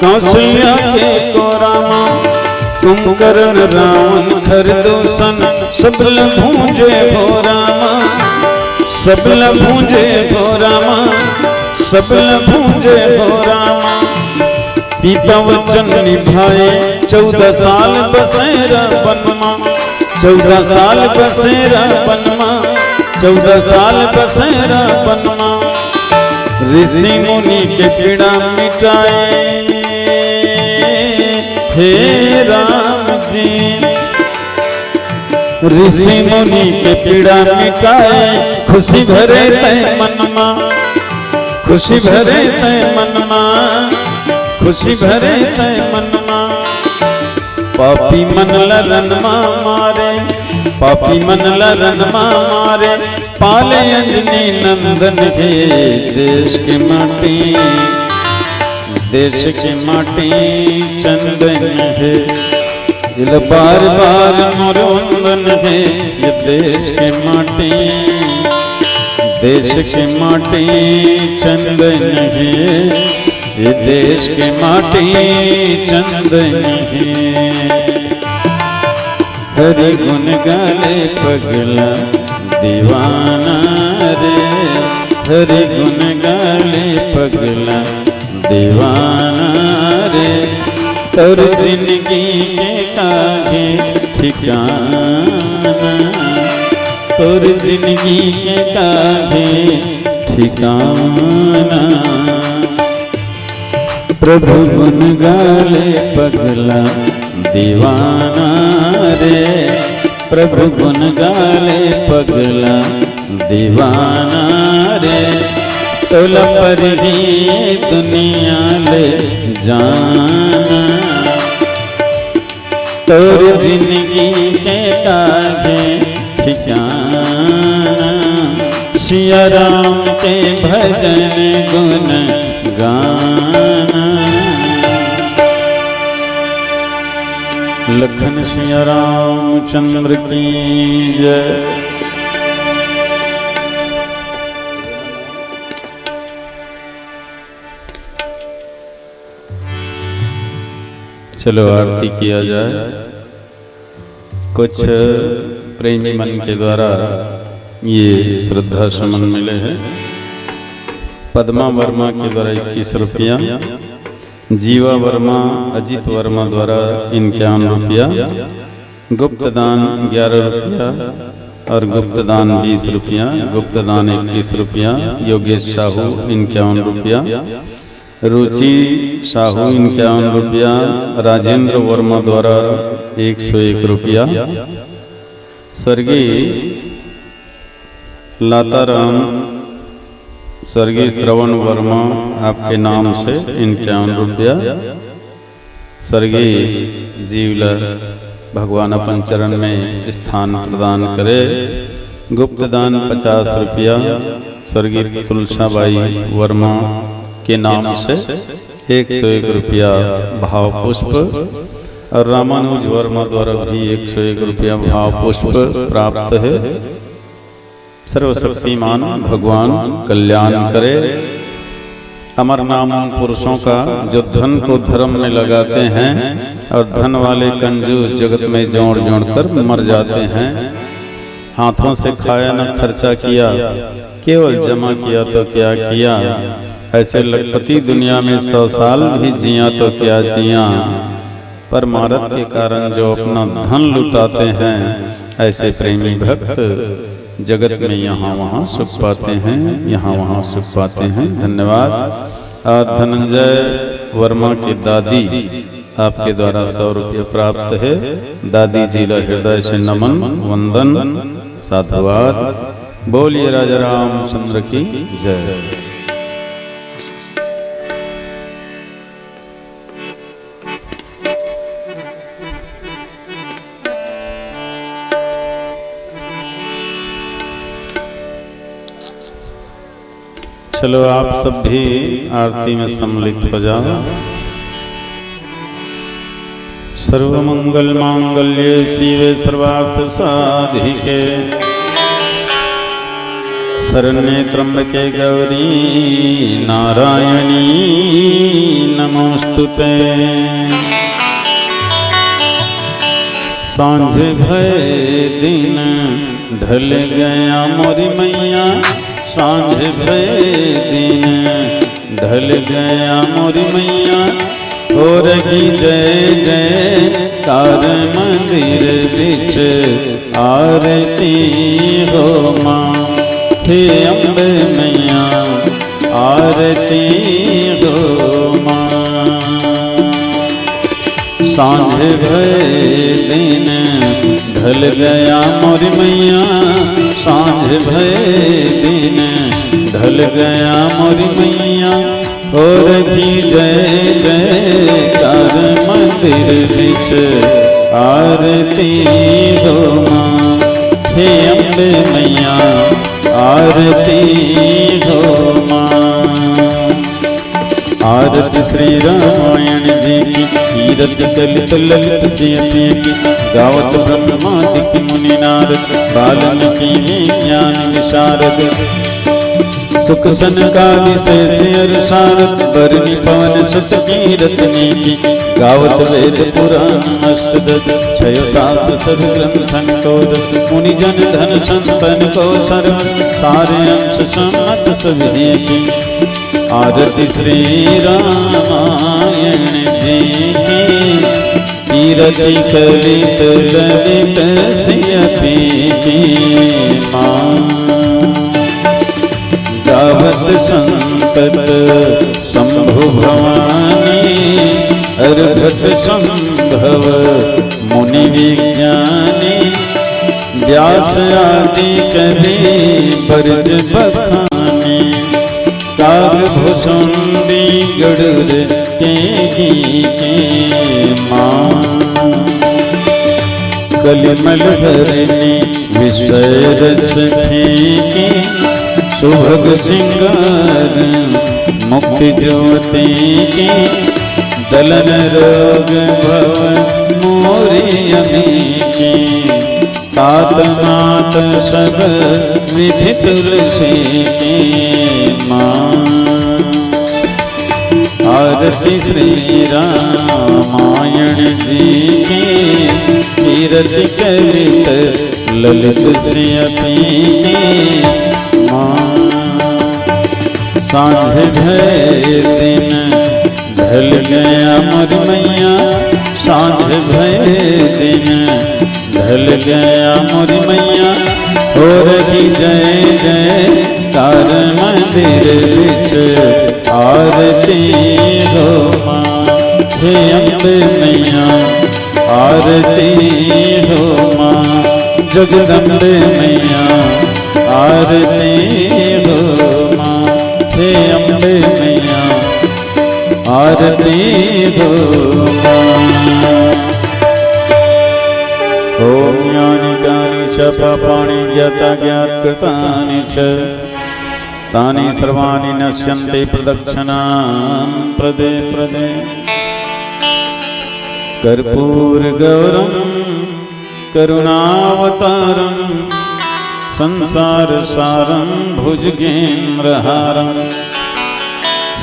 कौशल्या के कोरा माँ। कुंभकर्ण रावण खरदूषण सबल भूंजे भोरा माँ, सबल भूंजे भोरा माँ, सबल भूंजे भोरा माँ। पिता वचन निभाए चौदह साल बसेरा वन माँ, चौदह साल बसेरा वन माँ, चौदह साल बसेरा वन माँ। ऋषि मुनि के पीड़ा मिटाए हे राम जी, ऋषि मुनि के पीड़ा मिटाए, खुशी भरे तै मन मा, खुशी भरे तै मन मा, खुशी भरे तै मन मा। पापी मन ला रन मा मारे, पापी मन ला रन मा मारे, पाले अंजनी नंदन हे देश के माटी, देश के माटी चंदन हे। इला बार बार मोर वंदन हे ये देश के माटी, देश के माटी चंदन हे, ये देश के माटी चंदन हे। हरि गुण गाले पगला दीवाना रे, हरि गुण गाले पगला दीवाना रे। तोर जिंदगी के काहे ठिकाना, तोर जिंदगी के काहे ठिकाना। प्रभु गुण गाले पगला दीवाना रे, प्रभु गुण गाले पगला दीवाना रे। तोला परही दुनिया ले जाना, तोर जिंदगी के काहे ठिकाना। सिया राम के भजन गुण गाना। लखन सिया रामचंद्र की जय। चलो आरती किया जाए। कुछ प्रेमी मन के द्वारा ये श्रद्धा सुमन मिले हैं। पद्मा वर्मा के द्वारा इक्कीस रुपया, जीवा वर्मा, अजीत वर्मा द्वारा इक्यावन रुपया, गुप्त दान ग्यारह रुपया और गुप्त दान बीस रुपया, गुप्त दान इक्कीस रुपया, योगेश साहू इक्यावन रुपया, रुचि साहू इक्यावन रुपया, राजेंद्र वर्मा द्वारा एक सौ एक रुपया, स्वर्गीय लाताराम, स्वर्गीय श्रवण वर्मा आपके नाम से इक्यावन रुपया, स्वर्गीय जीव ल भगवान अपन चरण में स्थान प्रदान करे। गुप्त दान पचास रुपया, स्वर्गीय तुलसाबाई वर्मा के नाम से एक सौ एक रुपया भाव पुष्प और रामानुज वर्मा द्वारा भी एक सौ एक रुपया भाव पुष्प प्राप्त है। सर्वशक्तिमान भगवान कल्याण करे। अमर नाम उन पुरुषों का जो धन को धर्म में लगाते हैं और धन वाले कंजूस जगत में जोड़ जोड़ कर मर जाते हैं। हाथों से खाया न खर्चा किया, केवल जमा किया तो क्या किया। ऐसे लखपति दुनिया में सौ साल भी जिया तो क्या जिया। परमारथ के कारण जो अपना धन लुटाते हैं, ऐसे प्रेमी भक्त जगत में यहाँ वहाँ सुख पाते हैं, यहाँ वहाँ सुख पाते हैं। धन्यवाद। और धनंजय वर्मा की दादी, आपके द्वारा सौ रुपये प्राप्त है। दादी जी ला हृदय से नमन, वंदन, साधुवाद। बोलिए राजा रामचंद्र की जय। चलो, आप सब भी आरती में सम्मिलित हो जाओ। सर्वमंगल मांगल्ये शिवे सर्वार्थ साधिके, शरण्ये त्र्यंबके गौरी नारायणी नमोस्तुते। सांझ भय दिन ढल गया मोरी मैया, सांझ भय दिन ढल गया मोरी मैया। हो रही जय जयकार मंदिर बिच आरती हो माँ, हे अम्बे मैया आरती हो माँ। सांझ भय दिन ढल गया मोरी मैया, सांझ भय दिन ढल गया मोरी मैया। हो रही जय जयकार मंदिर बिच आरती हो माँ, हे अम्बे मैया आरती हो माँ। आरती श्री रामायण जी की, कीरति कलित ललित सियति की। गावत ब्रह्मादिक मुनि नारद, वाल्मीकि विज्ञान विशारद। सुख सनकादि शेष अरु सारद, बरनि पवन सुत कीरति की। गावत वेद पुराण अष्टदस, छयो शास्त्र सब ग्रंथन को रस। मुनि जन धन संतन को सरवन, सारे अंश सम्मत सब की। आरती श्री रामायण जी की, कीरति कलित ललित सियति की माँ। गावत संतत शंभु भवानी, अरभट संभव मुनि विज्ञानी। व्यास आदि कवि बरज बखानी, काग भुसुंडी गरुड़ के की माँ। कलिमल हरनी विषय रस फीकी, सुभग सिंगार मुक्ति ज्योति की। दलन रोग भव मोरी अमी की, तात मात सब विधि तुलसी की माँ। आरती श्री रामायण जी की, कीरति कलित ललित सियति की माँ। सांझ भय दिन ढल गया मोर मैया, सांझ भय दिन ढल गया मोर मैया। हो रही जय जयकार मंदिर बिच आरती हो माँ। हे अम्बे मैया आरती हो माँ, जगदम्बे मैया आरती हो माँ। हे अम्बे मैया आरती हो माँ। ओम यानि कानि च पापानि ज्ञाताज्ञातकृतानि च, तानि सर्वाणि नश्यन्ति प्रदक्षिणां प्रदे प्रदे। कर्पूर गौरम करुणावतारं संसार सारं भुजगेन्द्रहारं।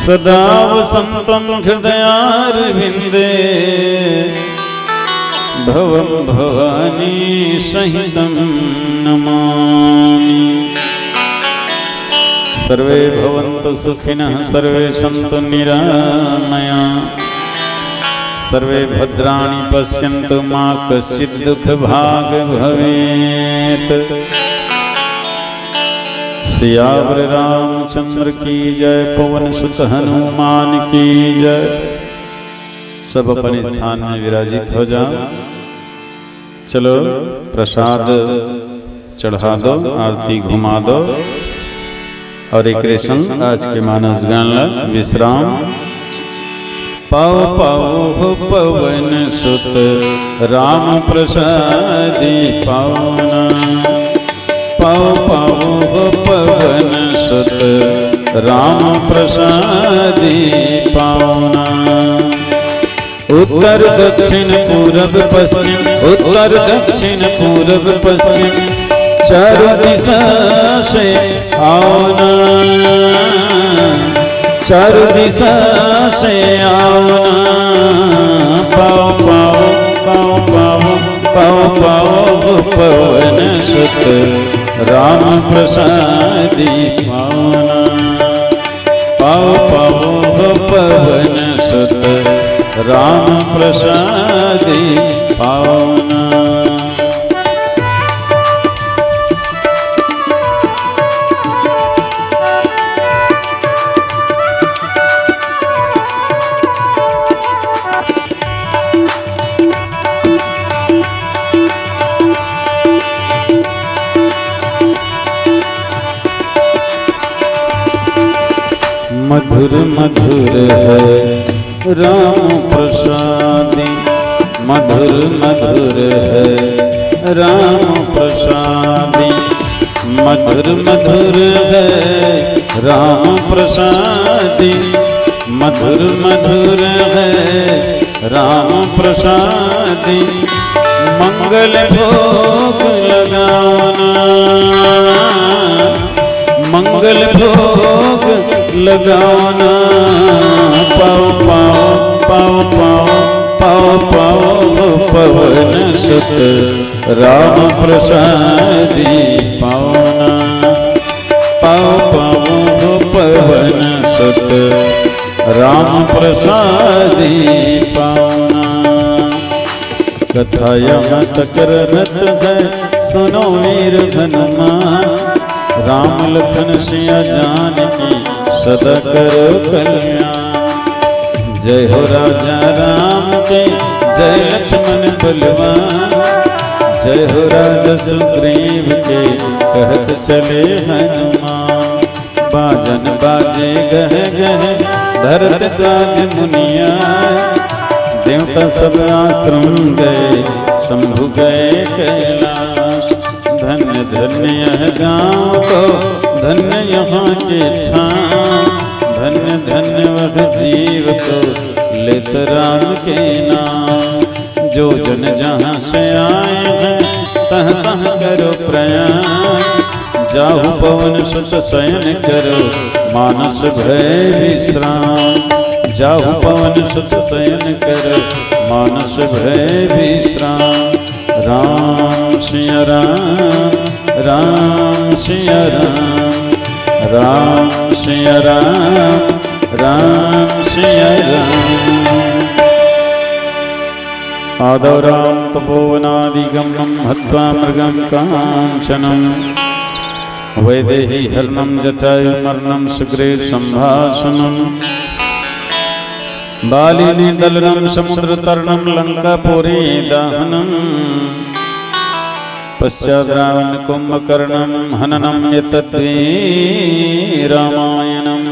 सदा वसन्तं हृदयारविन्दे भवं भवानी सहितं नमामि। सर्वे भवन्तु सुखिनः, सर्वे सन्तु निरामया, सर्वे भद्राणि पश्यन्तु, मा कश्चित् दुःखभाग् भवेत्। सियावर रामचंद्र की जय, पवन सुत हनुमान की जय। सब अपन स्थान में विराजित हो जाओ। चलो, प्रसाद चढ़ा दो, आरती घुमा दो और एकरे संग आज के मानस गान ला विश्राम। पाओ पाओ हो पवन सुत राम प्रसादी पावना। पाओ पाओ हो पवन सुत राम प्रसादी पावना। उत्तर दक्षिण पूरब पश्चिम, उत्तर दक्षिण पूरब पश्चिम, चारों दिशा से आओ ना, चारों दिशा से आओ ना। पाओ पाओ पाओ पाओ पाओ पाओ पवन सुत राम प्रसादी पाओ ना। पाओ पाओ हो पवन सुत राम प्रसादी पाओ ना। मधुर मधुर है राम प्रसादी, मधुर मधुर है राम प्रसादी, मधुर मधुर है राम प्रसादी, मधुर मधुर है राम प्रसादी। मंगल भोग लगाओ ना, मंगल भोग लगाओ ना। पाओ पाओ पाओ पाओ पाओ पाओ पवन सुत राम प्रसादी पाओ ना। पाओ पाओ हो पवन सुत राम प्रसादी पाओ ना। कथा यहाँ तक रहत है, सुनो वीर हनुमान। राम लखन सिया जानकी सदा करो कल्याण। जय हो राजा राम के, जय लक्ष्मण बलवान। जय हो राजा सुग्रीव के, कहत चले हनुमान। बाजन बाजे गह गह, धरत राज मुनिया। देवता सब आश्रम गए, शंभु गए कैलाश। धन्य धन्य यह गाँव को, धन्य यहाँ के ठाम। धन्य धन्य वह जीव को, लेत राम के नाम। जो जन जहाँ से आए हैं, तह तह करो प्रयाण। जाहु पवन सुत शयन करो, मानस भय विश्राम। जाहु पवन सुत शयन करो, मानस भय विश्राम। राम सिया राम, राम सिया राम, राम सिया राम, राम सिया राम। आदौ राम तपोवनादिगमनं हत्वा मृगं काञ्चनम्। वैदेही हरणं जटायु मरणं सुग्रीव सम्भाषणम्। बाली नेदलनं समुद्र तरणं लंकापुरी दाहनम्। पश्चाद् रावण कुंभकर्णं हननं एतद्वै रामायणम्।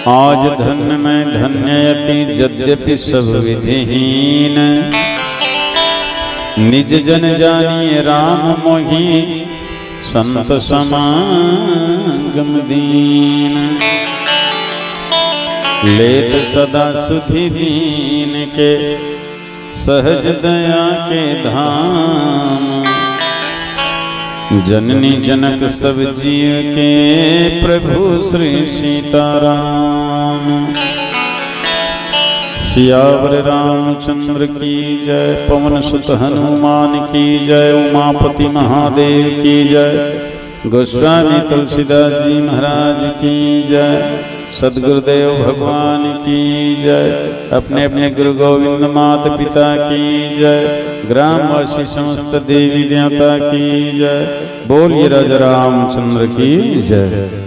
आज धन्य मैं धन्य अति यद्यपि सब विधिहीन। निज जन जानिए राम मोहि संत समागम दीन। लेत सदा सुधि दीन के सहज दया के धाम। जननी जनक सब जीव के प्रभु श्री सीताराम। सियावर रामचंद्र की जय, पवन सुत हनुमान की जय, उमापति महादेव की जय, गोस्वामी तुलसीदास जी महाराज की जय, सदगुरुदेव भगवान की जय, अपने अपने गुरु गोविंद माता पिता की जय, ग्रामवासी समस्त देवी देवता की जय। बोलिए राजा रामचंद्र की जय।